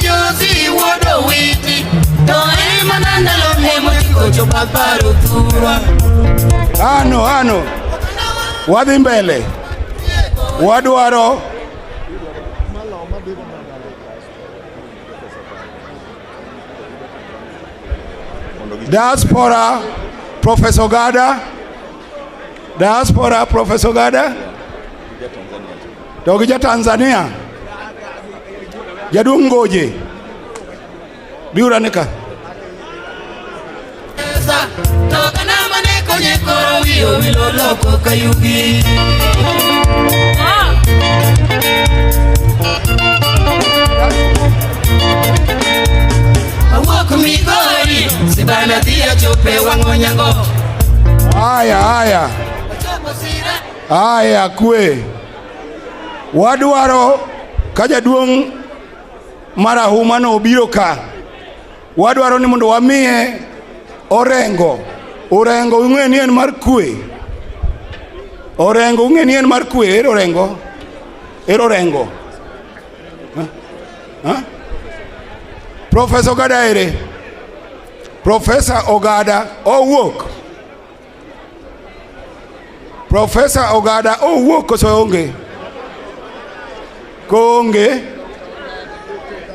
P: Josi wuod Owiti. To en mana ndalo ne mochiko chopo paro thurwa.
G: Ano, ano. Wadhi mbele. Wadwaro diaspora Professor Gada, diaspora Professor Gada to gi ja Tanzania jaduong' Ngoje biuru ane ka.
P: Toka nama ne konye koro wiyo wilo loko kayugi. Awuok Migori, Sibana dhi achope wang'o nyango.
G: Aya, aya. Aya, kwe. Wadwaro ka jaduong' marahuma no obiro ka, wadwaro ni mondo wamiye orengo. Orengo ung'e ni en mar kwe. Orengo ung'e ni en mar kwe. Ero orengo. Ero orengo. Ha? Ha? Professor Ogada ere? Professor Ogada owuok. Professor Ogada owuok koso onge? Koonge?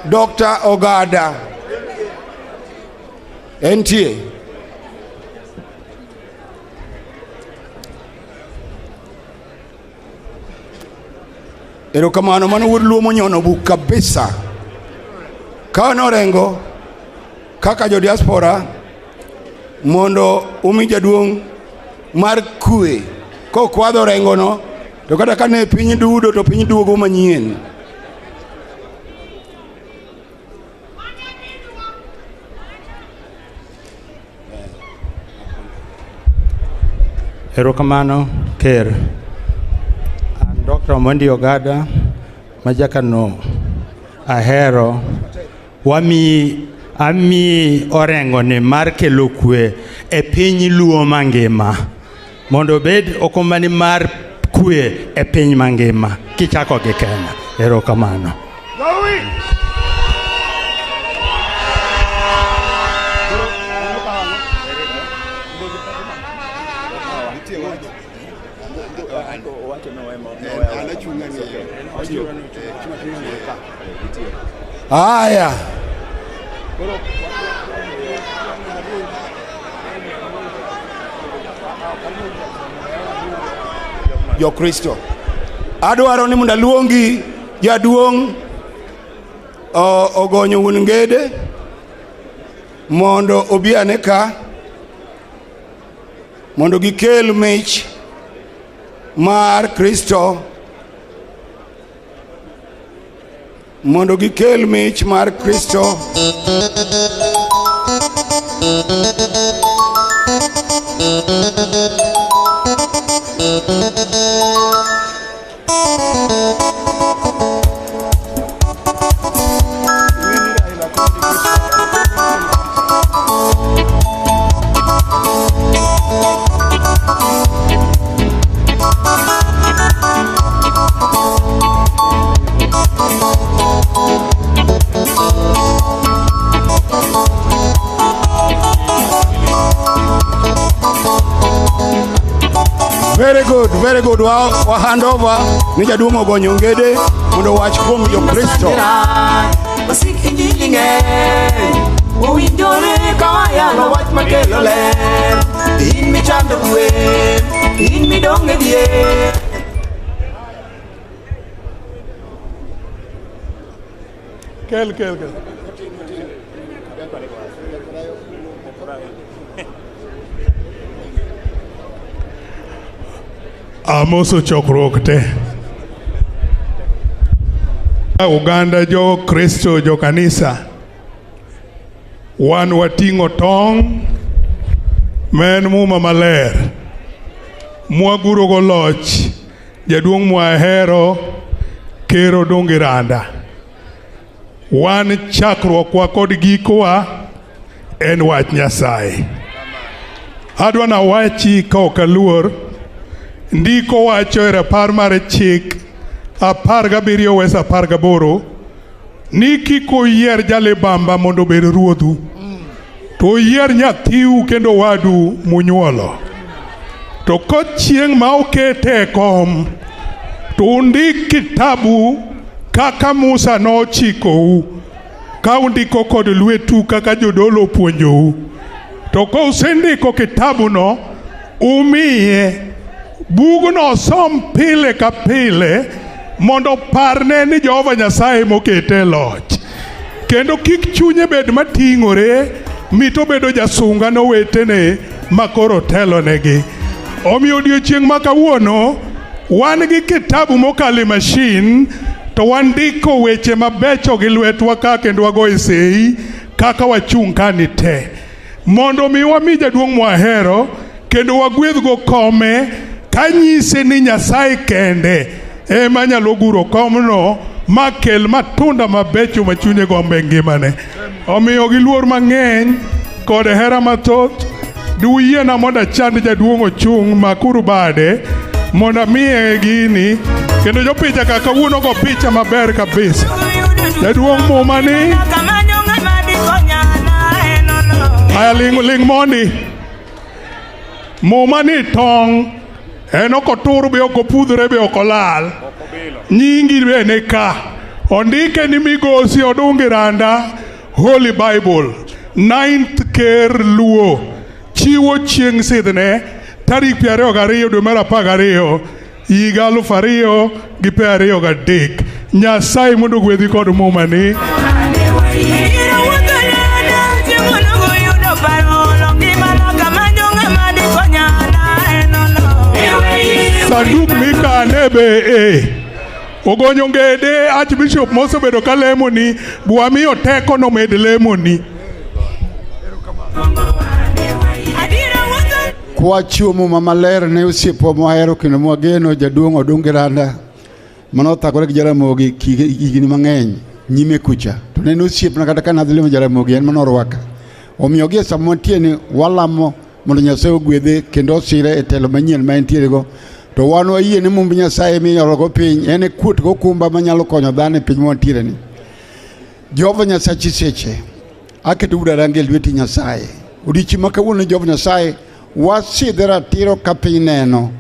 G: Dr. Ogada entie. Erokamano, mano wuod Luo monyono buk kabisa. Ka norengo kaka jo diaspora mondo umi jaduong' mar kwe kokwadho orengono to kata ka ne piny dudo to piny duogo manyien.
K: Erokamano Ker. An Dr. Omondi Ogada majakano ahero wamiyi amiyi orengoni mar kelo kwe e piny Luo mangima mondo obed okombani mar kwe e piny mangima kichako gi Kenya. Erokamano.
G: Aya. Jokristo. Adwaro ni mondo aluongi jaduong' ogonyo wuon ngede mondo obi ane ka mondo gikel mich mar Kristo mondo gikel mich mar Kristo. Very good, very good. Wa hand over ni jaduong' ogonyo ngede mondo owach kuom Jokristo.
P: Wasik injili ng'eny owinjore ka wayalo wach makelo ler in michando kwe in midong' e dhier.
O: Kel, kel, kel. Amoso chokruok te. Uganda jo Kristo jo kanisa. Wan wating'o tong' ma en muma maler. Mwagurogo loch jaduong' mwahero Ker Odungi Randa. Wan chakruokwa kod gikowa en wach Nyasaye. Adwa nawachi ka ok aluor, ndiko wacho e rapar mar chik 17 wes 18 ni kik uyier jalibamba mondo obed ruodhu, to uyier nyathiu kendo wadu munyuolo. To ka chieng' ma okete e kom, To undik kitabu kaka Musa nochikou, ka undiko kod lwetu kaka jodolo opuonjou. To ka usendiko kitabuno, umiye bugno osom pile ka pile mondo oparne ni Jehova Nyasaye mokete e loch. Kendo kik chunye bed mating'ore mit obedo jasunga nowetene ma koro telonegi. Omiyo odiechieng' ma kawuono wan gi kitabu mokalo e mashin to wandiko weche mabecho gi lwetwa ka kendo wagoyo sei kaka wachung' ka ni te mondo mi wami jaduong' mwahero kendo wagwedhgo kome kanyise ni Nyasaye kende ema nyalo guro komno ma kel matunda mabecho ma chunye gombo e ngimane. Omiyo gi luor mang'eny kod hera mathoth, duyiena mondo achand jaduong' ochung' makuru bade mondo amiye gini kendo jopicha ka kawuono go picha maber kabisa. Jaduong' muma ni aya ling' ling' mondi. Muma ni tong' en ok otur be ok opudhre be ok olal. Nyingi be ni ka. Ondike ni Migosi Odungi Randa Holy Bible Ninth Ker Luo chiwo chieng' sidhne tarik 22 dwe mar 12 higa 2023. Nyasaye mondo ogwedhi kod muma ni. Sanduk mikane be e ogonyo ngede Archbishop mosebedo ka lemoni bwamiyo teko nomed lemoni.
R: Kwachiwo muma maler ne osiepwa mwahero kendo mwageno jaduong' Odungi Randa mane othagore gi Jaramogi higni mang'eny nyime kucha. To ne en osiepna kata kane adhi limo Jaramogi en mane orwaka. Omiyo gie sama wantie ni walamo mondo Nyasaye ogwedhe kendo osire e telo manyien ma entiere go. To wan wayie ni mumb Nyasaye miorogo piny en e kuot gokumba manyalo konyo dhano e piny mwantiere ni. Jehova Nyasachi seche aketo wuda rangi e lweti Nyasaye. Odiechieng' ma kawuono Jehova Nyasaye wasidhe ratiro ka piny neno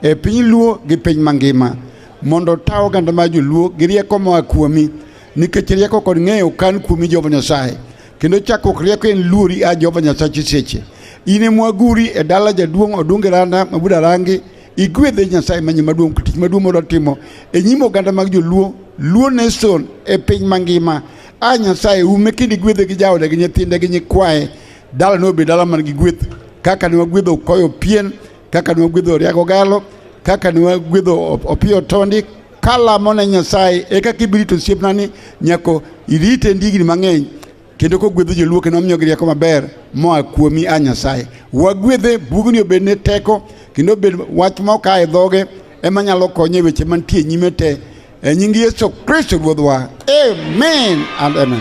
R: e piny Luo gi piny mangima mondo ota oganda mar joluo gi rieko moa kuomi nikech rieko kod ng'eyo kan kuomi Jehova Nyasaye kendo chakruok rieko en luori a Jehova Nyasachi seche in ema waguri e dala jaduong' Odungi Randa ma Buda Rangi igwedhe Nyasaye manye maduong' tich maduong' modwa timo e nyim oganda mag joluo Luo Nation e piny mangima a Nyasaye ume kendo igwedhe gi jaode gi nyithinde gi nyikwaye dalano obed dala man gi gweth kaka ne wagwedho Koyo Pien kaka ne wagwedho Riago Galo kaka ne wagwedho Opiyo Tondi kalamo ne Nyasaye e kaka ibiro rito osiepna ni nyako irite ndigni mang'eny kendo kogwedho joluo kendo omiyogi rieko maber moa kuomi a Nyasaye. Wagwedhe bugni obedne teko kendo obed wach ma ok a e dhoge ema nyalo konye e weche mantie nyime te e nying Yesu Kristo Ruodhwa. Amen and amen.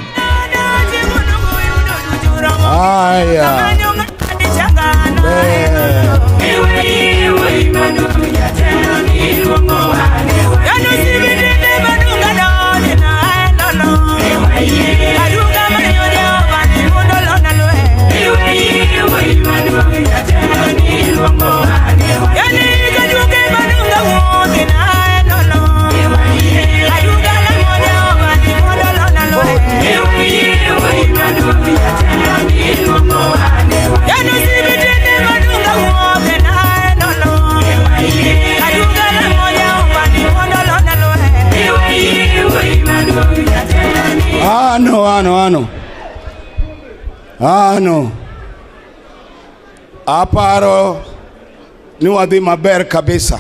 G: Haya. Ano, ano, ano. Ano. Aparo ni wadhi maber kabisa.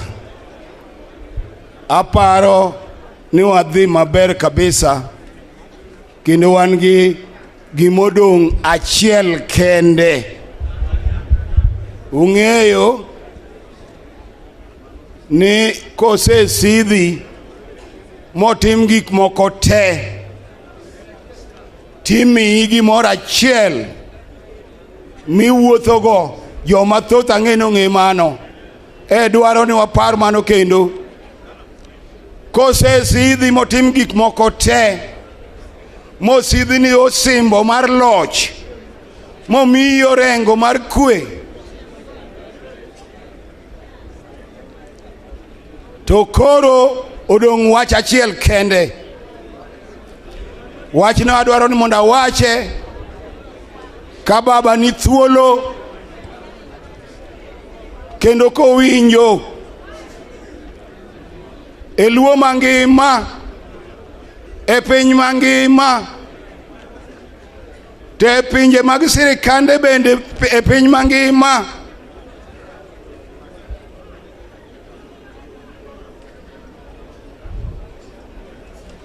G: Aparo ni wadhi maber kabisa kendo wan gi gimodong' achiel kende. Ung'eyo ni kosesidhi motim gik moko te timiyi gimoro achiel miwuothogo joma thoth ang'e ni ong'e mano e dwaro ni wapar mano kendo kosesidhi motim gik moko te mosidhi ni osimbo mar loch momiyi orengo mar kwe to koro Odong' wach achiel kende. Wachno adwaro ni mondo awache ka baba ni thuolo kendo kowinjo e luo mangima e piny mangima to e pinje mag sirikande bende e piny mangima.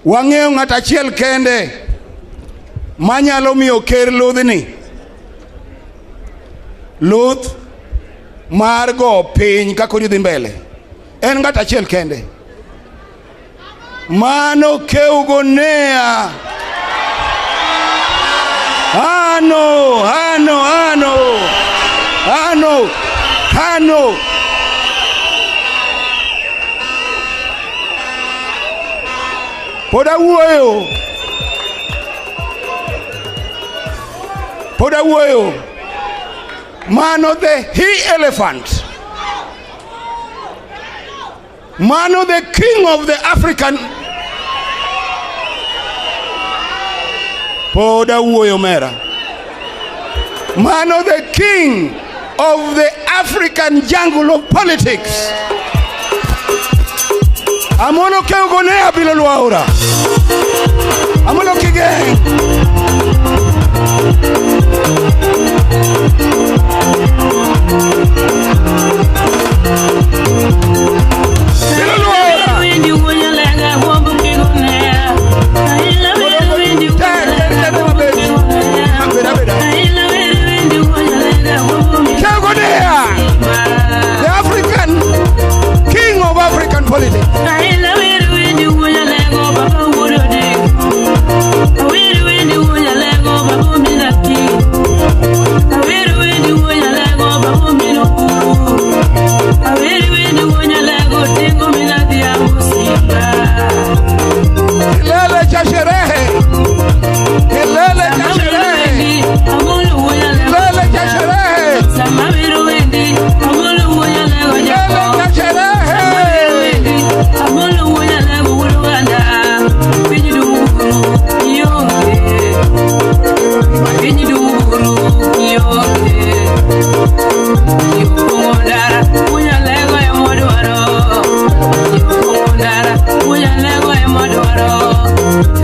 G: Wang'eyo ng'at achiel kende manyalo miyo ker ludhni. Luth mar go piny ka koro idhi mbele. En ng'at achiel kende. Mano Keugonea. Ano, ano, ano. Ano, ano. Pod awuoyo. Pod awuoyo. Mano the he elephant. Mano the king of the African. Pod awuoyo mera. Mano the king of the African jungle of politics. Amolo Keugonea Bilo Lwaura. Amolo Kigeng. Keugonea, the African king of African politics. Kilele cha sherehe. Kilele cha sherehe. Kilele cha sherehe. Kilele cha sherehe.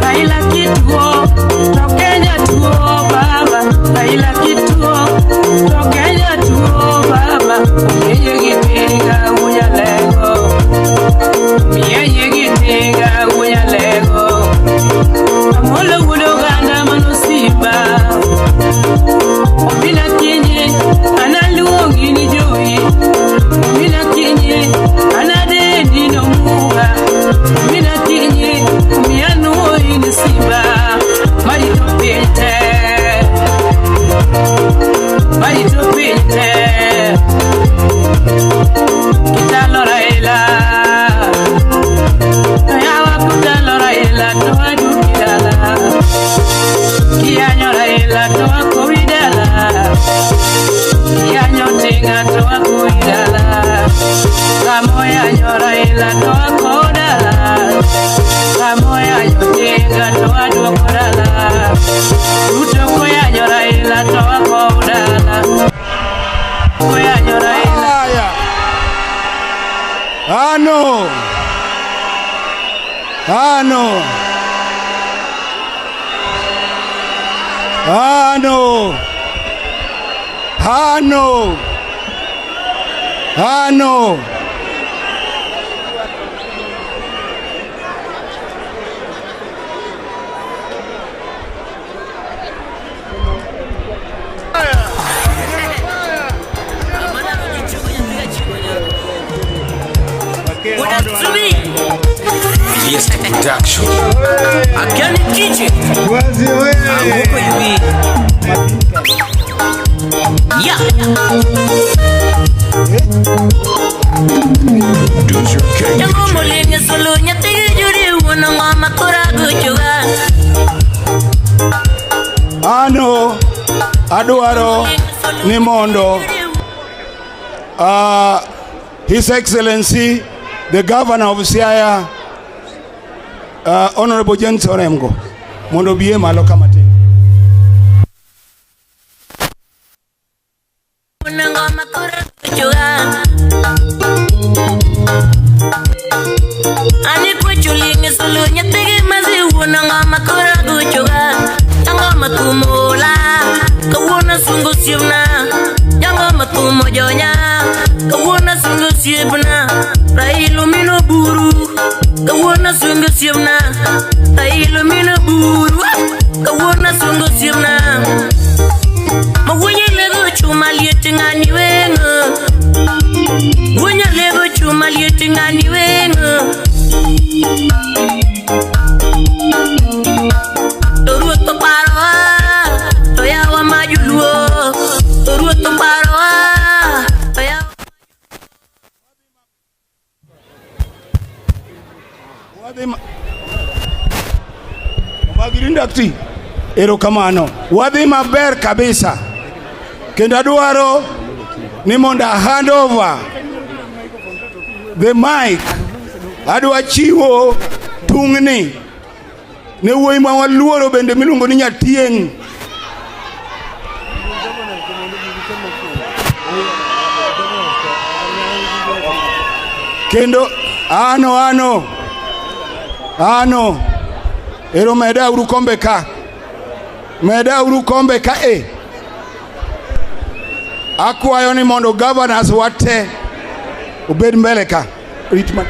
S: Raila kituo, to Kenya tuo baba. Raila kituo, to Kenya tuo baba. Miye gitinga unyalego, miye gitinga unyalego. Amolo wudo ganda mano simba. Obila kinyi, analuongi ni jowi. Obila kinyi, anadendi no muga. Obila kinyi, mianuoi ni simba. Marito pinte, marito pinte. Kitalo Raila, yawa kutalo Raila to adukidala. Kianyo Raila to akowidala. Kianyo tinga to akowidala. Kamoyanyo Raila to akodala. Kamoyanyo tinga to aduokodala. Ruto koyanyo Raila to akodala. Koyanyo Raila.
G: Haya. Ano. Ano. Ano. Ano. Ano.
T: Fiesta Production. Akani DJ. Anguko hivi. Yeah.
W: Yango mulinge solo nyati juri wono ngoma kura guchuga.
G: Ano adwaro ni mondo His Excellency the Governor of Siaya Honorable James Orengo mondo obi e malo kama tin.
W: Ani kuchuling sulu nyatigi mazi wuona ngoma kora guchoga Ngoma tumola kawuono sungu siepna Ngoma tumo jonya kawuono sungu siepna Raila mino buru kawuono sungu siepna Raila mino buru kawuono sungu siepna Mawuonya lego chuma liet ng'ani weng'o Wuonya lego chuma liet ng'ani weng'o To ruoth oparowa to yawa ma joluo To ruoth oparowa to yawa
G: Magirindakti. Erokamano. Wadhi maber kabisa. Kendo adwaro ni mondo a hand over the mic. Adwa chiwo tungni ne wuoyi ma waluoro bende miluongo ni Nyatieng'. Kendo ano ano ano ero meda uru kombe ka meda uru kombe ka e akwayo ni mondo governors wate obed mbele ka rit ma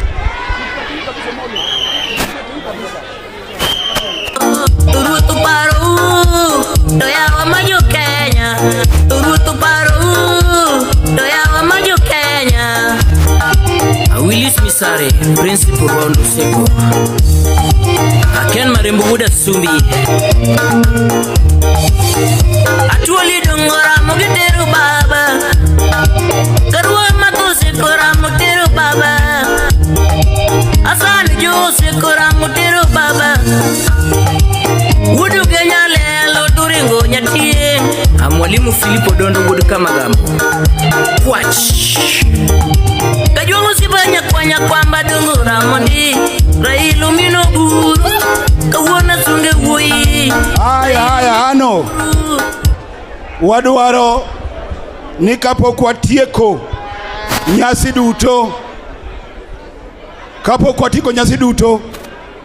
W: To ruoth oparou to yawa ma jo Kenya To ruoth oparou to yawa ma jo Kenya
T: Willis Misare, Principal Rondo Seko. Aken Marembo Wuda Sumbi.
W: Atuoli dongo ramo gitero baba Karwa makose ramo tero baba Asan Jose ramo tero baba Wudu Kenya lelo turingo nyatie
T: Mwalimu Filipo Dondo Wuod Kamagambo. Kwach.
W: Kajwang'o sibanya kwanya kwamba dongo ramondi Raila mino buru Kawuono sunge wuoyi
G: Haya haya ano wadwaro ni kapok watieko nyasi duto kapok watieko nyasi duto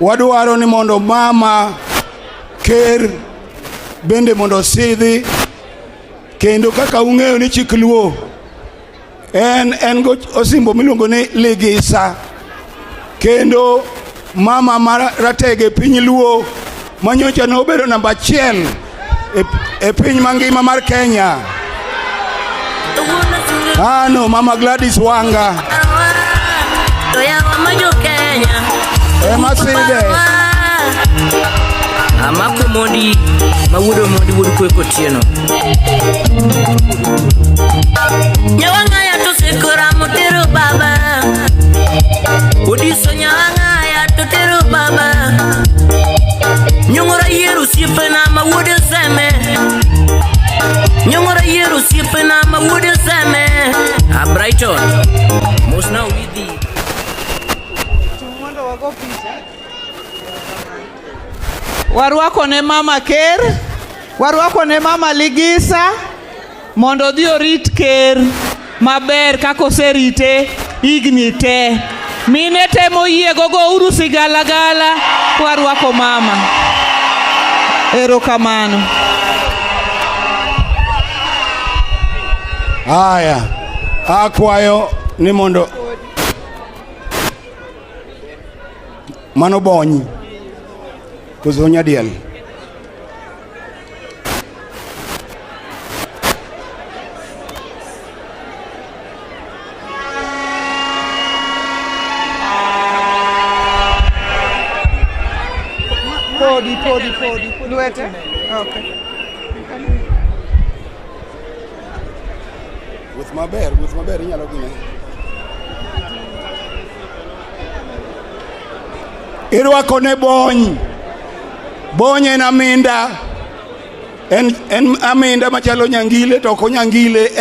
G: wadwaro ni mondo mama ker bende mondo osidhi kendo kaka ung'eyo ni chik luo en go osimbo miluongo ni ligisa kendo mama mar ratege piny luo manyocha nobedo namba achiel e piny mangima mar Kenya. Ano mama Gladys Wanga
W: To yawa ma jo Kenya
G: ema sidhe.
T: Amako Mondi Mawuodo Mondi Wuod Kwe Kotieno.
W: Nyawang'aya to seko ramo tero baba Odiso nyawang'aya to tero baba Nyong'ora yiero osiepena ma wuod Seme Nyong'ora yiero osiepena ma wuod Seme
T: A Brighton. Mosna Widhi.
A: Warwako ne mama ker, warwako ne mama Ligisa mondo odhi orit ker maber kaka oserite higni te. Mine temo yiego gouru sigalagala, warwako mama. Erokamano.
G: Haya, akwayo ni mondo mano bony koso nyadiel.
A: Podi, podi, podi. Lwete? Okay.
G: Wuoth maber, wuoth maber inyalo gine. Irwako ne bony. Bony en aminda. En aminda machalo nyangile to ok onyangile,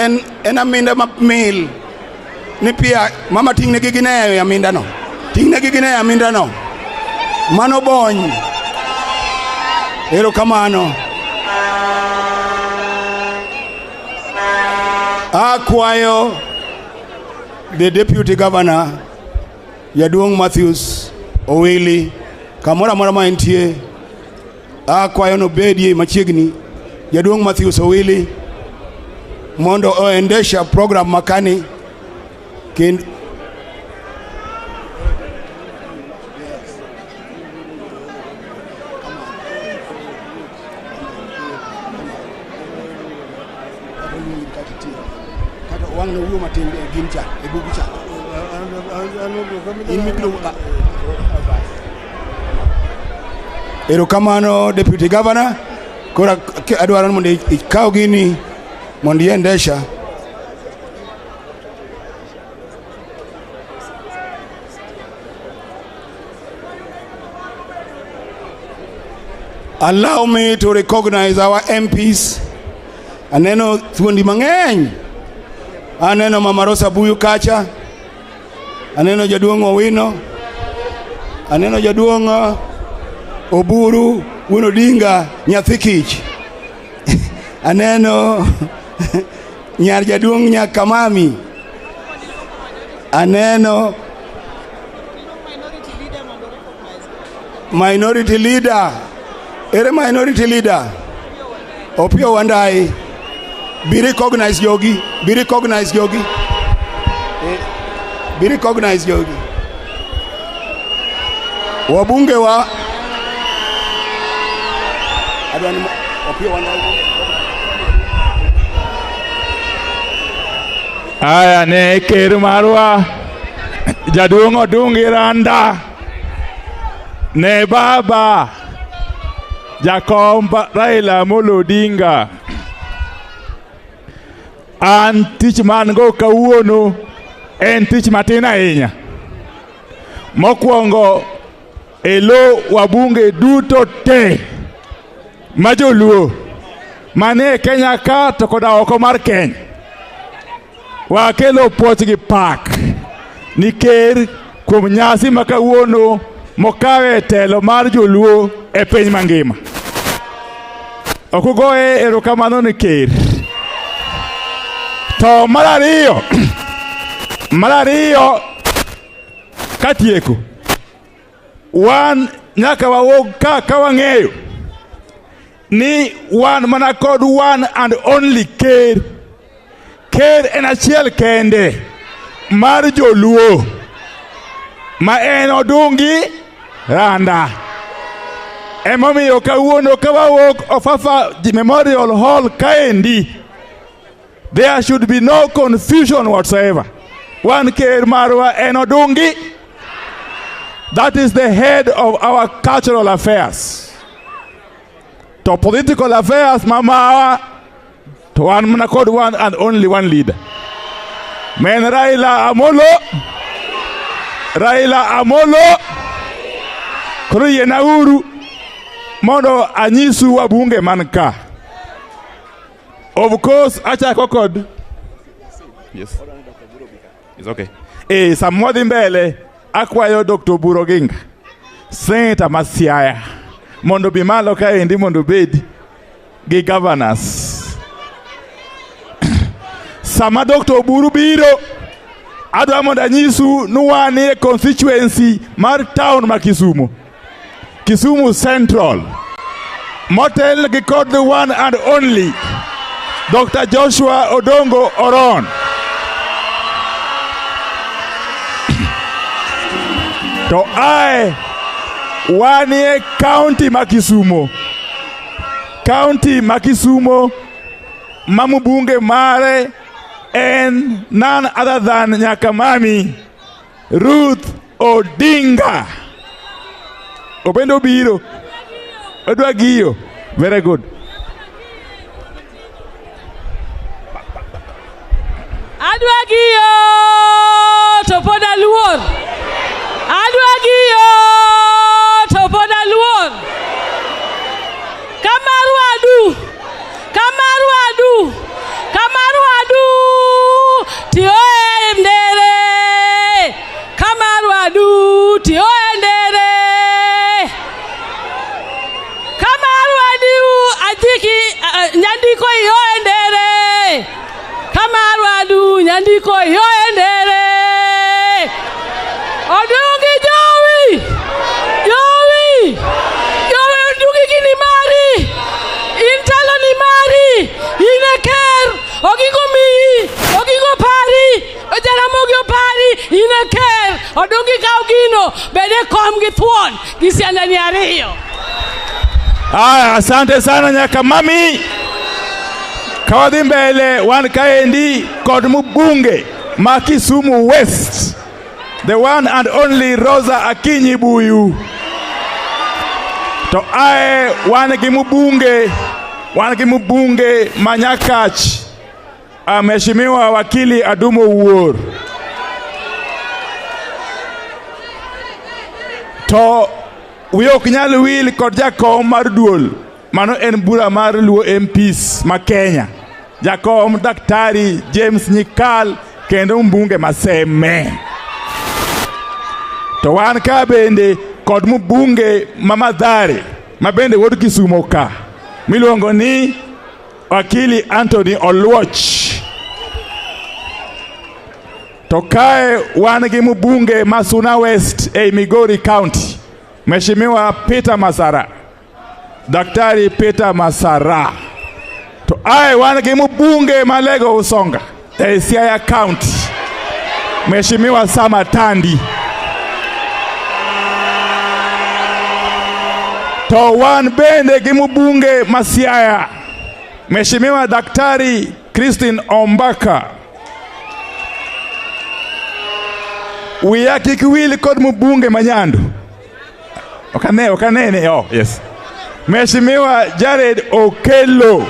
G: en aminda ma mil. Ni pia mama ting'ne gi gine e aminda no. Ting'ne gi gine e aminda no. Mano bony. Erokamano. Akwayo the deputy governor Jaduong' Matthews Owili kamoro amora ma entie akwayo nobedie machiegni Jaduong' Matthews Owili mondo oendesha program makani kendo kata wang' nowuo matin e gin cha e bug cha in mibiro erokamano deputy governor koro adwaro ni mondo ikaw gini mondo iendesha Allow me to recognize our MPs. Aneno thuondi mang'eny. Aneno Mama Rosa Buyu kacha. Aneno jaduong' Owino. Aneno jaduong' Oburu Wuon Odinga nyathi kich. Aneno nyar jaduong' Nyakamami. Aneno minority leader. Ere minority leader? Opiyo Wandayi. Be recognized Yogi. Be recognized Yogi. Be recognized Yogi. Wabunge wa Adwa ni Opiyo Wandayi.
B: Aya ne ker marwa jaduong' Odungi Randa ne baba jakom Raila Amolo Odinga. An tich man go kawuono en tich matin ahinya. Mokwongo e lo wabunge duto te ma joluo manie Kenya ka to koda oko mar Kenya. Wakelo puoch gi pak ni ker kuom nyasi ma kawuono mokawe telo mar joluo e piny mangima. Ok ugoye erokamano ni ker. To mar ariyo, mar ariyo katieko, wan nyaka wawuog ka ka wang'eyo ni wan mana kod one and only ker. Ker en achiel kende mar joluo ma en Odungi Randa. Emomiyo kawuono ka wawuok Ofafa Memorial Hall kaendi, there should be no confusion whatsoever. Wan ker marwa en Odungi. That is the head of our cultural affairs. To political affairs mamawa to wan mana kod one and only one leader. Men Raila Amolo Raila Amolo koro yienauru mondo anyisu wabunge man ka. Of course achako kod Yes. It's okay. Eh, sama wadhi mbele akwayo Dr. Oburu Oginga, Senator ma Siaya mondo obi malo kaendi mondo obed gi governors. Sama Dr. Oburu biro, adwa mondo anyisu ni wan e constituency mar town ma Kisumu. Kisumu Central. Motel gi kod the one and only Dr. Joshua Odongo Oron. To ae wanie county ma Kisumo. County ma Kisumo ma mbunge mare en none other than Nyakamami Ruth Odinga. Obende obiro. Odwa giyo. Very good.
C: Adwa giyo to pod aluor. Adwa giyo to pod aluor. Kamar wadu, kamar wadu, kamar wadu, tioe ndere. Kamar wadu, tioe ndere. Oyoye ndere. Odungi jowi. Jowi. Jowi odungi gini mari. In telo ni mari. In e ker. Ogingo miyi. Ogingo pari. Jaramogi opari. In e ker. Odungi kaw gino. Bed e kom gi thuon. Gi siandani ariyo.
L: Aya, asante sana nyaka mami. Kawadhi mbele wan kaendi kod mbunge ma Kisumu West, the one and only Rosa Akinyi Buyu. To ae wan gi mbunge, wan gi mbunge ma Nyakach, Mheshimiwa Wakili Adumo Wuor. To wi ok nyal wil kod jakom mar duol, mano en bura mar Luo MPs ma Kenya, jakom Daktari James Nyikal kendo mbunge ma Seme. To wan ka bende kod mbunge ma Mathare ma bende wuod Kisumo ka miluongo ni Wakili Anthony Oluoch. To kae wan gi mbunge ma Suna West ei Migori County, Mheshimiwa Peter Masara, Daktari Peter Masara. To ae wan gi mbunge ma Lego Usonga ei Siaya County, Mheshimiwa Sama Tandi. To wan bende gi mbunge ma Siaya, Mheshimiwa Daktari Christine Ombaka. Wiya kik wil kod mbunge ma Nyando. Ok anene, oh, yes. Mheshimiwa Jared Okello.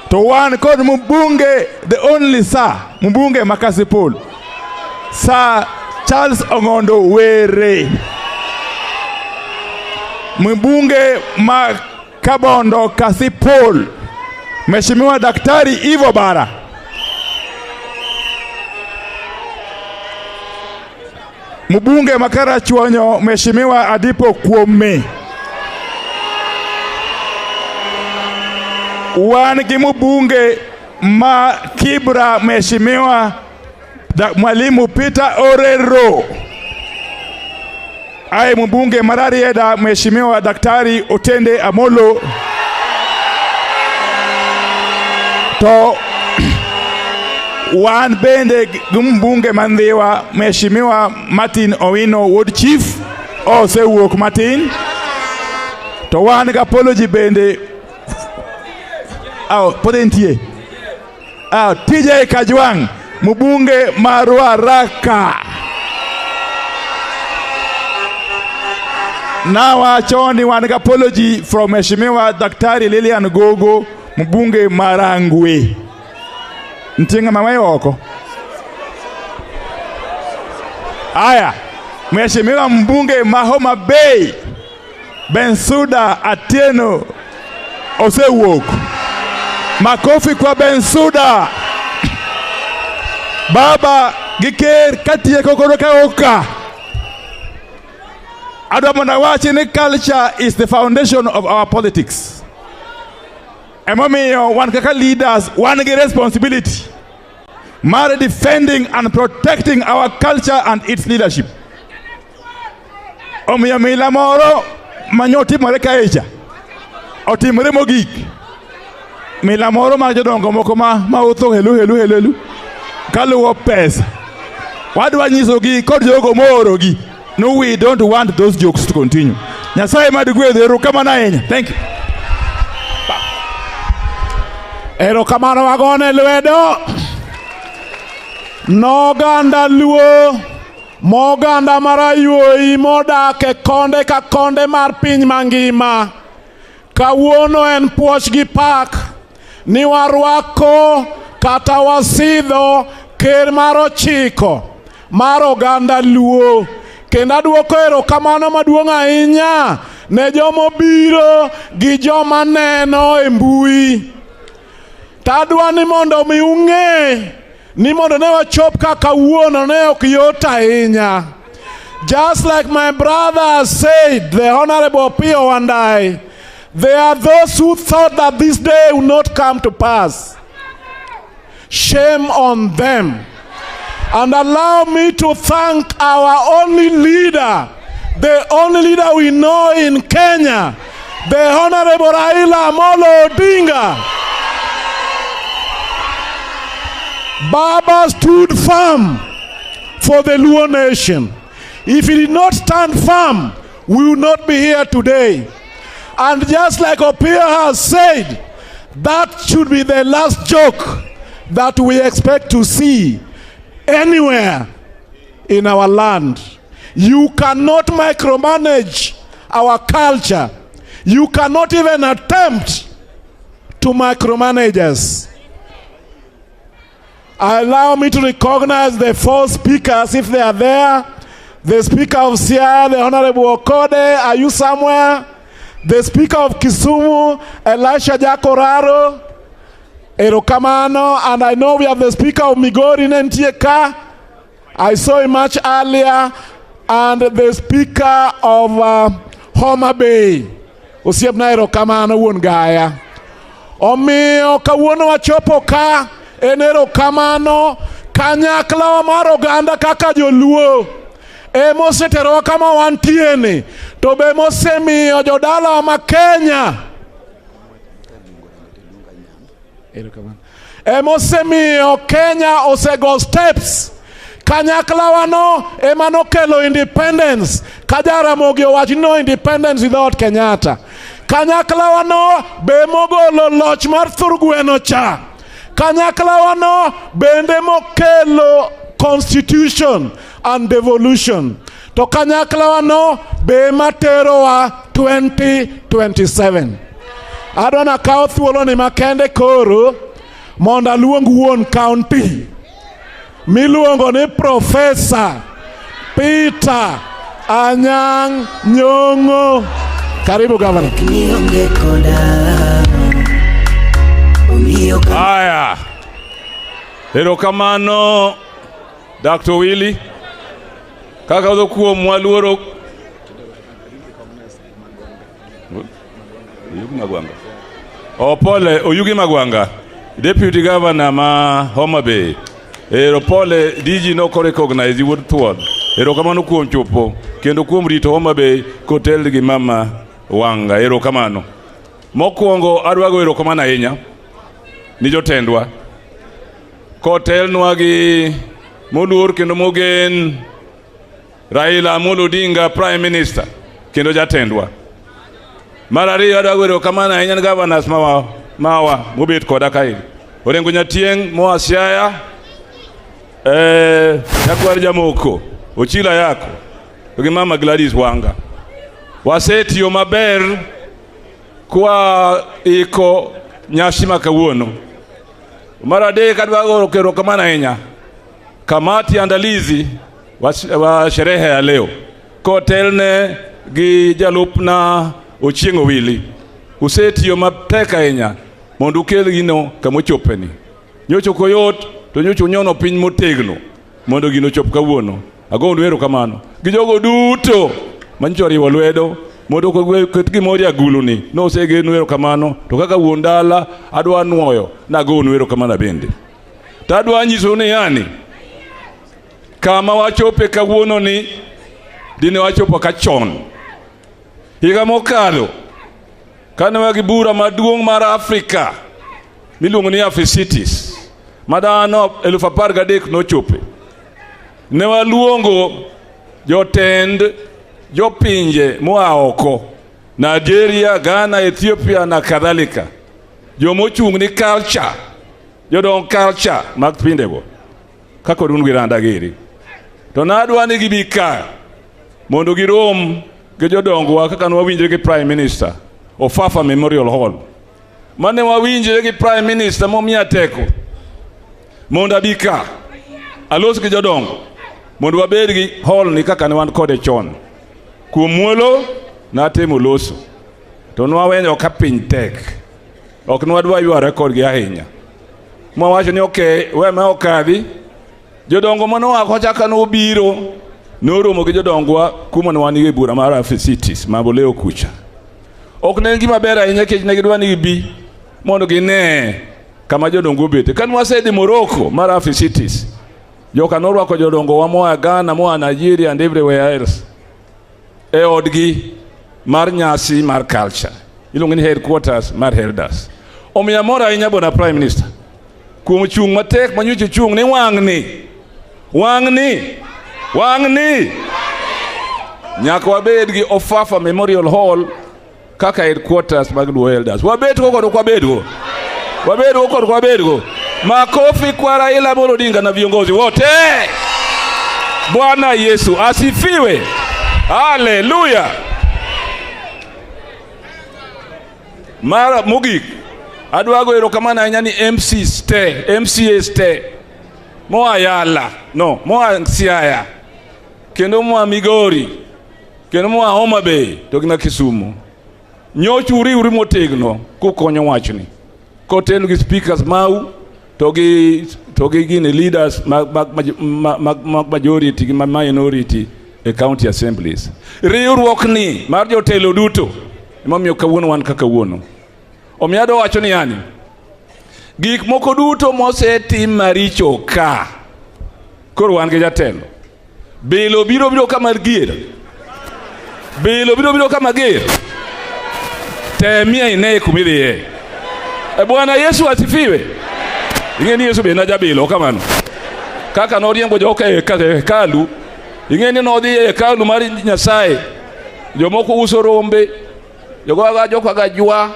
L: To wan kod mbunge, the only sir, mbunge ma Kasipul, Sir Charles Ong'ondo Were. Mbunge ma Kabondo Kasipul, Mheshimiwa Daktari Ivo Bara. Mbunge ma Karachuonyo, Mheshimiwa Adipo Kuome. Wan gi mbunge ma Kibra, Mheshimiwa Mwalimu Peter Orero. Aye mbunge ma Rarieda, Mheshimiwa Daktari Otende Amolo. To wan bende gi mbunge ma Ndhiwa, Mheshimiwa Martin Owino Wuod Chief, osewuok matin. To wan gi apology bende. Oh, pod entie. Ah, TJ Kajwang', mbunge ma Ruaraka. Nawacho ni wan gi apology from Mheshimiwa Daktari Lilian Gogo, mbunge ma Rangwe. Nitie ng'ama weyo oko? Aya, Mheshimiwa mbunge ma Homa Bay, Bensuda Atieno osewuok. Makofi kwa Bensuda. Baba gi ker katieko koro ka oka. Adwa mondo awachi ni culture is the foundation of our politics. Emomiyo wan kaka leaders wan gi responsibility mar defending and protecting our culture and its leadership. Omiyo mila moro manyotimore kaecha otimore mogik. Mila moro mar jodongo moko ma utho helu helu helu helu kaluwo pesa. Wadwa nyisogi kod jogo moorogi. No, we don't want those jokes to continue. Nyasaye mad gwedho, erokamano ahinya. Thank you.
B: Erokamano wagone lwedo. Noganda Luo, moganda marayuoyi modak e konde ka konde mar piny mangima. Kawuono en puoch gi pak ni warwako kata wasidho ker mar ochiko mar oganda Luo. Kendo aduoko erokamano maduong' ahinya ne jomobiro gi joma neno e mbui. Tadwa ni mondo mi ung'e ni mondo ne wachop ka kawuono ne ok yot ahinya. Just like my brother said, the Honorable Opiyo Wandayi, there are those who thought that this day would not come to pass. Shame on them. And allow me to thank our only leader, the only leader we know in Kenya, the Honorable Raila Amolo Odinga. Baba stood firm for the Luo nation. If he did not stand firm, we would not be here today. And just like Opia has said, that should be the last joke that we expect to see anywhere in our land. You cannot micromanage our culture. You cannot even attempt to micromanage us. Allow me to recognize the four speakers if they are there. The Speaker of Siaya, the Honorable Okode, are you somewhere? The Speaker of Kisumu, Elisha Jakoraro, Erokamano, and I know we have the Speaker of Migori, Nentie ka. I saw him much earlier, and the Speaker of Homa Bay, Osiepna erokamano wuon Gaya. Omiyo kawuono wachopo ka en erokamano kanyakla mar oganda kaka joluo emoseterowa kama wantie ni to be mosemiyo jodalawa ma Kenya emosemiyo Kenya osego steps kanyaklawano ema nokelo independence ka Jaramogi owach ni no independence without Kenyatta kanyaklawano be mogolo loch mar thurgweno cha kanyaklawano bende mokelo constitution and devolution to kanyaklawano be materowa 2027 adwa nakaw thuoloni makende koro mondo aluong wuon county miluongo ni Profesa Peter Anyang' Nyong'o. Karibu gavana.
L: Haya, erokamano Dr. Willy. Kaka odho kuom waluoro Oyugi Magwanga. Opole Oyugi Magwanga, Deputy Governor ma Homa Bay. Ero pole DG no recognize wuod thuon. Erokamano kuom chopo kendo kuom rito Homa Bay kotel gi mama Wanga. Erokamano. Mokwongo adwa go erokamano ahinya ni jotendwa kotelnwa gi moluor kendo mogen Raila Amolo Odinga Prime Minister kendo jatendwa. Mar ariyo adwa go erokamano ahinya ni governors mawa, mawa mobet koda kae. Orengo Nyatieng' moa Siaya, Nyakwar Jamoko, Ochila Yako, to gi mama Gladys Wanga. Wasetiyo maber kwa iko nyasi ma kawuono. Mar adek adwa go erokamano ahinya kamati andalizi wa sherehe ya leo kotelne gi jalupna Ochieng' Owili. Usetiyo matek ahinya mondo ukel gino kamochopeni. Nyocha ok oyot to nyocha unyono piny motegno mondo gino ochop kawuono. Agonu erokamano gi jogo duto manyicha oriwo lwedo mondo ket gimoro e aguluni nosegenu erokamano to kaka wuon dala adwa nuoyo nagonu erokamano bende. To adwa nyisou ni yani kama wachope kawuono ni dine wachopo ka chon. Higa mokalo kane wa gi bura maduong' mar Afrika miluongo ni Africities ma dhano 13,000 nochope. Ne waluongo jotend jopinje moa oko, Nigeria, Ghana, Ethiopia na kadhalika, jomochung' ni culture, jodong culture mag pinjego kaka odun gi Randa giri. To nadwa ni gibi ka mondo girom gi jodongwa kaka nwawinjre gi Prime Minister Ofafa Memorial Hall. Mane wawinjre gi Prime Minister momiya teko mondo abi ka alos gi jodongo mondo wabed gi hall ni kaka ne wan kode chon. Kuom muolo natemo loso to nwawenyo ka piny tek. Ok nwadwa yware kodgi ahinya. Mwawacho ni okay, we ma okadhi. Jodongo manoa kocha ka nobiro noromo gi jodongwa kuma ne wan e bura mar Africities Mamboleo kucha. Ok ne en gima ber ahinya nikech ne gidwa ni gibi mondo gine
B: kama jodongo obete. Kane wasedhi Morocco mar Africities, joka norwako jodongo wa moa Ghana, moa Nigeria and everywhere else e odgi mar nyasi mar culture iluongo ni headquarters mar elders. Omiyo amor ahinya bwana Prime Minister kuom chung' matek manyocha chung' ni wang'ni wang'ni wang'ni nyaka wabed gi Ofafa Memorial Hall kaka headquarters mag Luo Elders. Wabed go kod ok wabed go? Wabed go kod ok wabed go? Makofi kwa Raila Amolo Odinga na viongozi wote. Bwana Yesu asifiwe. Haleluya. Mar mogik, adwa go erokamano ahinya ni MCs te, MCAs te moa Yala, no, moa Siaya, kendo moa Migori, kendo moa Homa Bay to gi ma Kisumu. Nyocha uriwru motegno kukonyo wachni. Kotel gi speakers mau to gi gini leaders mag majority gi minority e county assemblies. Riwruokni mar jotelo duto emomiyo kawuono wan kaka kawuono. Omiyo adwa wacho ni yani, gik moko duto mosetim maricho ka, koro wan gi jatelo. Bilo biro biro ka mager. Bilo biro biro ka mager. Temie ine kumidhiye. E Bwana Yesu asifiwe. Ing'e ni Yesu be ne jabilo kamano. Kaka noriembo joka e hekalu, ing'e ni nodhi e hekalu mar Nyasaye. Jomoko uso rombe, jogo joka jwa,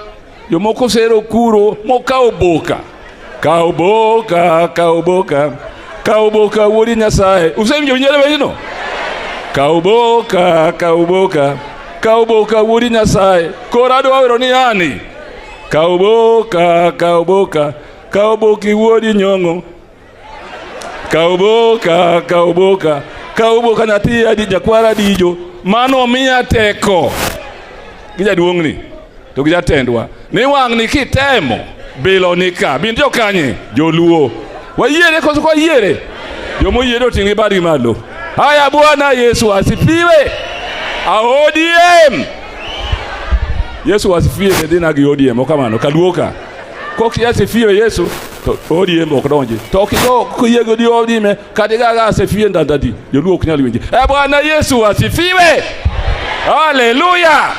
B: jomoko sero kuro, mokawo boka. Kaw boka, kaw boka, kaw boka wuod Nyasaye. Usewinjo winjore wechno? Kaw boka, kaw boka, kaw boka wuod Nyasaye. Koro adwa wero ni yani. Kaw boka, kaw boka, kaw boki wuod nyong'o. Kaw boka, kaw boka, kaw boka nyathi adi jakwar adijo. Mano miya teko gi jaduong'ni to gi jatendwa ni wang'ni kitemo bilo ni ka bin jo kanye joluo wayiere koso kwa yiere jomoyiere oting' gi badgi malo haya bwana yesu asifiwe a ODM yesu asifiwe dhina gi ODM okamano kaluoka kok asifiwe yesu to ODM ok donji to kigo kiyie gi ODM kata gaga asifiwe ndandadi joluo ok nyal winji e bwana yesu asifiwe haleluya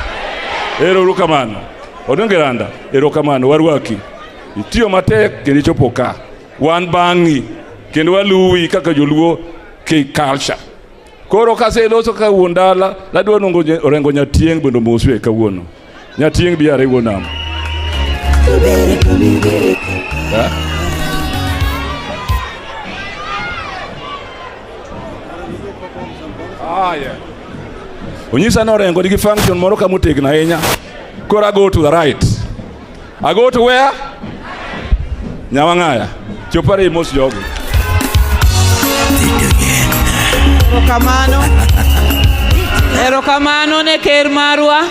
B: ero kamano Odungi Randa erokamano warwaki itiyo matek kendo ichopo ka wan bang'i kendo waluwi kaka joluo ki culture koro kaseloso kaka wuon dala ladwa luongo Orengo Nyatieng' bende omosue kawuono Nyatieng' bi are wuon nam Ha? Ah, yeah. Onyisa ni Orengo nigi function moro ka motegno ahinya. Koro I go to the right. I go to where? Nyawang'aya. Chopare mos jogi.
A: Erokamano. Erokamano ne ker marwa.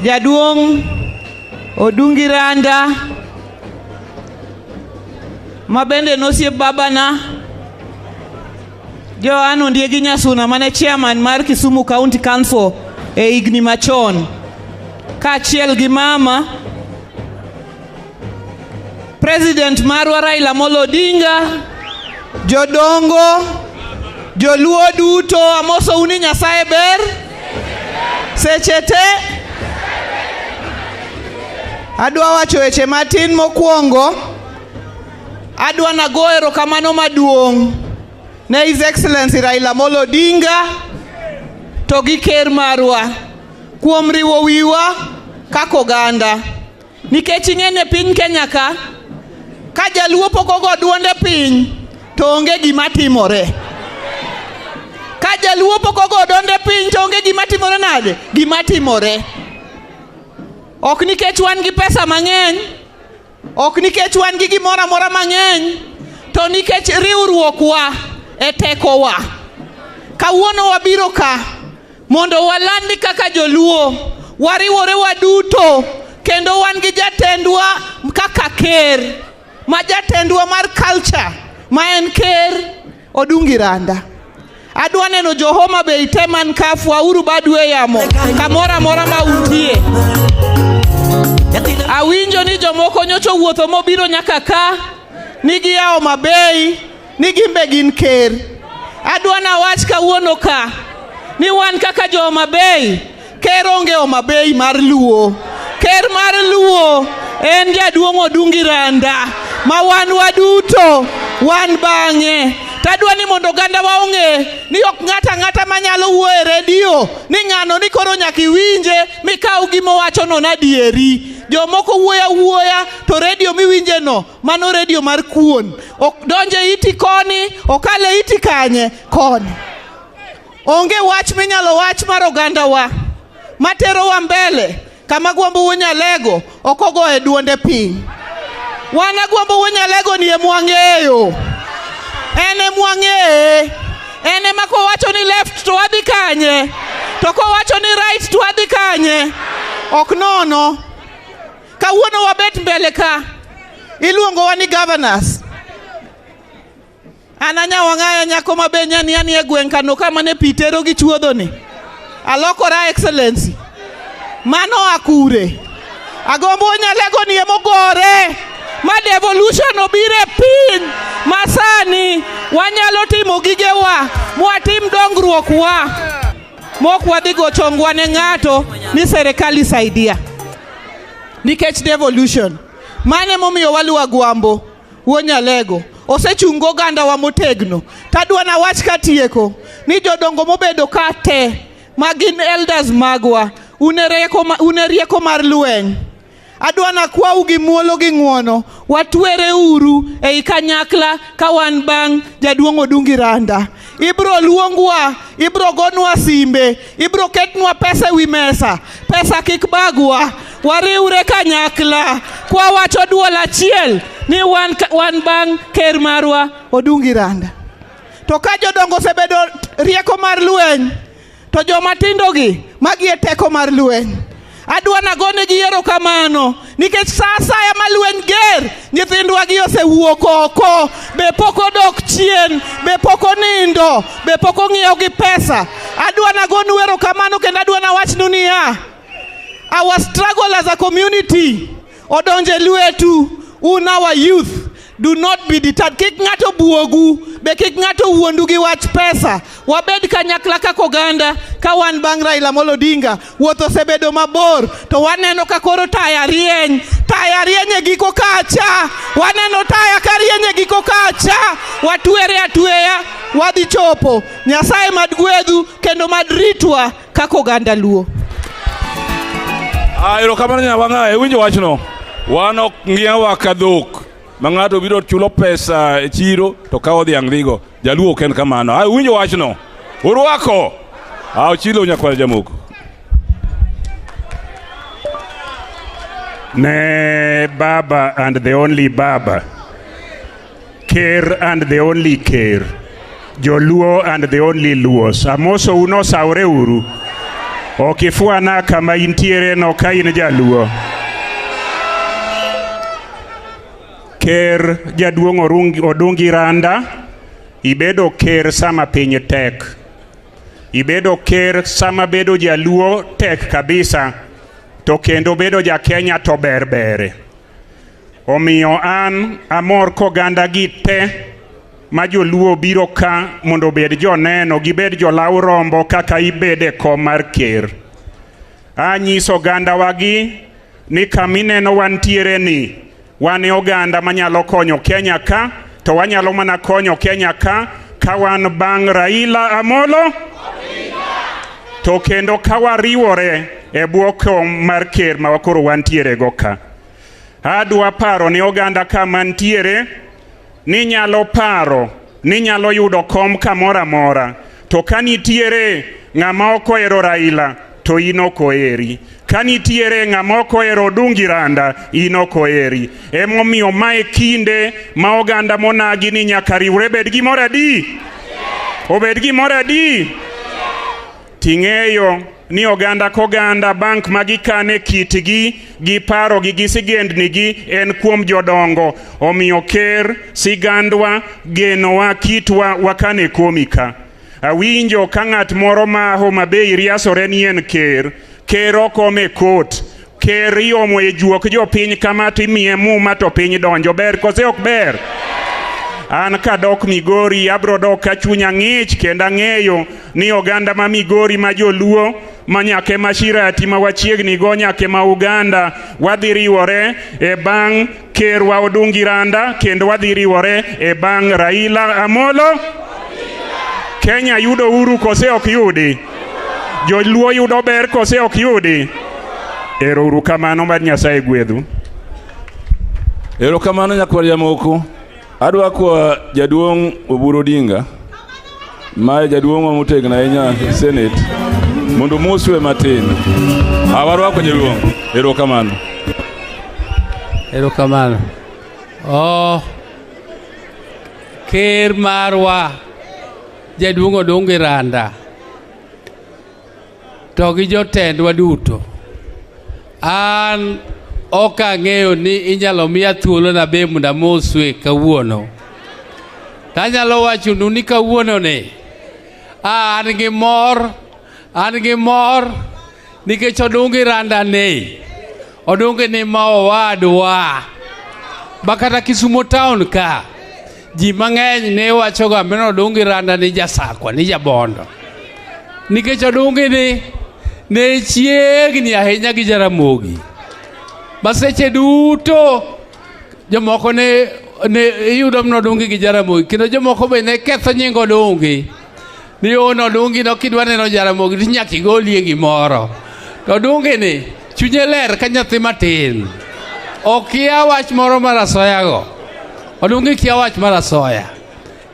A: Jaduong' Odungi Randa ma bende nosiep babana Joan Ondiegi Nyasuna mane chairman mar Kisumu County Council e higni machon kaachiel gi mama President marwa Raila Amolo Odinga, jodongo, joluo duto, amosou ni Nyasaye ber seche te. Adwa wacho weche matin mokwongo. Adwa nago erokamano maduong' ne His Excellency Raila Amolo Odinga to gi ker marwa kuom riwo wiwa kaka oganda. Nikech ing'e ni e piny Kenya ka, ka jaluo pok ogo duonde piny to onge gima timore. Ka jaluo pok ogo duonde piny to onge gima timore nade? Gima timore. Ok nikech wan gi pesa mang'eny, ok nikech wan gi gimoro amora mang'eny, to nikech riwruokwa e tekowa. Kawuono wabiro ka mondo waland kaka joluo wariwore waduto kendo wan gi jatendwa kaka ker ma jatendwa mar culture ma en ker Odungi Randa. Adwa neno jo Homa Bay te man ka fwauru badu e yamo kamoro amora ma untie. Awinjo ni jomoko nyocha
C: nyocha owuotho mobiro nyaka ka ni gia Homa Bay ni gin be gin ker. Adwa nawach kawuono ka ni wan kaka jo Homa Bay, ker onge Homa Bay mar Luo. Ker mar Luo en jaduong' Odungi Randa ma wan waduto wan bang'e. Tadwa ni mondo oganda wa ong'e ni ok ng'ato ang'ata manyalo wuoyo e redio ni ng'ano ni koro nyaka iwinje mikaw gima owachono nadieri. Jomoko wuoyo awuoya to redio miwinje no mano redio mar kuon. Ok donje iti koni, okale iti kanye koni. Onge wach minyalo wach mar ogandawa materowa mbele kama Agwambo Wuo Nyalego ok ogoye duonde piny. Wan Agwambo Wuo Nyalego ni emwang'eyo. En emwang'eye. En ema kowacho ni left to wadhi kanye? To kowacho ni right to wadhi kanye? Ok nono. Kawuono wabet mbele ka. Iluongowa ni governors. An anyawang'aya nyako ma be nyani ani e gweng' kano kama ne pi tero gi chuodho ni. Alokora excellency. Mano akure. Agombo Nyalego ni emogore ma devolution obiro e piny masani wanyalo timo gigewa mwatim dongruok wa mok wadhi go chongwa ne ng'ato ni serikali isaidia nikech devolution. Mano emomiyo waluwo Agwambo Wuo Nyalego osechung' ogandawa motegno. Tadwa nawach katieko ni jodongo mobedo ka te ma gin elders magwa un e rieko mar lweny. Adwa nakwau gi muolo gi ng'uono watwere uru ei kanyakla ka wan bang' jaduong' Odungi Randa. Ibro luongwa, ibro gonwa simbe, ibro ketnwa pesa ewi mesa. Pesa kik bagwa, wariwre kanyakla kwawacho duol achiel ni wan, wan bang' ker marwa Odungi Randa. To ka jodongo osebedo rieko mar lweny, to joma tindogi magi e teko mar lweny. Adwa nagonegi erokamano nikech sa asaya ma lweny ger, nyithindwa gi osewuok oko, be pok odok chien, be pok onindo, be pok ong'iewo gi pesa. Adwa nagonu erokamano kendo adwa nawachnu niya, our struggle as a community odonje lwetu, un our youth do not be deterred. Kik ng'ato buogu, be kik ng'ato wuondu gi wach pesa. Wabed kanyakla kaka oganda ka wan bang' Raila Amolo Odinga. Wuoth osebedo mabor to waneno ka koro taya rieny. Taya rieny e giko kacha. Waneno taya ka rieny e giko kacha. Watwere atweya, wadhi chopo. Nyasaye mad gwedhu kendo mad ritwa kaka oganda Luo.
L: Ah, erokamano nyawang'a, iwinjo wachno. Wan ok ng'iewa ka dhok ma ng'ato biro chulo pesa e chiro to kawo dhiang' dhigo. Jaluo ok en kamano. Ah, iwinjo wachno. Urwako. Ah, Ochilo nyakwar Jamoko.
D: Ne Baba and the only Baba. Ker and the only Ker. Joluo and the only Luos. Amoso un osawre uru. Ok ifwana kama intiere no ka in jaluo. Ker jaduong' Odungi Randa, ibedo ker sama piny tek. Ibedo ker sama bedo jaluo tek kabisa, to kendo bedo ja Kenya to ber bere. Omiyo an amor koganda gi te ma joluo biro ka mondo obed joneno, gibed jolaw rombo kaka ibedo e kom mar ker. Anyiso ogandawa gi ni kama ineno wantiere ni wan e oganda manyalo konyo Kenya ka, to wanyalo mana konyo Kenya ka ka wan bang' Raila Amolo to kendo ka wariwore e bwo kom mar ker ma koro wantiere go ka. Adwa paro ne oganda ka mantiere ni nyalo paro ni nyalo yudo kom kamoro amora, to ka nitiere ng'ama ok ohero Raila to in ok oheri. Ka nitiere ng'ama ok ohero Odungi Randa, in ok oheri. Emomiyo mae kinde ma oganda monagi ni nyaka riwre bed gimoro adi? Obed gimoro adi? Ting'eyo ni oganda koganda bank ma gikane kitgi gi parogi gi sigendnigi en kuom jodongo. Omiyo ker, sigandwa, genowa, kitwa wakane kuomi ka. Awinjo ka ng'at moro ma Homa Bay riasore ni en ker. Ker ok ome kot. Ker Ker iomo e juok jopiny kama to imiye muma to piny donjo. Ber kose ok ber? An kadok Migori abro dok ka chunya ng'ich kendo ang'eyo ni oganda ma Migori ma joluo ma nyaka ema Shirati ma wachiegni go nyaka ema Uganda wadhi riwore e bang' kerwa Odungi Randa kendo wadhi riwore e bang' Raila Amolo. Kenya yudo uru kose ok yudi? Joluo yudo ber kose ok yudi? Ero uru kamano mar Nyasaye gwedhu.
L: Erokamano nyakwar Jamoko. Adwa kwa jaduong' Oburu Odinga ma jaduong' motegno ahinya e Senate mondo omoswe matin. Ah, warwako jaduong'. Erokamano.
E: Erokamano. Oh, ker marwa jaduong' Odungi Randa to gi jotendwa duto. An ok ang'eyo ni inyalo miya thuolo na be mondo amosue kawuono. To anyalo wachonu ni kawuono ni an gi mor, an gi mor nikech Odungi Randa ni, Odungi ni ma owadwa. Ma kata Kisumo town ka, ji mang'eny ne wachoga ni Odungi Randa ni jasakwa, ni jabondo. Nikech Odungi ni ne chiegni ahinya gi Jaramogi. Ma seche duto jomoko ne iyudo mana Odungi gi Jaramogi kendo jomoko be ne ketho nying Odungi. Ni on Odungi no kidwa neno Jaramogi to nyaka igolie gimoro. To Odungi ni chunye ler ka nyathi matin. Okia wach moro mar asoya go. Odungi kia wach mar asoya.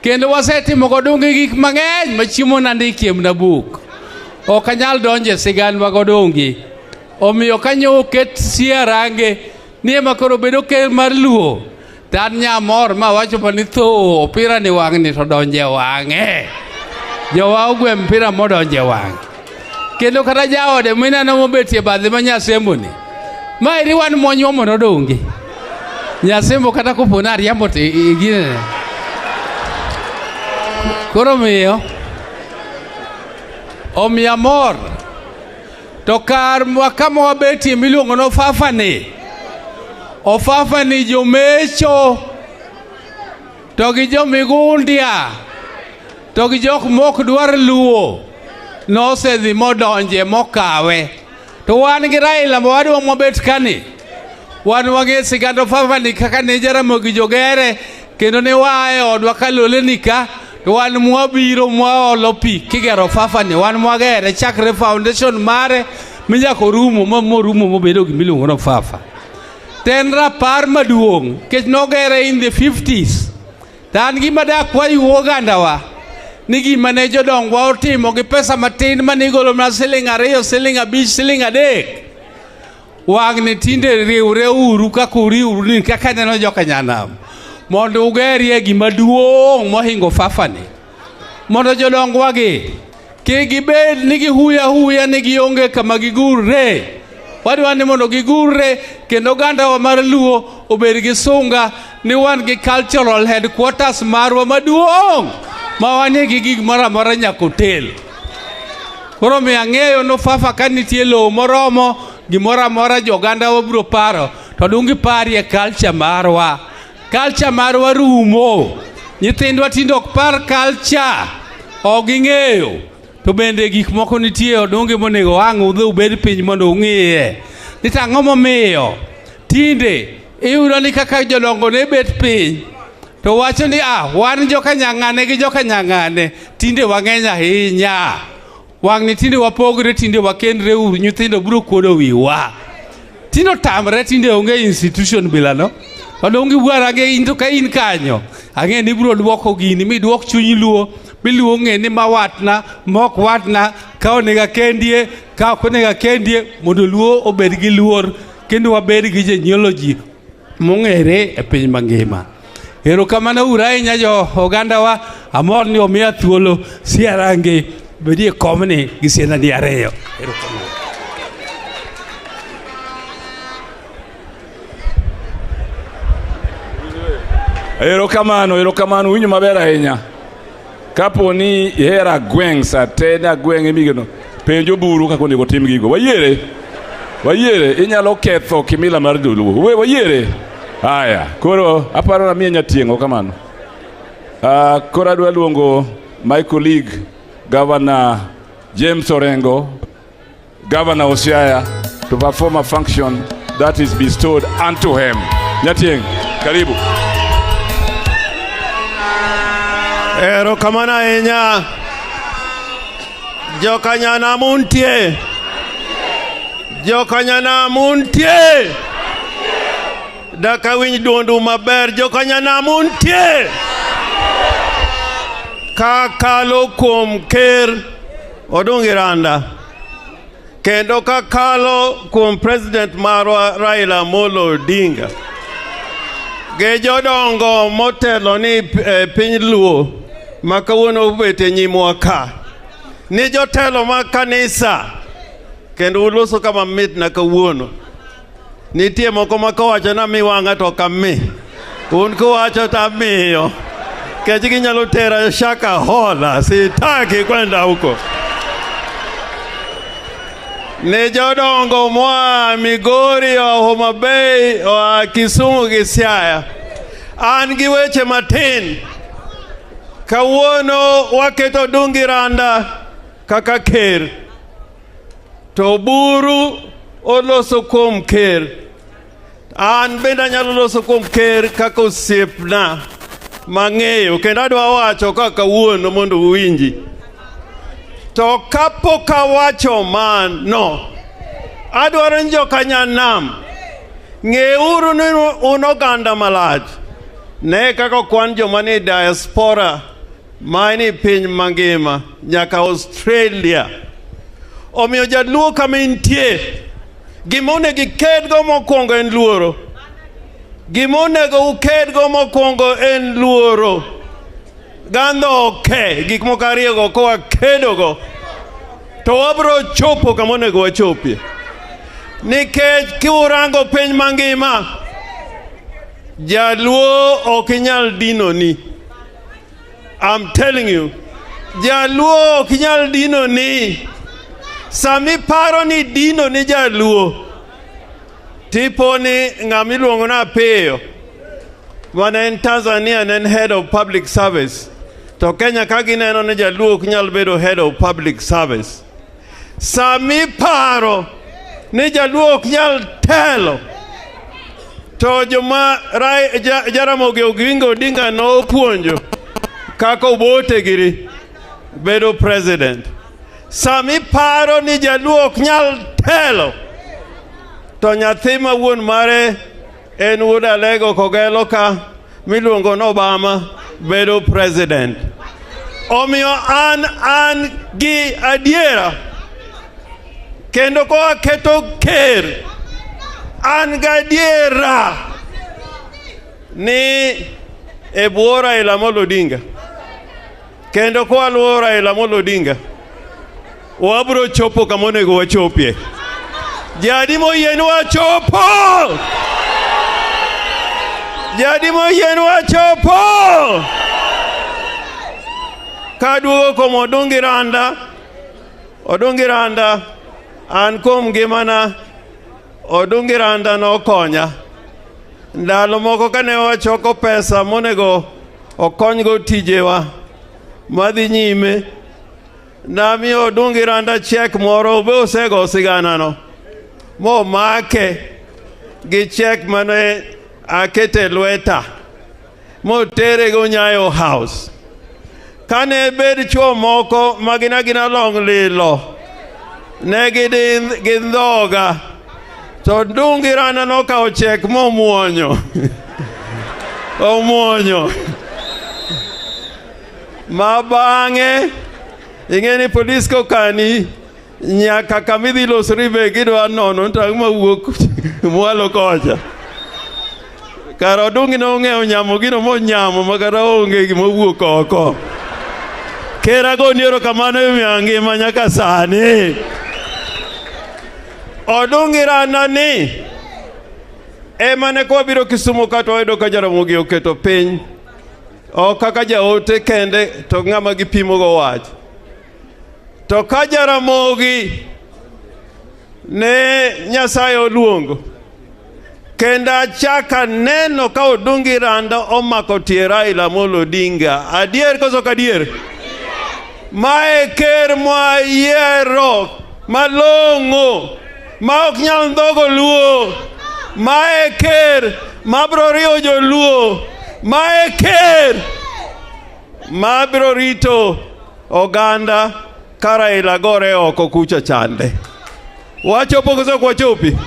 E: Kendo wasetimo godungi gik mang'eny ma chiemo nandikie mana buk. Ok anyal donjo e sigandwa godungi. Omiyo kanyo oket siarange ni ema koro bedo ker mar Luo. To an nyamor ma wacho pa ni tho opira ni wang'ni to donje wang'e. Jowa ogwe mpira modonje wang'e. Kendo kata jaode mineno mobetie bathe ma Nyasembo ni. Ma eri wan mwanyuomo nodonge. Nyasembo kata kopo ni ariambo to iginene. Koro miyo omiya mor to kar kama wabetie miluongo ni Ofafa ni, Ofafa ni jomecho to gi jomigundia to gi jok mok dwar luo nosedhi modonje mokawe. To wan gi Raila mowadwa mobet kani, wan wang'e sigand Ofafa ni kaka ne Jaramogi jogere kendo ne waa e odwa kaloleni ka to wan mwabiro mwaolo pi kigero Ofafa ni wan mwagere chakre foundation mare minyaka orumo morumo mobedo gimiluongo ni Ofafa. To en rapar maduong' nikech nogere in the 50s. To an gima dak wayuo ogandawa ni gima ne jodongwa otimo gi pesa matin mane igolo mana siling 2, siling 5, siling 3. Wang'ni tinde riwre uru kaka uriwru ni kaka neno joka Nyanam mondo ugerie gima duong' mohingo Ofafa ni. Mondo jodongwa gi kik gibed ni gihuya huya ni gionge kama gigurre. Wadwa ni mondo gigurre kendo ogandawa mar Luo obed gi sunga ni wan gi cultural headquarters marwa maduong' ma wanie gi gik moro amora nyaka otel. Koro omiyo ang'eyo ni Ofafa ka nitie lowo moromo gimoro amora joganda wabiro paro to donge parie culture marwa. Culture marwa rumo. Nyithindwa tinde ok par culture. Ok ging'eyo. To bende gik moko nitie Odungi monego ang' udhi ubed piny mondo ung'iye. Ni to ang'o momiyo tinde iyudo ni kaka jodongo ne bet piny to wacho ni ah wan joka nyang'ane gi joka nyang'ane tinde wang'eny ahinya. Wang'ni tinde wapogre tinde wakendre uru nyithindo biro kuodo wiwa. Tinde otamre tinde onge institution bilano. Odongi wuarange in to ka in kanyo ang'e ni ibiro duoko gini miduok chuny Luo miluo ng'e ni ma watna ma ok watna ka onego akendie ka ok onego akendie mondo Luo obed gi luor kendo wabed gi genealogy mong'ere e piny mangima. Erokamano uru ahinya jo ogandawa amor ni omiya thuolo siarange bedie komni gi siendani ariyo. Erokamano.
L: Erokamano, erokamano, winjo maber ahinya. Kapo ni ihero agweng' sa te ni agweng' emigeno, penj Oburu kaka onego otim gigo. Wayiere.
B: Wayiere inyalo ketho kimila mar joluo. We wayiere. Haya, koro aparo na miye nyatieng'o kamano. Koro adwa luongo my colleague Governor James Orengo, Governor of Siaya, to perform a function that is bestowed unto him. Nyatieng, karibu.
M: Erokamano ahinya. Jokanyana muntie. Jokanyana muntie. Dak awinj duondu maber. Jokanyana muntie. Kakalo kuom ker Odungi Randa kendo kakalo kuom president marwa Raila Amolo Odinga gi jodongo motelo ni piny Luo ma kawuono obet e nyimwa ka ni jotelo mag kanisa kendo uloso kama mit na kawuono. Nitie moko ma kowacho na mi wang'a to ok ami. Un kuwacho to amiyo. Kech ginyalo tera shaka hola, sitaki kwenda huko. Ne jodongo moa Migori, oa Homa Bay, oa Kisumu gi Siaya. An gi weche matin. Kawuono waketo Odungi Randa kaka ker. To buru oloso kuom ker. An bende anyalo loso kuom ker kaka osiepna mang'eyo kendo adwa wacho ka kawuono mondo uwinji. To kapok awacho mano, adwaro ni jokanyanam ng'euru ni un oganda malach. Ne kaka okwan joma ni diaspora ma ni piny mangima nyaka Australia. Omiyo jaluo kama intie, gima onego ikedgo mokwongo en luoro. Gima onego ukedgo mokwongo en luoro. Gandho oke, gik moko ariyogo kowakedogo, to wabiro chopo kama onego wachopie. Nikech kiurango piny mangima, jaluo ok inyal dinoni. I'm telling you, jaluo ok nyal dino ni. Sami paro ni dino ni jaluo, tipo ni ng'ama iluongo ni Apiyo, mane en Tanzania ne en head of public service, to Kenya ka gineno ni jaluo ok nyal bedo head of public service. Sami paro ni jaluo ok nyal telo, to joma Jaramogi Oginga Odinga nopuonjo kaka Obote giri bedo president. Sami paro ni jaluo ok nyal telo, to nyathi ma wuon mare en wuod Alego Kogelo ka miluongo ni Obama bedo president. Omiyo an gi adiera kendo koa keto ker an gadiera ni e bwo Raila Amolo Odinga kendo kwaluwo Raila Amolo Odinga wabiro chopo kama onego wachopie. Jadi moyie ni wachopo! Jadi moyie ni wachopo! Kaduogo kuom Odungi Randa, Odungi Randa, an kuom ngimana, Odungi Randa nokonya. Ndalo moko kane wachoko pesa monego okonygo tijewa madhi nyime, namiyo Odungi Randa chek moro, be osego siganano, momake gi chek mane akete lweta, motere go Nyayo House. Kane bed chuo moko ma gin agina long lilo, ne gidhi gindhoga, to Odungi Randa nokawo chek momuonyo. Omuonyo. Ma bang'e, ing'e ni polis kokani, nyaka kama idhi losori be gidwa nono to ang'o mawuok mwalo kocha. Kara Odungi nong'eyo nyamo gino monyamo ma kata onge gima owuok oko. Ker agoni erokamano e miyo ngima nyaka sani. Odungi Randa ni ema ne kwabiro Kisumu ka to wayudo ka Jaramogi oketo piny. Ok kaka jaote kende to ng'ama gipimogo wach. To ka Jaramogi Ne Nyasaye oluongo. Kendo achaka neno ka Odungi Randa omako tie Raila Amolo Odinga. Adier koso ok adier? Mae ker mwayiero malong'o ma ok nyal ndhogo Luo. Mae ker mabiro riwo joluo. Mae ker mabiro rito oganda ka Raila gore oko kucha chande. Wachopo koso ok wachopi?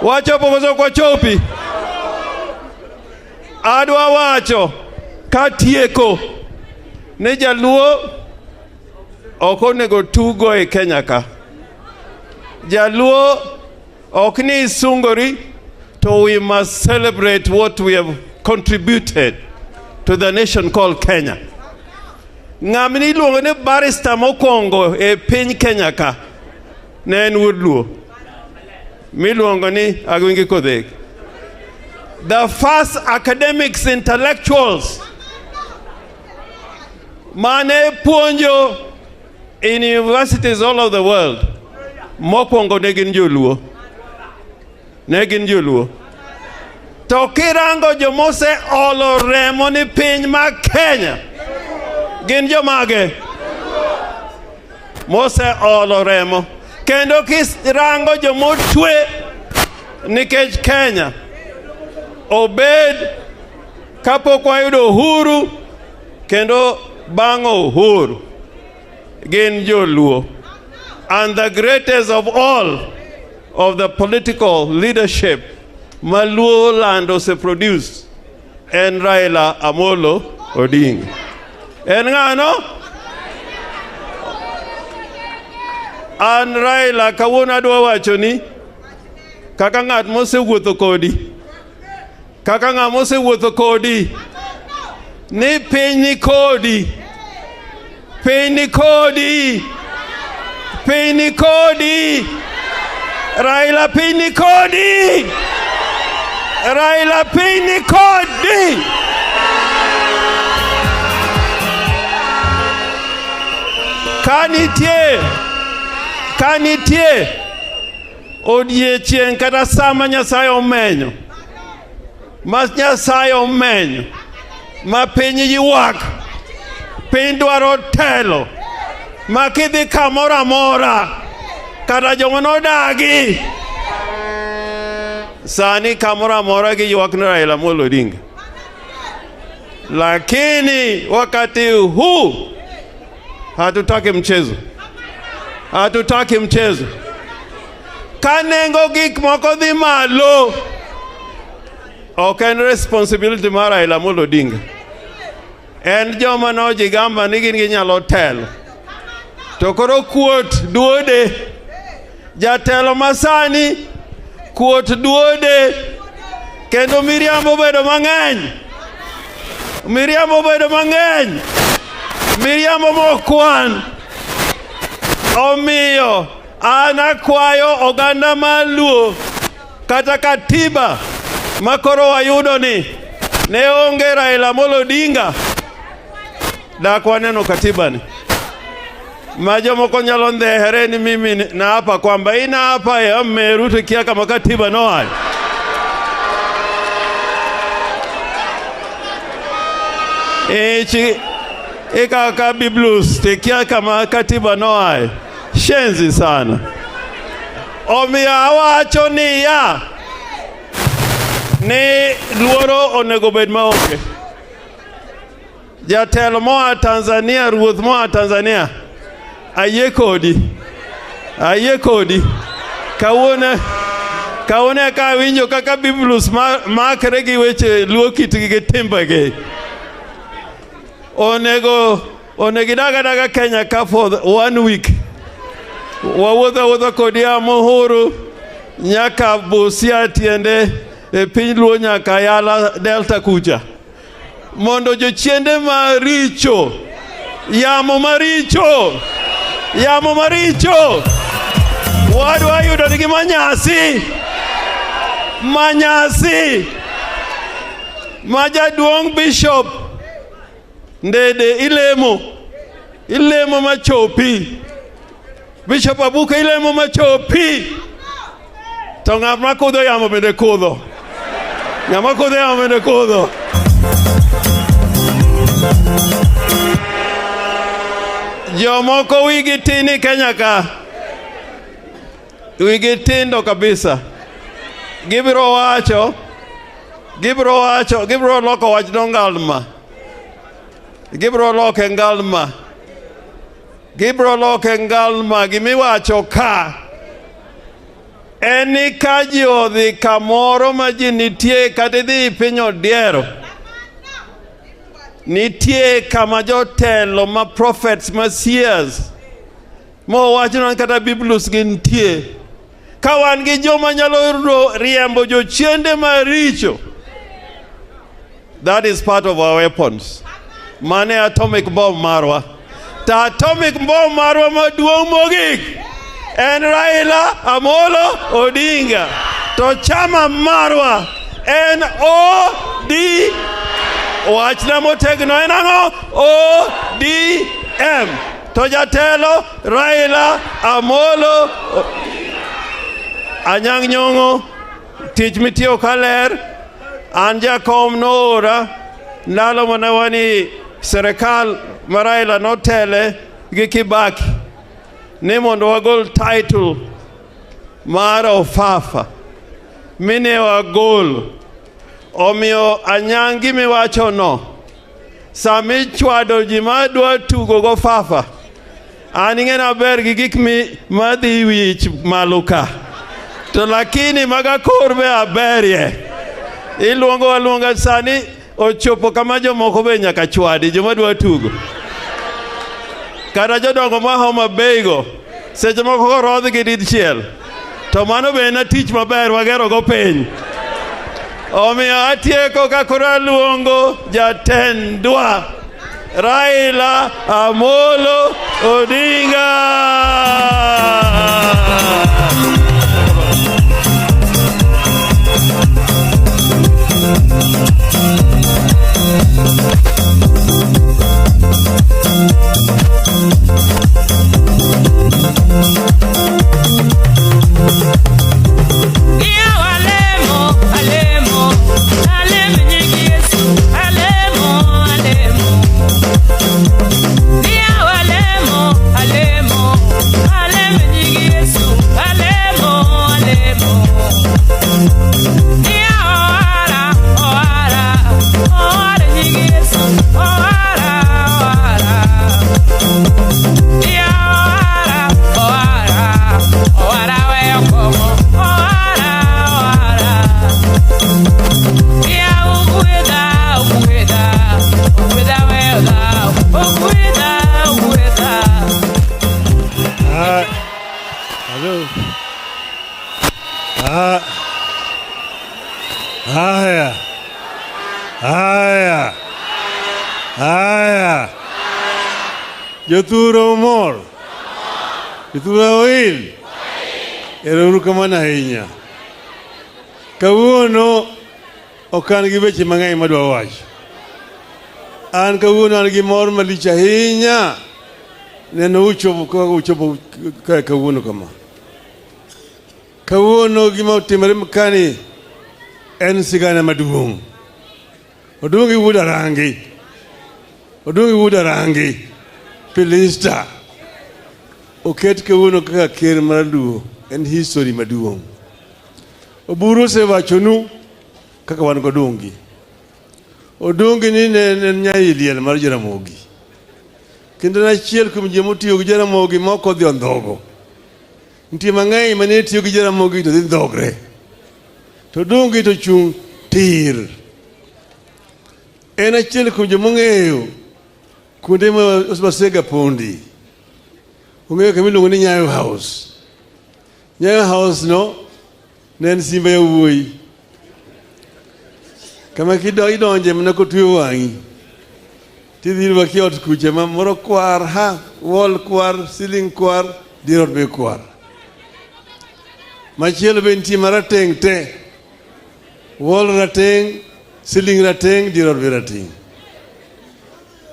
M: Wachopo koso ok wachopi? Adwa wacho katieko ni jaluo ok onego tugo e Kenya ka. Jaluo ok ni isungori to we must celebrate what we have contributed to the nation called Kenya. Ng'ama iluongo ni barrister mokwongo e piny Kenya ka ne en wuod Luo miluongo ni Agwingi Kodhek. The first academics intellectuals mane puonjo in universities all over the world mokwongo ne gin joluo, ne gin joluo. To kirango jomose olo remo ni piny ma Kenya gin jomage mose olo remo, kendo kirango jomotwe nikech Kenya obed kapok wayudo uhuru kendo bang' uhuru gin joluo. And the greatest of all of the political leadership ma Luo land oseproduce en Raila Amolo Odinga. En ng'ano? An Raila kawuono adwa wacho ni kaka ng'at mosewuotho kodi, kaka ng'at mosewuotho kodi, ni piny ni kodi, piny ni kodi, piny ni kodi, Raila piny ni kodi, Raila piny ni kodi. Ka nitie odiechieng' kata sama Nyasaye omenyo, ma Nyasaye omenyo, ma piny ywak, piny dwaro telo, ma kidhi kamoro amora, kata joma nodagi, sani kamoro amora giywak ni Raila Amolo Odinga. Lakini wakati huu hatutaki mchezo, hatutaki mchezo. Ka nengo gik moko dhi malo, ok en responsibility mar Raila Amolo Odinga. En joma nojigamba ni gin ginyalo telo. To koro kuot duode. Jatelo masani kuot duode. Kendo miriambo bedo mang'eny. Miriambo bedo mang'eny. Miriambo mokwan. Omiyo an akwayo oganda mar Luo kata katiba makoro wayudo ni ne onge Raila Amolo Odinga dak waneno katiba ni ma jomoko nyalo ndhehere ni mimi naapa kwamba inaapa ya Meru to kia kama katiba noaye. Ichi ikaka Biblos to ikia kama katiba noaye. Shenzi sana. Omiyo awacho niya ni luoro onego bed maonge. Jatelo moa Tanzania, ruoth moa Tanzania, ayie kodi, ayie kodi. Kawuono kawuono eka awinjo kaka Biblos makre gi weche luo kitgi gi timbegi. Onego idag adaga Kenya ka for one week. Wawuotho awuotha kodi a Muhuru nyaka Busia tiende e piny Luo nyaka Yala Delta kucha. Mondo jochiende maricho, yamo maricho, yamo maricho, wadwa yudo nigi manyasi, manyasi, ma jaduong' Bishop Ndede ilemo, ilemo machopi. Bishop Abuka ilemo machopi. To ng'at ma kudho yamo bende kudho. Ng'ama kudho yamo bende kudho. Jomoko wigi tin e Kenya ka. Wigi tindo kabisa. Gibiro wacho, gibiro wacho, gibiro loko wach no ngalma. Gibiro loke ngalma. Gibiro loke ngalma gimiwacho ka. En ni ka ji odhi kamoro ma ji nitie kata idhi e piny odiero. Nitie kama jotelo ma prophets ma seers mowachno kata Biblos gi nitie. Ka wan gi joma nyalo riembo jochiende maricho. That is part of our weapons. Mane atomic bomb marwa. To atomic bomb marwa maduong' mogik en Raila Amolo Odinga. To chama marwa en OD. Wachna motegno en ang'o? ODM. To jatelo Raila Amolo Anyang' Nyong'o, tich mitiyo kaler, an jakom noora ndalo mane wani serikal ma Raila notele gi Kibaki ni mondo wagol title mar Ofafa mine wagolo. Omiyo Anyang' gimiwachono, sama ichwado ji madwa tugo go Fafa, an ing'e naber gi gik madhi wich malo ka. To lakini maga kor be aberie. Iluongo aluonga sani ochopo kama jomoko be nyaka chwadi, joma dwa tugo. Kata jodongo ma Homa Bay go, seche moko korodhgi dichiel, to mano be en tich maber wagero go piny. Omiyo atieko ka koro aluongo jatendwa Raila Amolo Odinga.
F: Haya, haya, haya, jothuro mor, jothuro oil, ero kamano ahinya. Kawuono ok an gi weche mang'eny madwa wacho. An kawuono an gi mor malich ahinya neno uchopo kaka uchopo kae kawuono kama. Kawuono gima otimore kani en sigana maduong'. Odungi wuod Arangi. Odungi wuod Arangi. Pilista. Oket kawuono kaka ker mar Luo en history maduong'. Oburu osewachonu kaka wan godungi. Odungi ni ne en nyai liel mar Jaramogi. Kendo en achiel kuom ji motiyo gi Jaramogi ma ok odhi ondhogo. Nitie mang'eny mane tiyo gi Jaramogi to dhi ndhogre. To Odungi to chung' tir. En achiel kuom jomong'eyo kuonde ma Masega pondi. Ong'eyo kama iluongo ni Nyayo House. Nyayo House no ne en simba yawuoyi. Kama idonje mana kotwe wang'i. Tidhi rwaki ot kucha ma moro kwar ha, wall kwar, ceiling kwar, dier ot be kwar. Machielo be nitie marateng' te. Wall rateng', ceiling rateng', dier ot be rateng'.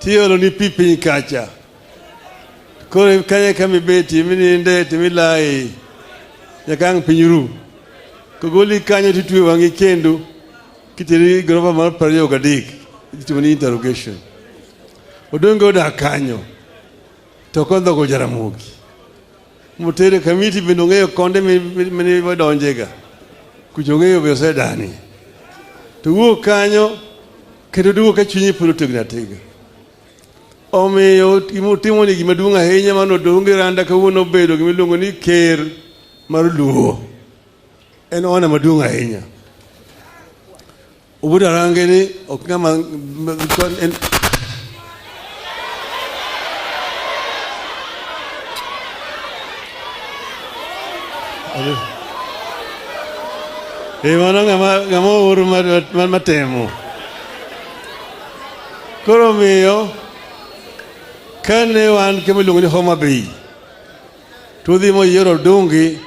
F: Tiolo ni pi piny kacha. Koro kanyo kama ibetie mininde timilaye nyaka ang' piny ru. Kogoli kanyo titwe wang'i kendo kiteri gorofa mar 23 itimoni interrogation. Odonge odak kanyo to kondhogo Jaramogi. Motere kamiti bende ong'eyo konde mane wadonjega. Kucho ong'eyo be osedani. To wuok kanyo kendo duogo ka chunye pod otegno atega. Omiyo gima otimo ni gima duong' ahinya mano Odonge Randa kawuono obedo gima iluongo ni ker mar Luo. En ona maduong' ahinya. Wuod Arange ni ok ng'ama en E mano ng'ama oor matemo. Koro omiyo kane wan kama iluongo ni Homa Bay to udhi moyiero Odungi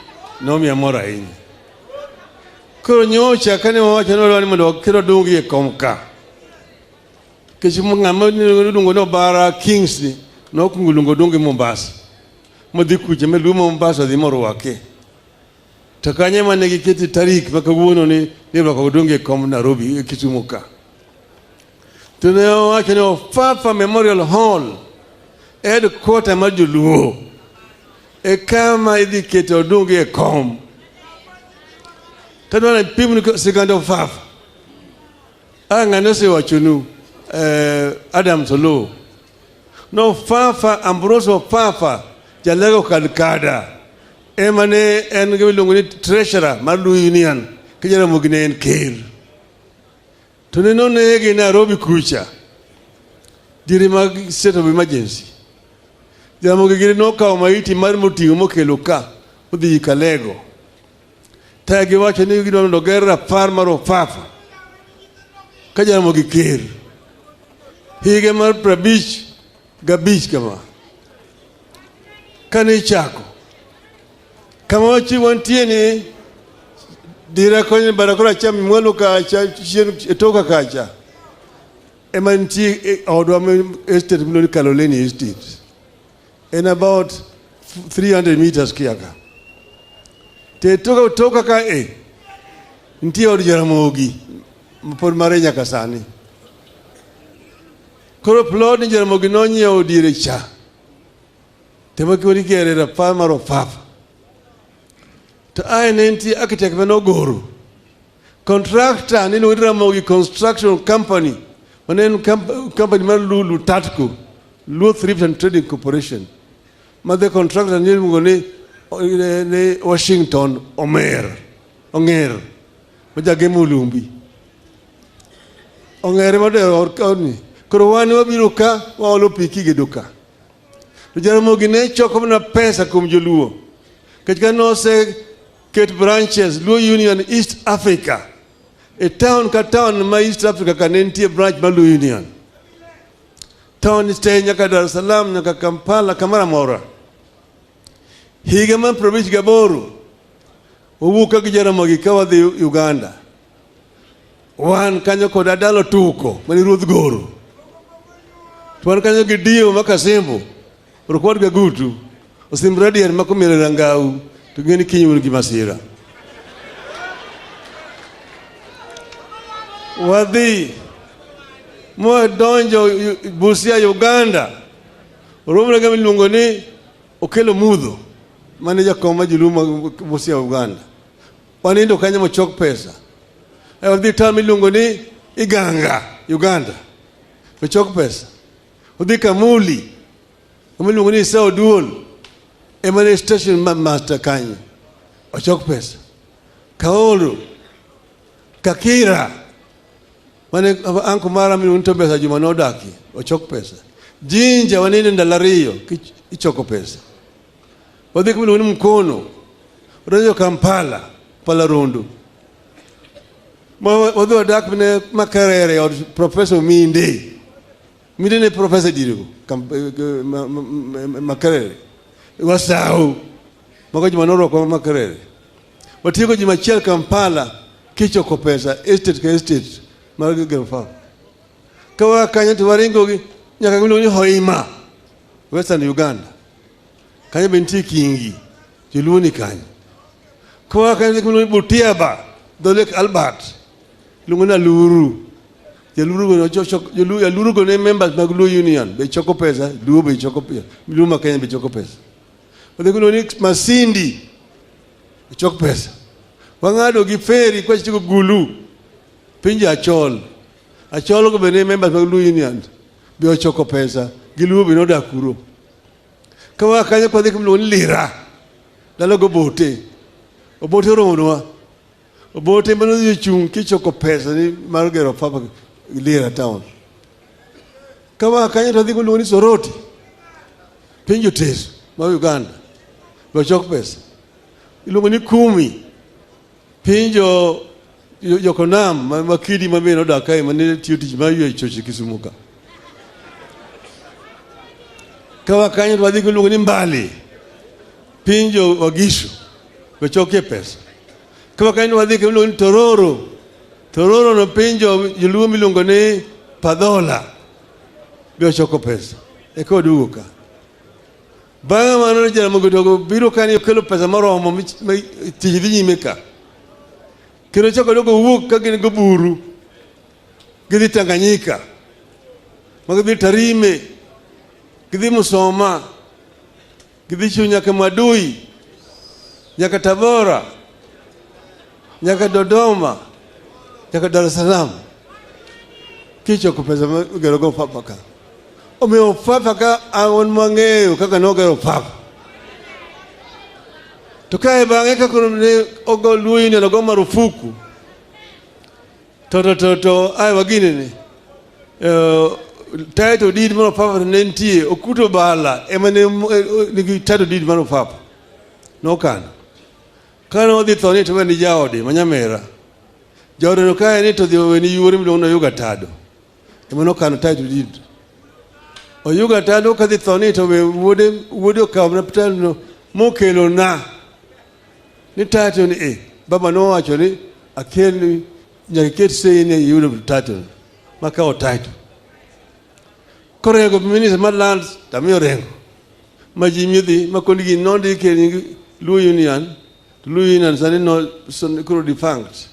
F: nomiya mor ahinya. Koro nyocha kane wawacho ni wadwaro ni mondo waket Odungi e kom ka. Nikech ng'ama iluongo ni Obara Kingsley nokwongo luongo Odungi Mombasa. Modhi kucha maluo ma Mombasa odhi morwake. To kanyo ema ne gikete tarik ma kawuono ni irwako Odungi e kom Nairobi e Kisumu ka. To ne owacho ni Ofafa Memorial Hall headquarter mar joluo e kama idhi kete Odungi e kom. Tadwaro ni pimnu sigand Ofafa. Ah, ng'ane osewachonu Adams Oloo. No Ofafa, Ambrose Ofafa, jalego Kalkada, ema ne en gima iluongo ni treasurer mar Luo Union, ka Jaramogi ne en ker. To ne nonege Nairobi kucha, diere mag state of emergency. Jaramogi giri nokawo maiti mar moting'o mokelo ka, odhi Kalego. Ta giwacho ni gidwa mondo oger rapar mar Ofafa ka Jaramogi ker. Higa mar 55 kama. Kane ichako, kama wachi wantie ni dira koni bara koro acham mwalo kacha chien e toka kacha ema nitie e odwa ma estate miluongo ni Kaloleni Estate. En about 300 meters kia ka. To e toka ka e nitie od Jaramogi ma pod mare nyaka sani. Koro plot ni Jaramogi nonyiewo diere cha. Tema koro igere rapar mar Ofafa. To ae ne nitie architect mane ogoro. Contractor ne iluongo ni Ramogi Construction Company mane en company mar Lulu Tatco, Luo Thrift and Trading Corporation. Ma the contractor ne iluongo ni Washington Omer, Ong'er, ma jagemo Olumbi. Ong'er ema odero odni. Koro wan wabiro ka waolo pi kigedo ka. To Jaramogi ne choko mana pesa kuom joluo. Nikech ka nose ket branches Luo Union East Africa e town ka town ma East Africa ka ne nitie branch mar Luo Union. Town te nyaka Dar es Salaam nyaka Kampala kamoro amora. Higa mar 58 wawuok ka gi Jaramogi ka wadhi Uganda. Wan kanyo kod Adalo Tuko mane ruodh Goro. To wan kanyo gi Dio ma Kasembo, Rukwad Gagutu, Osim Radier ma komielo Rangau, to ng'e ni kiny un gi masira. Wadhi mwadonjo Busia, Uganda. Oromre gi miluongo ni Okelo Mudho, mane jakom ma joluo ma Busia, Uganda. Wanindo kanyo mochok pesa. E wadhi town miluongo ni Iganga, Uganda. Ochok pesa. Odhi Kamuli, miluongo ni Isao Duol, ema ne station master kanyo. Ochok pesa. Kaolo, Kakira, mane anko mara miluongo ni Tobias Juma nodakie, ochok pesa. Jinja wanindo ndalo 2 ichoko pesa. Wadhi kuma iluongo ni Mkono, wadonjo Kampala, Palarondo. Wadhi wadak ne Makerere od Professor Minde. Minde ne professor dirigo Makerere. Wasau. Mago joma norwako Makerere. Watieko juma achiel Kampala kichoko pesa estate ka estate mar gero farm. Ka waa kanyo to waringo gi nyaka kuma iluongo ni Hoima, Western Uganda. Kanyo be nitie kingi, joluo ni kanyo. Koa kanyo dhi kuma Butiaba, dho Lake Albert. Iluongo ni Aluru. Jaluru go Jaluru go ne members mag Luo Union be choko pesa, Luo be choko pesa, Luo ma Kenya be choko pesa. Wadhi kuma ni Masindi chok pesa. Wang'ado gi feri kwachiko Gulu, pinje Achol. Achol go be ne members mag Luo Union be ochoko pesa, gi Luo be nodak kuro. Ka waa kanyo kwadhi kuma iluongo ni Lira, dala go Obote. Obote oromonwa. Obote mane odhi ochung' kichoko pesa ni mar gero papa Lira town. Ka waa kanyo to wadhi kuma iluongo ni Soroti, piny Joteso ma Uganda, be ochok pesa. Iluongo ni Kumi, piny jo jokonam ma kidi ma be nodak kae mane tiyo tich mar yweyo choche Kisumu ka. Ka waa kanyo to wadhi kuma iluongo ni Mbali, piny jo Wagishu, be chokie pesa. Ka waa kanyo to wadhi kuma iluongo ni Tororo. Tororo no piny jo joluo miluongo ni Padhola be ochoko pesa. Eka waduogo ka. Bang'e mano Jaramogi Odogo biro ka ni okelo pesa moromo tich dhi nyime ka. Kendo chako dogo wuok ka gin goburu gidhi Tanganyika, ma gidhi Tarime, gidhi Musoma, gidhi chu nyaka Mwadui, nyaka Tabora, nyaka Dodoma, nyaka Dar es Salaam. Kichoko pesa ma igerogo Ofafa ka. Omiyo Ofafa ka an mang'eyo kaka nogero Ofafa. To kae bang'e ka koro ne ogo Luo Union ogo marufuku to ae wagine ni title deed mar Ofafa ne nitie Okuto Bala ema ne nigi title deed mar Ofafa nokano. Kane odhi tho ni to ni jaode ma nyamera. Jaode no kae ni to dhi oweni yuore miluongo ni Oyuga Tado. Ema nokano title deed. Oyuga Tado kadhi tho ni to we wuode okawo mana title no mokelo na ni title ni baba nowacho ni akel nyaka iket sei ni iyudo title makawo title. Korengo minister mar lands tamiyo Orengo ma ji midhi ma koni gini nondike e nying Luo Union to Luo Union sani no koro defunct.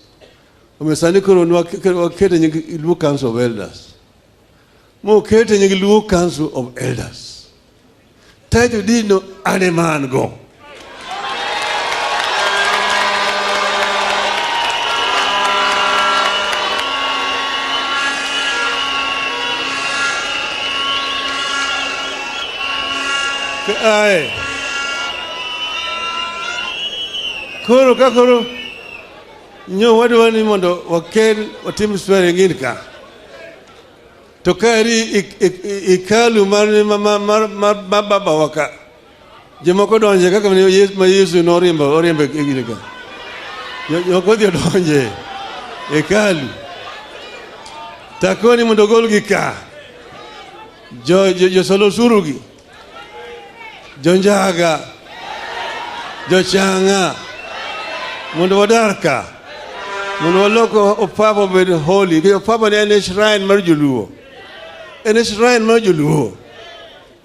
F: Omiyo sani koro wakete e nying Luo Council of Elders. Mokete e nying Luo Council of Elders. Title deed no an ema an go. Ae. Koro ka koro nyo wadwa ni mondo wakel watim swearing in ka. To kaeri hekalu mar babawa ka. Jomoko donje kaka ma Yesu noriembo oriembo e gine ka. Jomoko odhi odonje hekalu. Takoni mondo ogolgi ka. Josol osuru gi. Jonjaga. Jochanga. Mondo wadar ka. Mondo walok Ofafa obed holy. Nikech Ofafa ne en shrine mar joluo. En shrine mar joluo.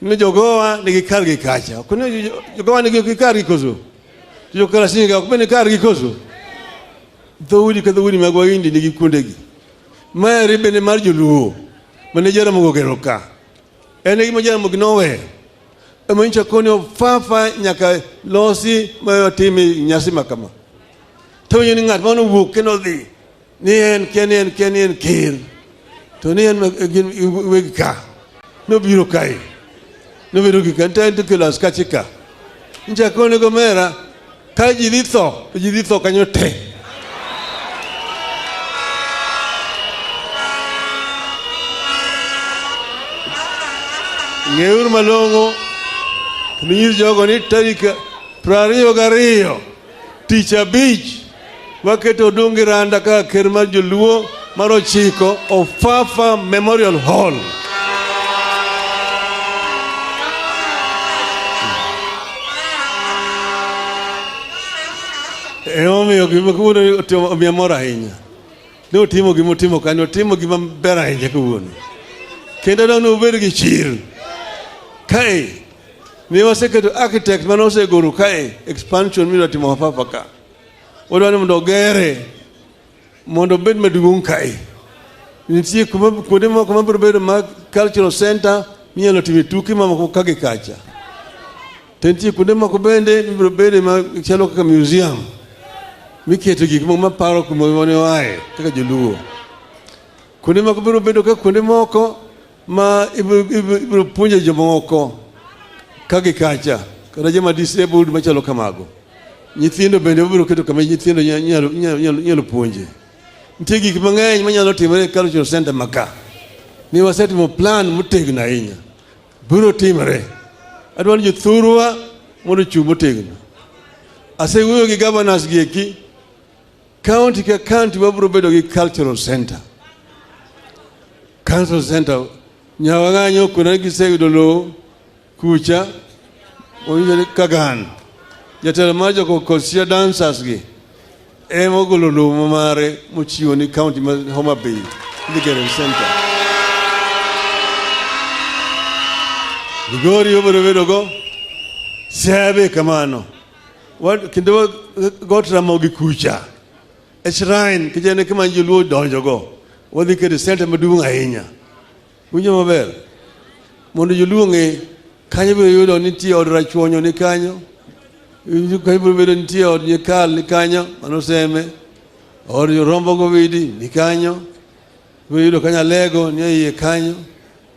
F: Ni jogowa nigi kargi kacha. Ok ni jogowa nigi kargi koso. To jo-Karasinga ok bende kargi koso. Dhoudi ka dhoudi mag Wahindi nigi kuondegi. Maeri bende mar joluo mane Jaramogi ogero ka. En e gima Jaramogi noweyo. Ema nyicha koni Ofafa nyaka losi ma watime nyasi ma kama. To winjo ni ng'at mane owuok kendo odhi ni en kia ni en kia ni en ker. To ni en gin weg ka. Nobiro kae. Nobiro gi ka. Nitie to kelo askache ka. Nyicha koni gomera ka ji dhi tho to ji dhi tho kanyo te. Ng'euru malong'o kendo nyis jogo ni tarik 22 tich abich waketo Odungi Randa kaka ker mar joluo mar ochiko Ofafa Memorial Hall. Emomiyo gima kawuono omiya mor ahinya. Ne otimo gima otimo kanyo, otimo gima ber ahinya kawuono. Kendo dang' ubed gi chir. Kae, ne waseketo architect mane osegoro kae expansion midwa timo Ofafa ka. Wadwa ni mondo ogere mondo obed maduong' kae. Nitie kuma kuonde moko mabiro bedo mag cultural center minyalo time tuke mamoko ka gi kacha. To nitie kuonde moko bende mibiro bede ma chalo kaka museum miketo gik moko maparo kuma ne oaye kaka joluo. Kuonde moko biro bedo kaka kuonde moko ma ibiro puonjo jomoko ka gi kacha kata joma disabled machalo kamago. Nyithindo bende wabiro keto kama nyithindo nyalo puonje. Nitie gik mang'eny manyalo timore e cultural center ma ka. Ni wasetimo plan motegno ahinya. Biro timore. Adwaro ni jothurwa mondo ochung' motegno. Asewuoyo gi governors gi eki. County ka county wabiro bedo gi cultural center. Cultural center Nyawang'anyo kuonde giseyudo lowo kucha owinjo ni Kagan. Jatelo mar jo Kosia dancers gi ema ogolo lowo mare mochiwo ni county ma Homa Bay dhi gero center. Migori obiro bedo go, Siaya be kamano. Kendo got Ramogi kucha e shrine kech en e kama joluo donjogo. Wadhi keto center maduong' ahinya. Winjo maber? Mondo joluo ong'e kanyo biro yudo nitie od rachuonyo ni kanyo. Kanyo biro bedo nitie od nyikal ni kanyo, mano Seme. Od Rombo Gowidi ni kanyo. Biro yudo kanyo Alego ni e iye kanyo.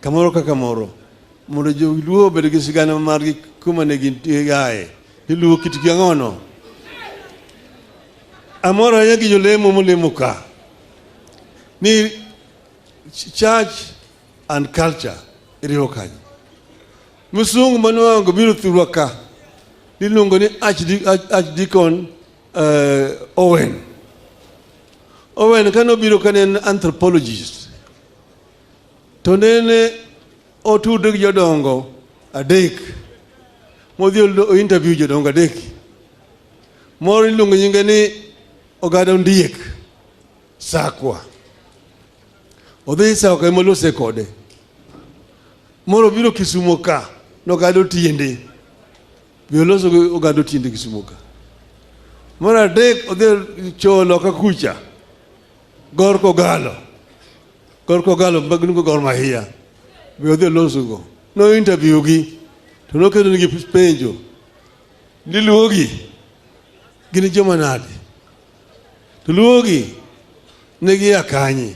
F: Kamoro ka kamoro. Mondo joluo obed gi sigana margi kuma ne gintie aye. Iluwo kitgi ang'ono? Amor ahinya gi jolemo molemo ka. Ni church and culture iriwo kanyo. Musungu manwango biro thurwa ka. Iluongo ni Archdeacon Owen. Owen kane obiro ka ne en anthropologist. To nene otudre gi jodongo adek. Modhi o interview jodongo adek. Moro iluongo nyinge ni Ogada Ondiek Sakwa. Odhi Sakwa ema olose kode. Moro biro Kisumo ka, nogado tiende. Be oloso gi ogado tiende Kisumo ka. Mar adek odhi cho loka kucha. Gor Kogalo. Gor Kogalo mag Gor Mahia. Be odhi oloso go. No interview gi. To noketo nigi penjo. Ni luogi gin joma nade? To luogi ne gia kanye?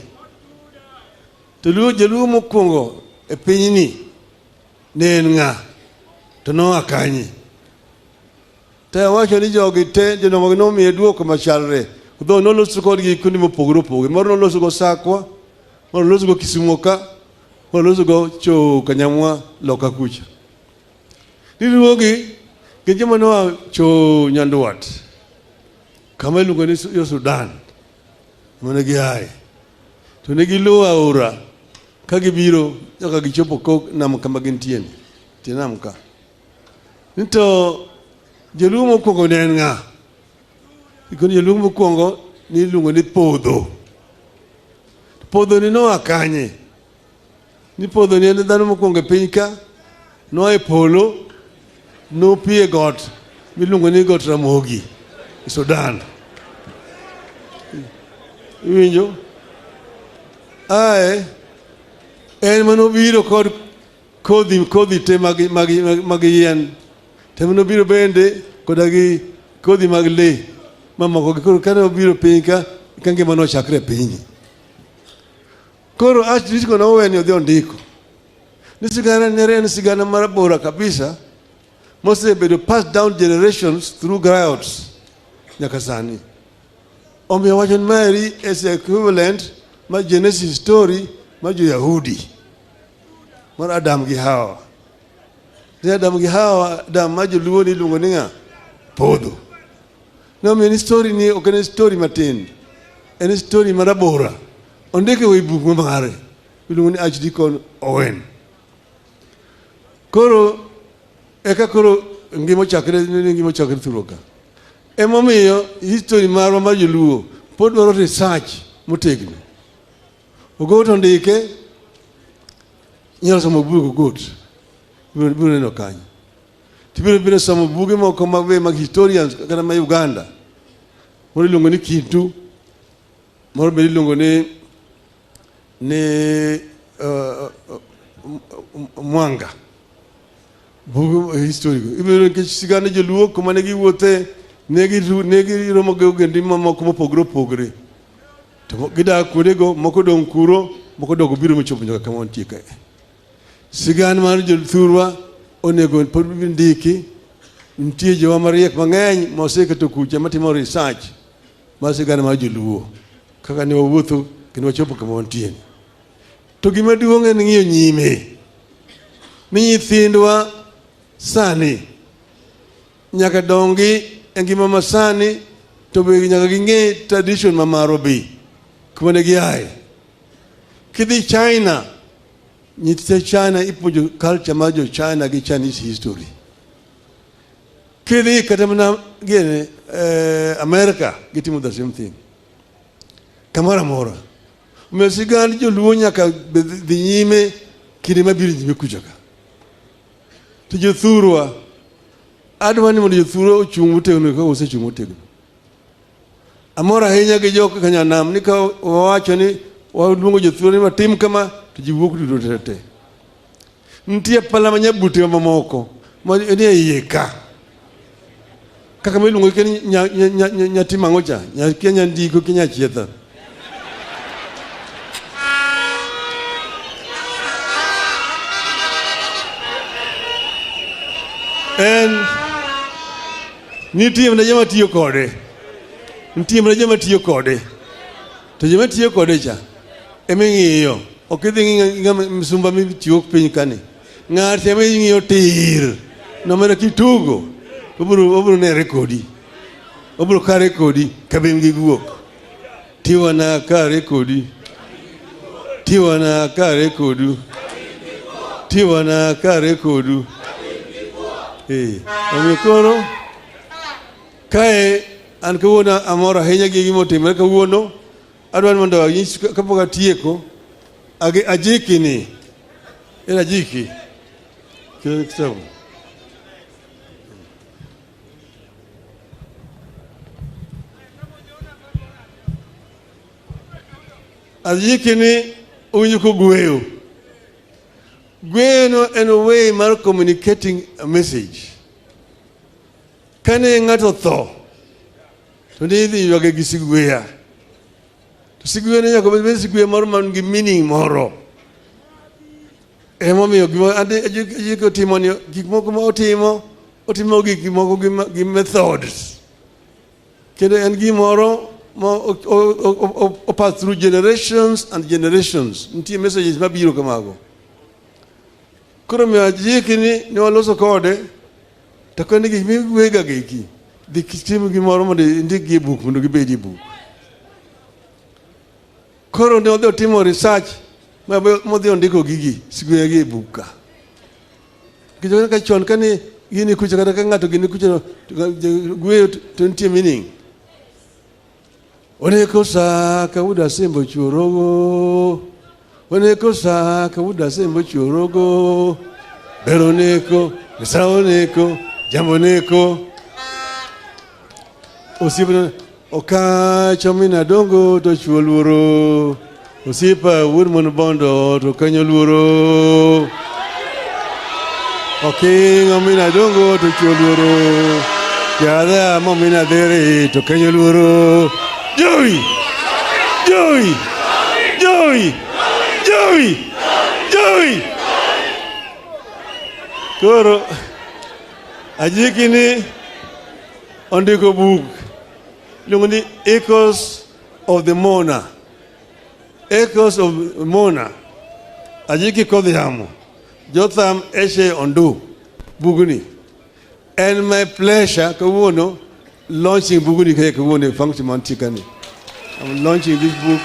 F: To luo jaluo mokwongo e pinyni ne en ng'a? To noa kanye? To awacho ni jogi te jodongo gi nomiye duoko machalre. Dho noloso kodgi kuonde mopogore opogore. Moro noloso go Sakwa, moro noloso go Kisumo ka, moro noloso go Cho Kanyamwa loka kucha. Ni luogi gin joma noa Cho Nyandwat kama iluongo ni yo Sudan mane giaye. To ne giluwo aora ka gibiro nyaka gichopo kok nam kama gintie ni, tie nam ka. Ni to jaluo mokwongo ne en ng'a? Ikoni jaluo mokwongo ni iluongo ni Podho. Podho ni noa kanye? Ni Podho ni en dhano mokwongo e piny ka, noa e polo, nopie got miluongo ni got Ramogi e Sudan. Iwinjo? Ae, en manobiro kod kodhi te mag yien. To manobiro bende koda gi kodhi mag lee mamoko gi. Koro kane obiro piny ka, ka ngima nochakre e pinyni. Koro Archdeacon Owen odhi ondiko. Ni sigana nere en sigana marabora kabisa mosebedo passed down generations through griots nyaka sani. Omiyo wacho ni maeri is equivalent mar Genesis story mar jo-Yahudi mar Adam gi Hawa. Ni Adam gi Hawa, Adam mar joluo ni iluongo ni ng'a? Podho. Nomiyo ni story ni ok en story matin. En story marabora. Ondike e buk mare iluongo ni Archdeacon Owen. Koro eka koro ngima ochakre ni ngima ochakre thurwa ka. Emomiyo history marwa mar joluo pod dwaro research motegno. Ogot ondike, inyalo somo bug Ogot, ibiro neno kanyo. Tibiro biro somo buge moko mag be mag historians kata ma Uganda. Moro iluongo ni Kintu, moro bende iluongo ni Mwanga. Bugo history go. Ibiro nikech sigana joluo kuma ne giwuothe ne giromo gi ogendini mamoko mopogore opogore. To gidak kuondego, moko dong' kuro, moko dok obiro mochopo nyaka kama wantie kae. Sigana mar jothurwa onego pod ndiki. Nitie jowa mariek mang'eny moseketo kucha matimo research mar sigana mar joluo kaka ne wawuotho kendo wachopo kama wantie. To gima duong' en ng'iyo nyime ni nyithindwa sani nyaka dongi e ngima masani to be nyaka ging'e tradition ma marwa be kuma ne giaye. Kidhi China, nyithind China ipuonjo culture mar jo China gi Chinese history. Kidhi kata mana gene America gitimo the same thing. Kamoro amora. Omiyo sigand joluo nyaka dhi nyime kinde mabiro nyime kucha ka. To jothurwa, adwa ni mondo jothurwa ochung' motegno kaka osechung' motegno. Amor ahinya gi jok Kanyanam ni ka wawacho ni waluongo jothurwa ni watim kama to ji wuok duto te te. Nitie pala ma nyabute mamoko ma ni e iye ka. Kaka miluongo ni nyatim ang'o cha? Kia nyandiko kia nyachietha. En nitie mana joma tiyo kode. Nitie mana joma tiyo kode. To joma tiyo kode cha ema ing'iyo. Ok idhi ng'i ng'ama misumba michiwo piny kani. Ng'at ema ing'iyo tir. Nomera kitugo obiro nere kodi. Obiro kare kodi kabim gi guok. Tiwana kare kodi. Tiwana kare kodu. Tiwana kare kodu. Omiyo koro kae an kawuono amor ahinya gi gima otimore kawuono. Adwaro mondo anyis kapok atieko ajiki ni. En ajiki. Kitabu. Ajiki ni uwinjo kogweyo. Gweyo no en way mar communicating a message. Kane ng'ato tho, to ne idhi ywage gi sigweya. To sigweya ne nyaka bed sigweya moro man gi meaning moro. Emomiyo gima Ajiki otimo ni gik moko ma otimo, otimo gik moko gi methods. Kendo en gimoro ma o pass through generations and generations. Nitie messages mabiro kamago. Koro miyo Ajiki ni ne waloso kode, to koni gik migwega giki, dhi tim gimoro mondo indikgi e buk mondo gibed e buk. Koro ne odhi otimo research modhi ondiko gigi sigwega gi e buk ka. Nikech kaka chon kane gini kucha kata ka ng'ato gini kucha gweyo to nitie meaning. Oneko sa kawuodo asembo chuorogo. Oneko sa kawuodo asembo chuorogo. Ber oneko, sa oneko, jambo oneko. Osiepna okacho mina dongo to chuo luoro. Osiepa wuod mon bondo to kanyo luoro. Okingo mina dongo to chuo luoro. Jadha mo mina dhere to kanyo luoro. Joey! Joey! Joey! Joey! Joey! Koro Ajiki ni ondiko buk iluongo ni Echoes of the Mourner. Echoes of Mourner. Ajiki Kodhiamo. Jotham Eshe Ondu. Bugni. En my pleasure kawuono launching bugni kae kawuono e function mantie kani. I'm launching this book.